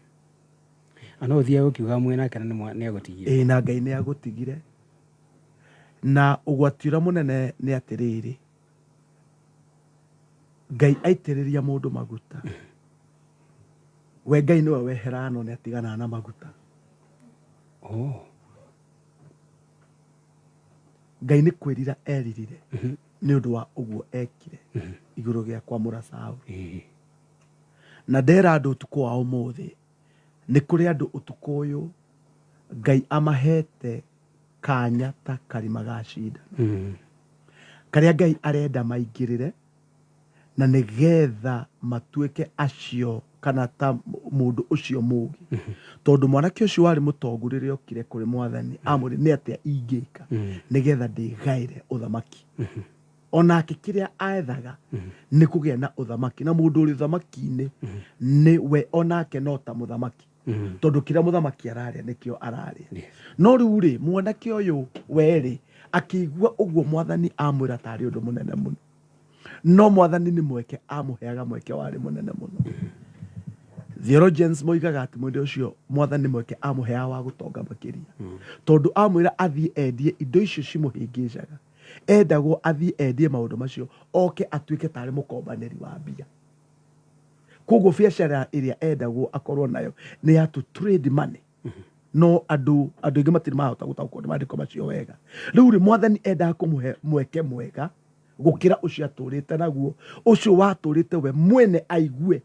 Na no ũthiage ũkiugaga mwĩ nake na nĩ agũtigire. Ĩĩ, na Ngai nĩ agũtigire. Na ũgwati ũrĩa mũnene nĩ atĩrĩrĩ, Ngai aitĩrĩria mũndũ maguta, we Ngai nĩwe weheraga no nĩ atiganaga na maguta. Ngai nĩ kwĩrira eririre nĩ ũndũ wa ũguo ekire igũrũ gĩa kwamũra Saũlũ. Na ndera andũ ũtukũ wa ũmũthĩ, nĩ kũrĩ andũ ũtukũ ũyũ Ngai amahete kanya ta karima ga cindano. Karĩa Ngai arenda maingĩrĩre na nĩgetha matuĩke acio kana ta mũndũ ũcio mũũgĩ. Tondũ mwanake ũcio warĩ mũtongu rĩrĩa okire kũrĩ mwathani, amwĩrire nĩ atĩa ingĩka nĩgetha ndĩgaĩre ũthamaki. Onake kĩrĩa aethaga nĩ kũgĩa na ũthamaki, na mũndũ ũrĩ ũthamaki-inĩ nĩ we onake no ta mũthamaki, tondũ kĩrĩa mũthamaki ararĩa nĩkĩo ararĩa. No rĩu rĩ, mwanake ũyũ we rĩ, akĩigua ũguo mwathani amwĩra tarĩ ũndũ mũnene mũno, no mwathani nĩ mweke amũheaga, mweke warĩ mũnene mũno. Theologians moigaga atĩ mũndũ ũcio mwathani mweke amũheaga wa gũtonga makĩria, tondũ amwĩra athiĩ endie indo icio cimũhĩngĩcaga, endagwo athiĩ endie maũndũ macio oke atuĩke tarĩ mũkombanĩri wa mbia. Koguo biacara ĩrĩa endagwo akorwo nayo nĩ ya to trade money. No andũ aingĩ matirĩ marahota gũtaũkwo nĩ maandĩko macio wega. Rĩu rĩ, mwathani endaga kũmũhe mweke mwega gũkĩra ũcio atũrĩte naguo, ũcio watũrĩte we mwene aigue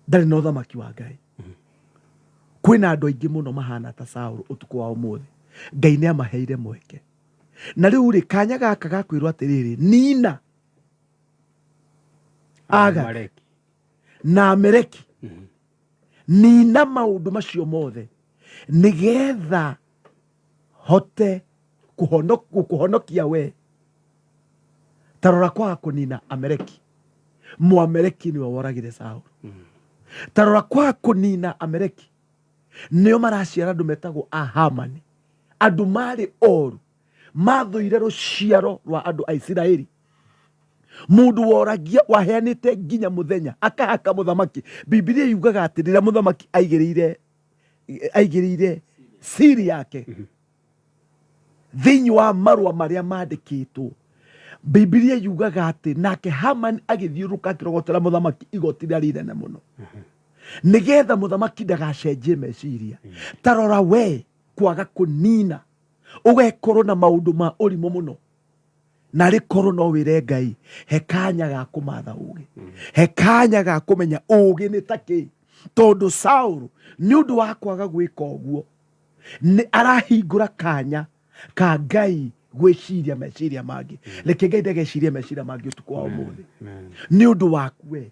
ndarĩ na ũthamaki wa Ngai. Kwĩna andũ aingĩ mũno mahana ta Saũlũ ũtukũ wa ũmũthĩ. Ngai nĩ amaheire mweke. Na rĩu rĩ, kanya gaka ga kwĩrwo atĩrĩrĩ, nina Agag Amaleki. na Ameleki, nina maũndũ macio mothe nĩgetha hote gũkũhonokia we. Ta rora kwaga kũnina Ameleki, Mũameleki nĩwe woragire Saũlũ. Ta rora kwaga kũnina Ameleki, nĩo maraciara andũ metagwo Ahamani, andũ marĩ oru, mathũire rũciaro rwa andũ a Isiraeli. Mũndũ woragia, waheanĩte nginya mũthenya akahaka mũthamaki. Bibilia yugaga atĩ rĩrĩa mũthamaki aigĩrĩire siri yake thĩinĩ wa marũa marĩa mandĩkĩtwo, Bibilia yugaga atĩ nake Haman agĩthiũrũrũka akĩrogotera mũthamaki igoti rĩrĩa rĩnene mũno, nĩgetha mũthamaki ndagacenjie meciria. Ta rora we kwaga kũnina, ũgekorwo na maũndũ ma ũrimũ mũno, na rĩkorwo no wĩre Ngai he kanya ga kũmatha ũgĩ, he kanya ga kũmenya ũgĩ nĩ ta kĩ. Tondũ Saũlũ nĩ ũndũ wa kwaga gwĩka ũguo nĩ arahingũra kanya ka Ngai gwĩciria meciria mangĩ. Reke Ngai ndagecirie meciria mangĩ ũtukũ wa ũmũthĩ nĩ ũndũ waku we,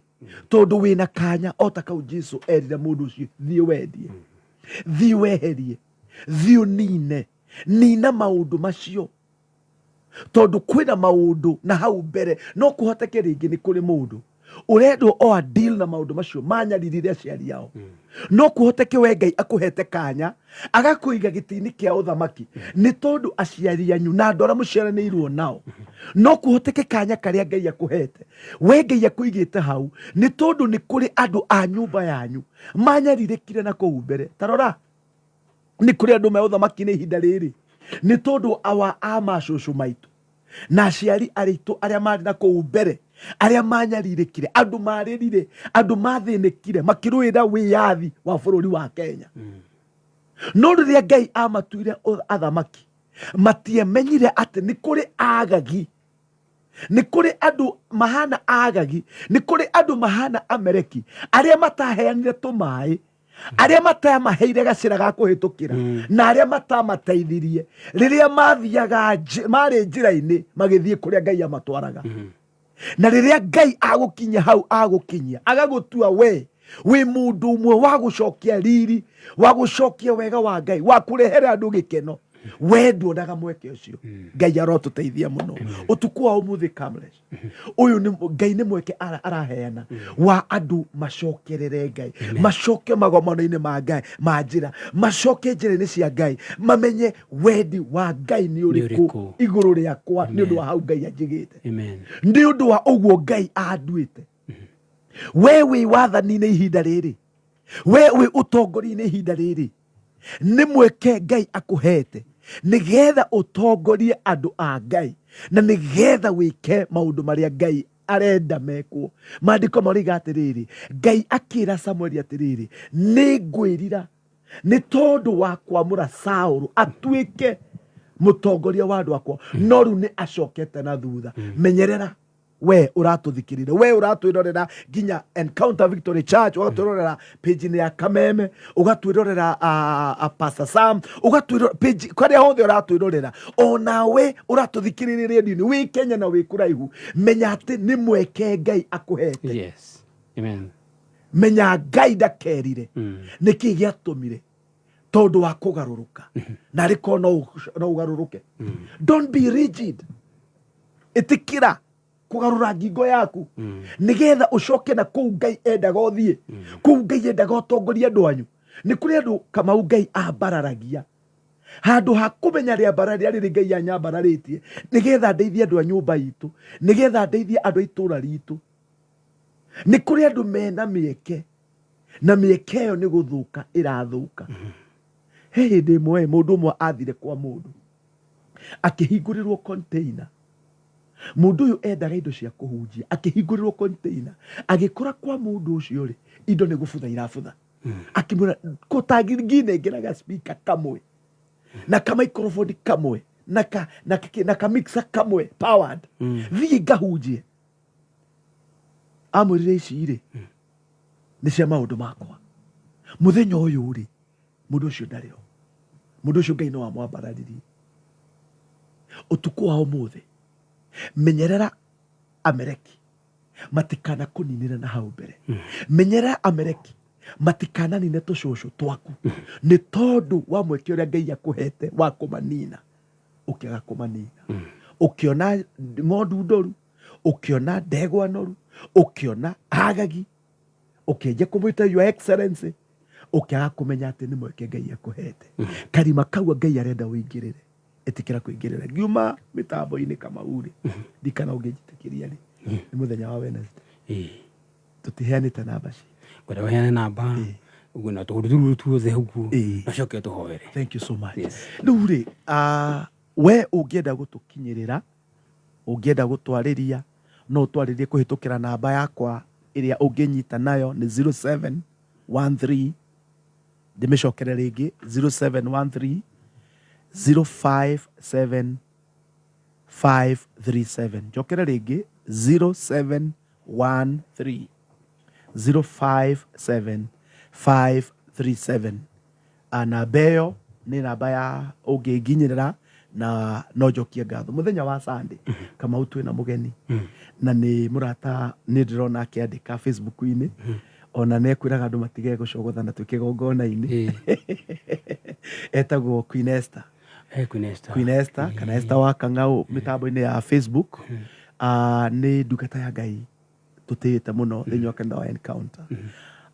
tondũ wĩna kanya o ta kau Jesu erire mũndũ ũcio, thiĩ wendie, thiĩ weherie, thiĩ ũnine, nina maũndũ macio, tondũ kwĩna maũndũ na hau mbere no kũhoteke rĩngĩ nĩ kũrĩ mũndũ Ũrendwo o a deal na maũndũ macio manyaririre aciari ao. No kũhoteke we Ngai akũhete kanya agakũiga gĩtĩ-inĩ kĩa ũthamaki nĩ tondũ aciari anyu na andũ arĩa mũciaranĩirwo nao. No kũhoteke kanya karĩa Ngai akũhete we Ngai akũigĩte hau nĩ tondũ nĩ kũrĩ andũ a nyũmba yanyu manyarirĩkire na kũu mbere. Ta rora, nĩ kũrĩ andũ me ũthamaki-inĩ ihinda rĩrĩ nĩ tondũ awa a macũcũ maitũ na aciari aritũ arĩa marĩ na kũu mbere arĩa manyarirĩkire, andũ marĩrire, andũ mathĩnĩkire makĩrũĩra wĩyathi wa bũrũri wa Kenya. No rĩrĩa Ngai amatuire athamaki, matiamenyire atĩ nĩ kũrĩ agagi, nĩ kũrĩ andũ mahana agagi, nĩ kũrĩ andũ mahana Ameleki arĩa mataheanire tũmaĩ, arĩa matamaheire gacĩra ga kũhĩtũkĩra, na arĩa matamateithirie rĩrĩa mathiaga marĩ njĩra-inĩ magĩthiĩ kũrĩa Ngai amatwaraga. Na rĩrĩa Ngai agũkinyia hau agũkinyia, agagũtua we wĩ mũndũ ũmwe wa gũcokia riri, wa gũcokia wega wa Ngai, wa kũrehere andũ gĩkeno, we nduonaga mweke ũcio. Ngai arotũteithia mũno ũtukũ wa ũmũthĩ. Kamlesh, ũyũ nĩ Ngai nĩ mweke araheana wa andũ macokerere Ngai, macoke magomano-inĩ ma Ngai ma njĩra, macoke njĩra-inĩ cia Ngai, mamenye wendi wa Ngai nĩ ũrĩkũ ũrĩkũ igũrũ rĩakwa nĩ ũndũ wa hau Ngai anjigĩte, Amen. Nĩ ũndũ wa ũguo Ngai anduĩte. We wĩ wathani-inĩ ihinda rĩrĩ, we wĩ ũtongoria-inĩ ihinda rĩrĩ, nĩ mweke Ngai akũhete nĩgetha ũtongorie andũ a Ngai na nĩgetha wĩke maũndũ marĩa Ngai arenda mekwo. Maandĩko maroiga atĩrĩrĩ, Ngai akĩra Samueli atĩrĩrĩ, nĩ ngwĩrira nĩ tondũ wa kwamũra Saũlũ atuĩke mũtongoria wa andũ akwa, no rĩu nĩ acokete na thutha. Menyerera we ũratũthikĩrĩria, we ũratwĩrorera nginya Encounter Victory Church, ũgatwĩrorera page-inĩ ya Kameme, ũgatwĩrorera Pastor Sam, ũgatwĩrorera page kũrĩa hothe ũratwĩrorera, onawe ũratũthikĩrĩria radio-inĩ wĩ Kenya na wĩ kũraihu, menya atĩ nĩ mweke Ngai akũhete. Yes. Amen. Menya Ngai ndakerire nĩkĩ gĩatũmire tondũ wa kũgarũrũka, na arĩ korwo no ũgarũrũke. Don't be rigid, ĩtĩkĩra kũgarũra ngingo yaku nĩgetha ũcoke na kũu Ngai endaga ũthiĩ, kũu Ngai endaga ũtongorie andũ anyu. Nĩ kũrĩ andũ Kamau Ngai ambararagia handũ ha kũmenya rĩambara rĩrĩa rĩrĩ Ngai anyambararĩtie nĩgetha ndeithie andũ a nyũmba itũ, nĩgetha ndeithie andũ a itũũra ritũ. Nĩ kũrĩ andũ mena mĩeke na mĩeke ĩyo nĩ gũthũka ĩrathũka. He hĩndĩ ĩmwe mũndũ ũmwe athire kwa mũndũ akĩhingũrĩrwo container. Mũndũ ũyũ endaga indo cia kũhunjia, akĩhingũrĩrwo container, agĩkora kwa mũndũ ũcio rĩ, indo nĩ gũbutha irabutha. Akĩmwĩra kũtangĩnengeraga speaker kamwe na ka microphone kamwe na ka mixer kamwe powered, thiĩ ngahunjie. Amwĩrire ici rĩ nĩ cia maũndũ makwa. Mũthenya ũyũ rĩ, mũndũ ũcio ndarĩ ho, mũndũ ũcio Ngai no amwambararirie. Ũtukũ wa ũmũthĩ, menyerera Ameleki matikanakũninĩre na hau mbere. Menyerera Ameleki matikananine tũcũcũ twaku nĩ tondũ wa mweke ũrĩa Ngai akũhete wa kũmanina, ũkĩaga kũmanina. Ũkĩona ng'ondu ndoru, ũkĩona ndegwa noru, ũkĩona agagi, ũkĩanjia kũmwĩta Your Excellency, ũkĩaga kũmenya atĩ nĩ mweke Ngai akũhete. Karima kau Ngai arenda ũingĩrĩre, ĩtĩkĩra kũingĩrĩra. Ngiuma mĩtambo-inĩ Kamau rĩ, ndikana ũngĩnjĩtĩkĩria rĩ, nĩ mũthenya wa Wednesday, tũtiheanĩte namba citũ. Ngwenda ũheane namba ũguo na tũũndũ tũrũ tuothe ũguo, na ũcoke ũtũhoere. Thank you so much. Yes. Rĩu rĩ, we ũngĩenda gũtũkinyĩrĩra, ũngĩenda gũtwarĩria, no ũtwarĩrie kũhĩtũkĩra namba yakwa ĩrĩa ũngĩnyita nayo nĩ 0713, ndĩmĩcokere rĩngĩ, 0713 057 537. Njokere rĩngĩ, 0713 057 537. Namba ĩyo nĩ namba ya ũngĩnginyĩrĩra na no njokie ngatho. Mũthenya wa Sunday, Kamau, twĩna mũgeni na nĩ mũrata, nĩ ndĩrona akĩandĩka Facebook-inĩ, ona nĩ ekwĩraga andũ matige gũcogothana twĩ kĩgongona-inĩ. Etagwo Queen Esther. Queen Esther. Queen Esther kana Esther wa Kang'au mĩtambo-inĩ ya Facebook. Nĩ ndungata ya Ngai. Tũtĩĩte mũno thĩinĩ wa kanitha wa Encounter.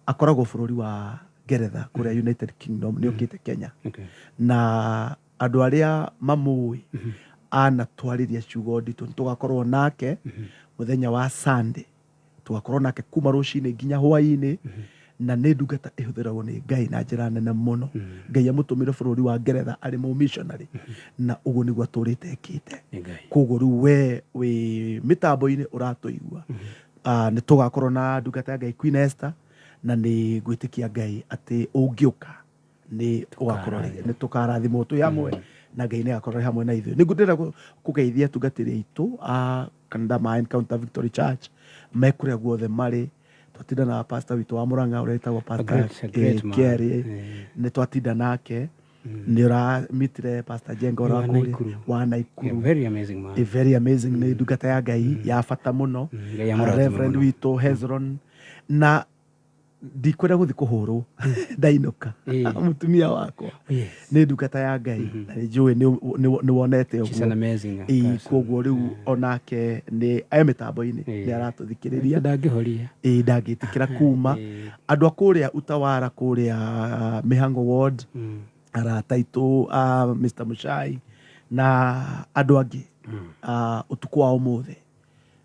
Akoragwo bũrũri wa Ngeretha kũrĩa United Kingdom, nĩ okĩte Kenya. Na andũ arĩa mamũĩ anatwarĩria ciugo nditũ. Nĩ tũgakorwo nake mũthenya wa Sunday, tũgakorwo nake kuma rũcinĩ nginya hwaĩ-inĩ, na nĩ ndungata ĩhũthĩragwo nĩ Ngai na njĩra nene mũno. Ngai amũtũmire bũrũri wa Ngeretha arĩ mũmissionary, na ũguo nĩguo atũrĩte ekĩte. Nĩ Ngai. Koguo rĩu we wĩ mĩtambo-inĩ ũratũigua, nĩ tũgakorwo na ndungata ya Ngai Queen Esther, na nĩ ngwĩtĩkia Ngai atĩ ũngĩũka nĩ ũgakorwo nĩ tũkarathimwo twĩ hamwe, na Ngai nĩ agakorwo arĩ hamwe na ithuĩ. Nĩ ndĩrenda kũgeithia atungatĩri aitũ a kanitha ma Encounter Victory Church me kũrĩa guothe marĩ. Twatinda na pastor witũ wa Murang'a ũrĩa wĩtagwo Pastor A great man. Kerĩ, nĩ twatinda nake. Nĩ ũramitire Pastor Jenga ũrĩa Wa kũrĩa Naikuru. wa Naikuru. Yeah, very amazing man. A very amazing, nĩ ndungata ya Ngai ya bata mũno. Ngai amũrathime Reverend mũno. witũ Hezron, na ndikwenda gũthiĩ kũhũrwo ndainũka mũtumia wakwa nĩ ndungata ya Ngai, na nĩ njũĩ nĩ wonete She's an amazing Ĩĩ, person. Koguo rĩu onake nĩ e mĩtambo-inĩ, nĩ aratũthikĩrĩria. Ndangĩhoria. Ĩĩ, ndangĩtĩkĩra kuma. Andũ a kũrĩa Utawara, kũrĩa Mĩhango ward, arata aitũ a Mr Muchai na andũ angĩ, ũtukũ wa ũmũthĩ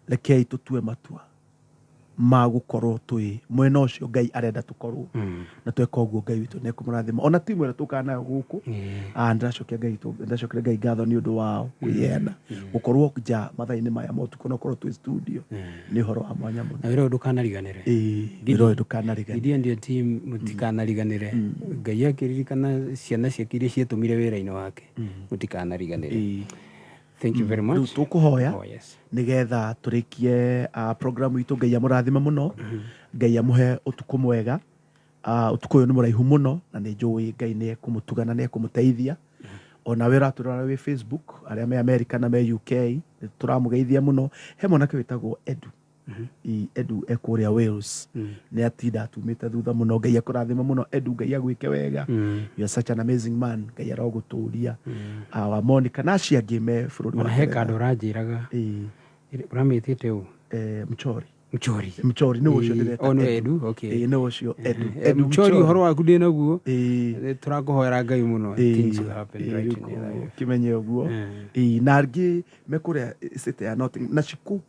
rekei tũtue matua ma gũkorwo twĩ mwena ũcio Ngai arenda tũkorwo, na tweka ũguo Ngai witũ nĩ ekũmũrathima. Ona timu ĩrĩa tũkaga nayo gũkũ, ndĩracokia Ngai ndĩracokeria Ngai ngatho nĩ ũndũ wao kwĩyena gũkorwo nja mathaa-inĩ maya ma ũtukũ na gũkorwo twĩ studio nĩ ũhoro wa mwanya mũno. Na wĩra ũyũ ndũkanariganĩre. Ĩĩ, wĩra ũyũ ndũkanariganĩre. Gideon ndio team, mũtikanariganĩre. Ngai akĩririkana ciana ciake iria cietũmire wĩra-inĩ wake, mũtikanariganĩre. Thank you very much. Rĩu tũkũhoya Oh, yes. nĩgetha tũrĩkie program itũ. Ngai amũrathime mũno, Ngai amũhe ũtukũ mwega. Ũtukũ ũyũ nĩ mũraihu mũno, na nĩ njũĩ Ngai nĩ ekũmũtuga na nĩ ekũmũteithia. Ona we ũratũrora wĩ Facebook, arĩa me America na me UK, nĩ tũramũgeithia mũno. He mwanake wĩtagwo Edu. Edu e kũrĩa Wales, nĩ atinda atumĩte thutha mũno. Ngai akũrathime mũno Edu, Ngai agwĩke wega. You are such an amazing man, Ngai arogũtũria. Wa Monica na acio angĩ me bũrũri wa Ona he Ngeretha. kandũ ũranjĩraga. Ũramĩtĩte ũ? Mchori. Mchori. Mchori nĩ ũcio ndĩreta. Oh, nĩ Edu. Edu, okay. Ĩĩ, nĩ ũcio Edu. Edu Mchori, ũhoro waku ndĩ naguo. Ĩĩ. Tũrakũhoera Ngai mũno. Things will happen right in your life. Kĩmenye ũguo. Ĩĩ, na angĩ me kũrĩa city ya Nottingham na Shiku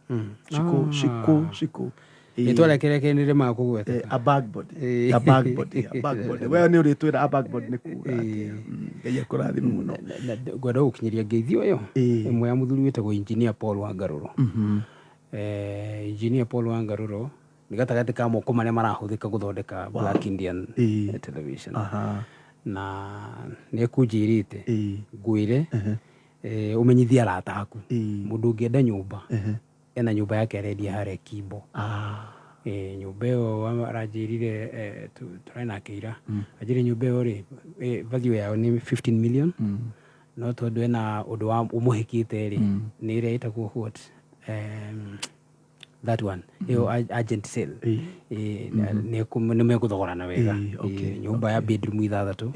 Shiku. Shiku Shiku. Ĩĩ. Rĩtwa rĩake rĩake nĩ rĩmaga kũgweteka. A bag body, a bag body, a bag body. We nĩ ũrĩtwĩra a bag body nĩ kuga atĩa. Ngai akũrathime mũno. Ngwenda gũkinyĩria ngeithio ĩyo ĩmwe ya mũthuri wĩtagwo Engineer Paul Wangarũrũ. Engineer Paul Wangarũrũ nĩ gatagatĩ ka moko marĩa marahũthĩka gũthondeka Black Indian Television. Na nĩ ekũnjĩrĩte ngwĩre ũmenyithie arata aku, mũndũ ũngĩenda nyũmba, ena nyũmba yake arendia harĩa Kimbo. Nyũmba ĩyo aranjĩrire, tũrarĩ nake ira, anjĩrire nyũmba ĩyo rĩ, value yayo nĩ 15 million, no tondũ ena ũndũ wa ũmũhĩkĩte rĩ, nĩ ĩrĩa ĩtagwo what, that one ĩyo agent sale. Nĩ megũthogorana wega. Nyũmba ya bedroom ithathatũ.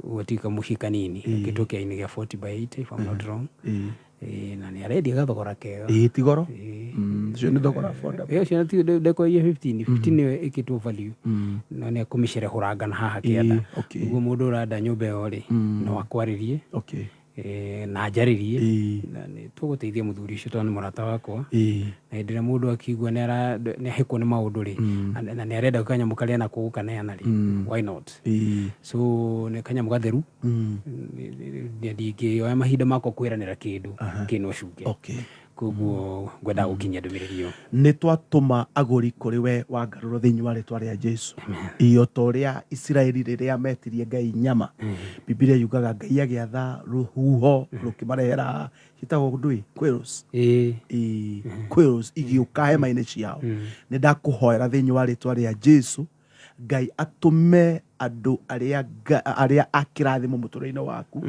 Gũtuĩka mũciĩ kanini gĩtwo kĩainĩ gĩa 40 by 80, if I'm not wrong. Na nĩ arendia gathogora kega. Ĩĩ, ti goro. Ũcio nĩ thogora affordable. Ĩyo ciana ti ndekwendia 15 15 nĩyo ĩkĩtwo value, no nĩ ekũmĩcerehũranga na haha kĩanda. Ũguo mũndũ ũrenda nyũmba ĩyo rĩ, no akwarĩrie na njarĩrie, na nĩ tũgũteithia mũthuri ũcio tondũ nĩ mũrata wakwa. Na hĩndĩ ĩrĩa mũndũ akĩigua nĩ ahĩkwo nĩ maũndũ rĩ, na nĩ arenda kanyamũ karĩa nako gũkaneana rĩ, why not? So nĩ kanyamũ gatheru. Ndingĩoya mahinda makwa kwĩranĩra kĩndũ kĩna ũcuke. Koguo ngwendaga gũkinyia ndũmĩrĩri ĩyo. Nĩ twatũma agũri kũrĩ we Wangarũrwo thĩinĩ wa rĩtwa rĩa Jesu. Ĩĩ, o ta ũrĩa Isiraeli rĩrĩa metirie Ngai nyama, Bibilia yugaga Ngai agĩatha rũhuho rũkĩmarehera ciĩtagwo ndũĩ quails. Ĩĩ, quails igĩũka hema-inĩ ciao. Nĩ ndakũhoera thĩinĩ wa rĩtwa rĩa Jesu, Ngai atũme andũ arĩa a kĩrathimo mũtũrĩre-inĩ waku,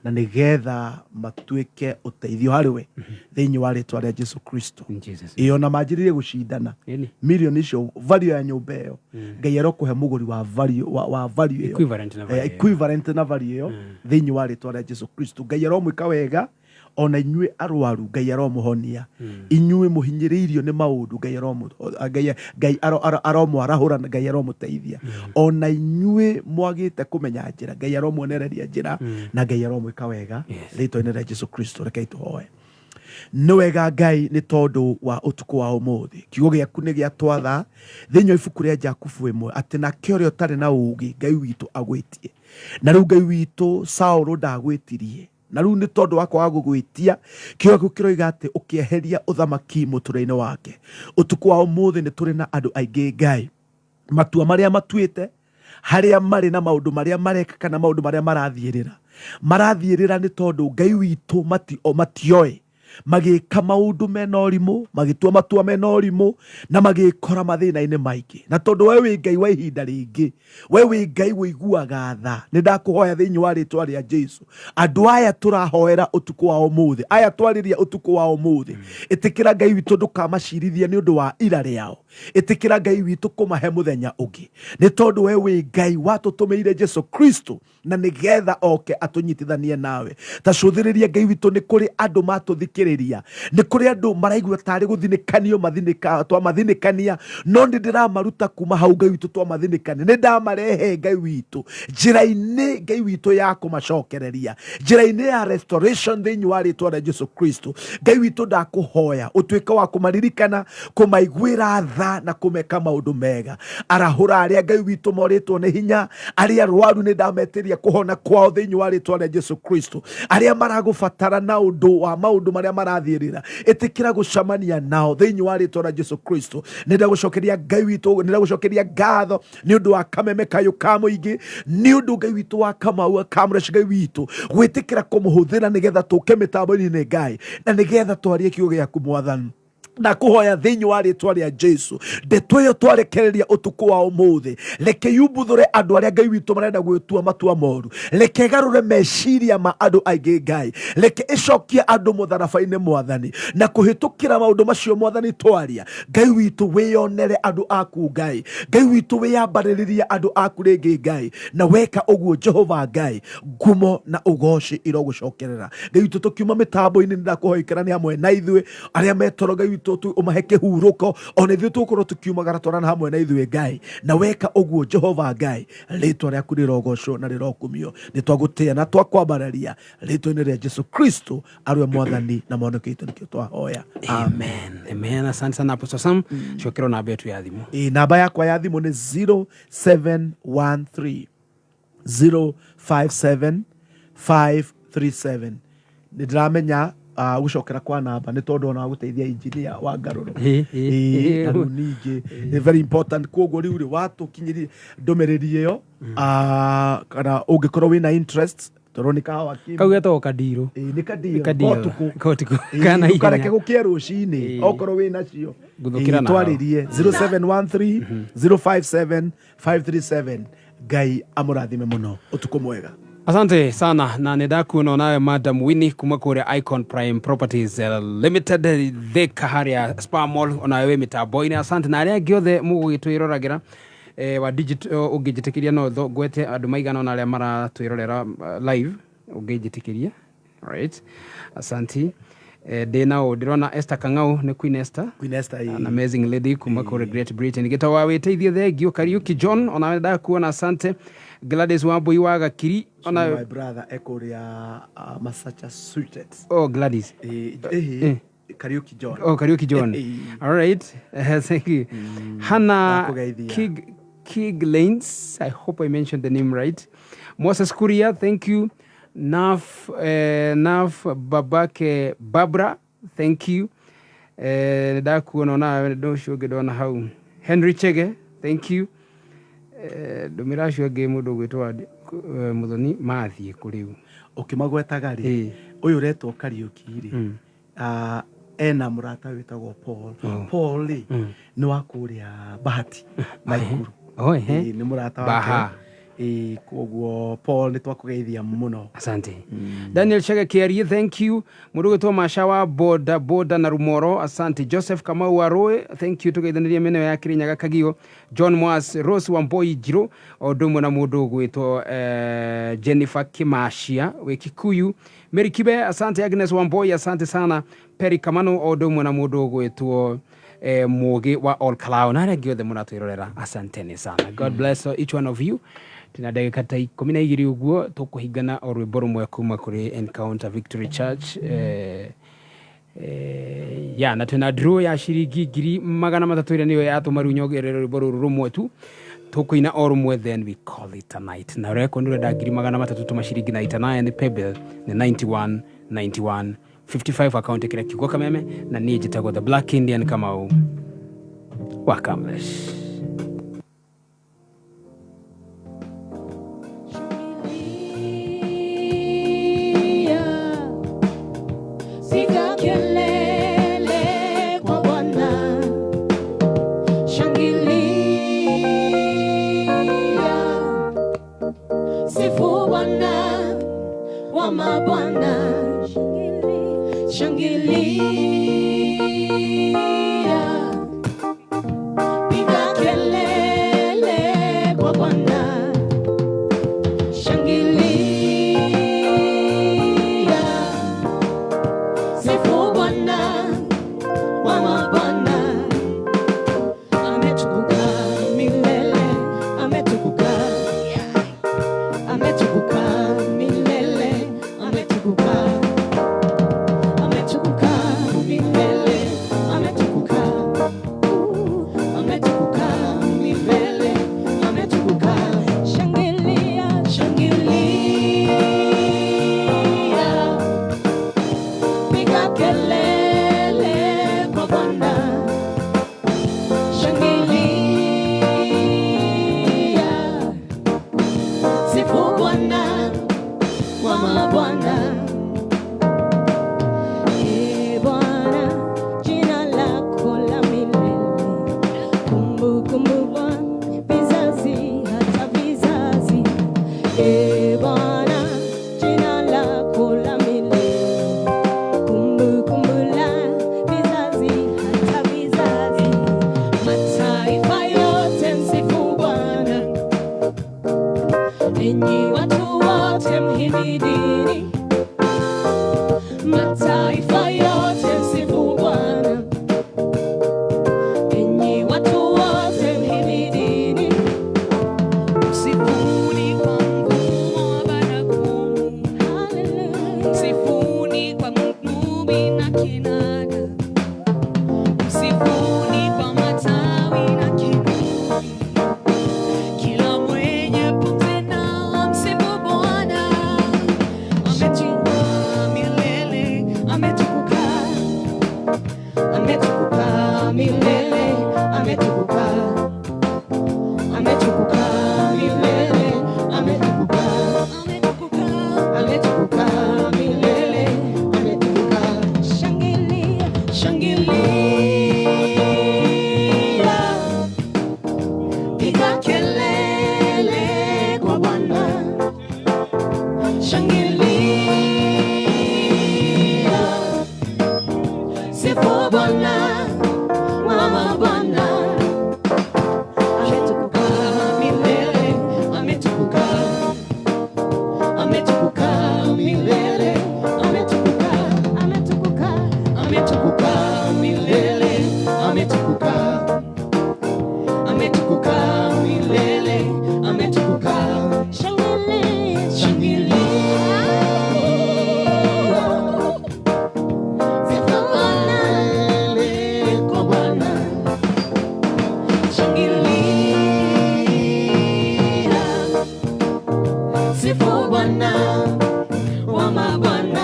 na nĩgetha matuĩke ũteithio harĩ we thĩinĩ wa rĩtwa rĩa Jesu Kristo. Ĩĩ, ona manjĩrĩrie gũcindana milioni icio, value ya nyũmba ĩyo, Ngai arokũhe mũgũri wa value wa value ĩyo. Equivalent na value ĩyo. Equivalent na value ĩyo thĩinĩ wa rĩtwa rĩa Jesu Kristo. Ngai aromwĩka wega. Ona inyuĩ arwaru, Ngai aromũhonia. Inyuĩ mũhinyĩrĩirio nĩ maũndũ, Ngai Ngai Ngai aromwarahũra na Ngai aromũteithia. Ona inyuĩ mwagĩte kũmenya njĩra, Ngai aromuonereria njĩra na Ngai aromwĩka wega. Rĩtwa-inĩ rĩa Jesu Kristo, rekei tũhoe. Nĩ wega Ngai nĩ tondũ wa ũtukũ wa ũmũthĩ. Kiugo gĩaku nĩ gĩatwatha thĩinĩ wa ibuku rĩa Jakubu ĩmwe atĩ nake ũrĩa ũtarĩ na ũũgĩ Ngai witũ agwĩtie. Na rĩu Ngai witũ Saũlũ ndagwĩtirie. Na rĩu nĩ tondũ wa kwaga gũgwĩtia, kiugo gĩaku kĩroiga atĩ ũkĩeheria ũthamaki mũtũrĩre-inĩ wake. Ũtukũ wa ũmũthĩ nĩ tũrĩ na andũ aingĩ Ngai, matua marĩa matuĩte, harĩa marĩ na maũndũ marĩa mareka kana maũndũ marĩa marathiĩrĩra, marathiĩrĩra nĩ tondũ Ngai witũ matioĩ, magĩka maũndũ mena ũrimũ, magĩtua matua mena ũrimũ, na magĩkora mathĩna-inĩ maingĩ. Na tondũ we wĩ Ngai wa ihinda rĩngĩ, we wĩ Ngai ũiguaga tha, nĩ ndakũhoya thĩinĩ wa rĩtwa rĩa Jesu, andũ aya tũrahoera ũtukũ wa ũmũthĩ, aya twarĩria ũtukũ wa ũmũthĩ, ĩtĩkĩra Ngai witũ ndũkamacirithia nĩ ũndũ wa ira rĩao. Ĩtĩkĩra Ngai witũ kũmahe mũthenya ũngĩ, nĩ tondũ we wĩ Ngai watũtũmĩire Jesu Kristo na nĩgetha oke atũnyitithanie nawe. Ta cũthĩrĩria Ngai witũ, nĩ kũrĩ andũ matũthikĩrĩria, nĩ kũrĩ andũ maraigua tarĩ gũthinĩkanio twamathinĩkania, no nĩ ndĩramaruta kuma hau Ngai witũ twamathinĩkania, nĩ ndamarehe Ngai witũ njĩra-inĩ Ngai witũ ya kũmacokereria, njĩra-inĩ ya restoration thĩinĩ wa rĩtwa rĩa Jesu Kristo. Ngai witũ ndakũhoya ũtuĩke wa kũmaririkana, kũmaiguĩra tha na kũmeka maũndũ mega. Arahũra arĩa Ngai witũ morĩtwo nĩ hinya, arĩa arwaru nĩ ndametĩria kũhona kwao thĩinĩ wa rĩtwa rĩa Jesu Kristo. Arĩa maragũbatara na ũndũ wa maũndũ marĩa marathiĩrĩra, ĩtĩkĩra gũcemania nao thĩinĩ wa rĩtwa rĩa Jesu Kristo. Nĩ ndagũcokeria Ngai witũ, nĩ ndagũcokeria ngatho nĩ ũndũ wa kameme kayũ ka mũingĩ, nĩ ũndũ Ngai witũ wa Kamau Kamresh, Ngai witũ gwĩtĩkĩra kũmũhũthĩra nĩgetha tũke mĩtambo-inĩ Ngai, na nĩgetha twarie kiugo gĩaku Mwathani. Ndakũhoya thĩinĩ wa rĩtwa rĩa Jesu, ndeto ĩyo twarekereria ũtukũ wa ũmũthĩ, reke yumbuthũre andũ arĩa Ngai witũ marenda gwĩtua matua moru, reke ĩgarũre meciria ma andũ aingĩ Ngai, reke ĩcokie andũ mũtharaba-inĩ Mwathani, na kũhĩtũkĩra maũndũ macio Mwathani twaria, Ngai witũ wĩyonere andũ aku Ngai, Ngai witũ wĩyambarĩrĩrie andũ aku rĩngĩ Ngai, na weka ũguo Jehova Ngai, ngumo na ũgoci irogũcokerera. Ngai witũ tũkiuma mĩtambo-inĩ, nĩndakũhoya ikarane hamwe na ithuĩ, arĩa metoro Ngai witũ ũmahe kĩhurũko, ona ithuĩ tũgũkorwo tũkiumagara twarana hamwe na ithuĩ Ngai, na weka ũguo Jehova Ngai, rĩtwa rĩaku rĩrogocwo na rĩrokumio. Nĩ twagũtĩĩa na twakwambararia rĩtwa-inĩ rĩa Jesu Kristo arwe Mwathani na Mwathani witũ, nĩkĩo twahoya. Amen. Amen. Asante sana Apostle Sam. Cokerwo namba yetu ya thimũ. Ĩ, namba yakwa ya thimũ nĩ 0713 057 537. Nĩ ndĩramenya gũcokera kwa namba nĩ tondũ ona gũteithia engineer wa ngarũrũ. Ĩ, na rĩu ningĩ nĩ very important, koguo rĩu rĩ watũkinyĩria ndũmĩrĩri ĩyo, kana ũngĩkorwo wĩna interest tondũ nĩ kahawa kau getagwo kadirũ. Ĩ, nĩ kadirũ. Kadirũ. Kotukũ. Kotukũ. Ĩ, Kana ndũkareke ihenya. gũkĩe rũcinĩ. Ĩ. Okorwo wĩ nacio. Guthũkĩra Ĩ, na hau. twarĩrie 0713 057 537. Ngai amũrathime mũno, ũtukũ mwega. Asante sana na nĩ ndakuona onawe Madam Winnie kuma kũrĩa Icon Prime Properties Limited Thika harĩa Spa Mall, onawe wĩ mĩtambo-inĩ, asante na arĩa angĩ othe mũgũgĩtwĩroragĩra wa digital. Ũngĩnjĩtĩkĩria no ngwete andũ maigana ona arĩa maratwĩrorera live, ũngĩnjĩtĩkĩria. Right, asanti. Ndĩna ũ ndĩrona Esther Kang'au, nĩ Queen Esther. Queen Esther, ĩĩ. An amazing lady kuma kũrĩa Great Britain. Gĩtagwo wa wĩteithie, thengio. Kariuki John, onawe ndakuona, asante. Gladys Wambui wa Gakiri, ona my brother ekũrĩa Massachusetts. Oh, Gladys. Ĩĩ, ĩĩ, Kariuki John. Oh, Kariuki John. All right. Thank you. Hannah Ndakũgeithia. Kig Lanes. I hope I mentioned the name right. Moses Kuria, thank you. Naf Babake Babra, thank you. Ndakuona onawe ndå ũcio ũngĩ ndona hau. Henry Chege, thank you. Ndũmĩra acio angĩ mũndũ ũgwĩtwo Mũthoni mathiĩ kũ rĩu. Ũkĩmagwetaga rĩ, ũyũ ũretwo Kariuki rĩ, ena mũrata wĩtagwo Paul. Paul rĩ, nĩ wa kũrĩa Bahati Naikuru. Oh, ehe. Ĩĩ, nĩ mũrata Baha. wake. Ĩĩ, koguo Paul nĩ twakũgeithia mũno. Asante. Daniel Chege Kiarie, thank you. Mũndũ ũgwĩtwo Masha wa boda boda na Rumoro, asante. Joseph Kamau wa Rũĩ, thank you. Tũgeithanĩria mĩena ya Kĩrĩnyaga Kagio. John Mwas, Rose Wamboi Njirũ, o ũndũ ũmwe na mũndũ ũgwĩtwo Jennifer Kimashia wĩ Kikuyu. Mary Kibe, asante. Agnes Wamboi, asante sana. Perry Kamano, o ũndũ ũmwe na mũndũ ũgwĩtwo Mũgĩ wa All Kalau na arĩa angĩ othe mũratwĩrorera, asanteni sana. God bless each one of you. Tuna ndagĩka ta 12 ũguo, tũkũhingana o rwĩmbo rũmwe kuma kũrĩ Encounter Victory Church, ya na twĩna draw ya ciringi 300,000 ĩrĩa nĩyo yatũma rĩu nyongerere rwĩmbo rũrũ rũmwe tu tũkũina o rũmwe, then we call it a night. Na ũrekwo nĩ ũrenda 300,000, tũma ciringi 99, paybill nĩ 91 91 55, account ĩkĩra kiugo Kameme, na niĩ njĩtagwo The Black Indian Kamau wa Kamlesh. Shangilia, piga kelele kwa Bwana. Shangilia, sifu Bwana wa mabwana. Shangilia, piga kelele kwa Bwana. Shangilia, sifu Bwana wa mabwana. Ametukuka milele, ametukuka, ametukuka milele, ametukuka, ametukuka milele, ametukuka, ametukuka milele, ametukuka. Shangilia, shangilia, piga kelele kwa Bwana. Shangilia, sifu Bwana wa mabwana. Ee Bwana, jina lako la milele, kumbukumbu Bwana, vizazi hata vizazi. Ee Bwana, jina lako la milele, kumbukumbu la vizazi hata vizazi. Mataifa yote msifu Bwana, enyi watu wote mhimidini. Mataifa yote msifu Bwana, enyi watu wote mhimidini. Msifuni kwa ngurumo wa baragumu. Hallelujah. Msifuni kwa ngumi na kinanda. Msifuni kwa matawi na kinubi. Kila mwenye pumzi na amsifu Bwana. Ametukuka milele, ametukuka. Ametukuka milele, ametukuka, ametukuka milele, ametukuka, Ametukuka. Ametukuka milele, ametukuka. Shangilia, shangilia, piga kelele kwa Bwana. Shangilia, sifu Bwana wa mabwana. Ametukuka milele, ametukuka, ametukuka milele, ametukuka, ametukuka, ametukuka milele, ametukuka, ametukuka milele, ametukuka. Shangilia, shangilia, sifu Bwana kwa Bwana. Shangilia, sifu Bwana wa mabwana.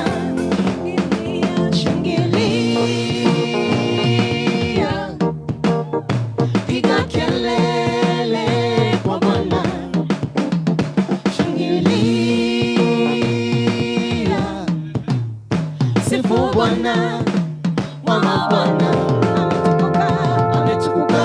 Shangilia, piga kelele kwa Bwana. Shangilia, sifu Bwana wa mabwana. Ametukuka, ametukuka.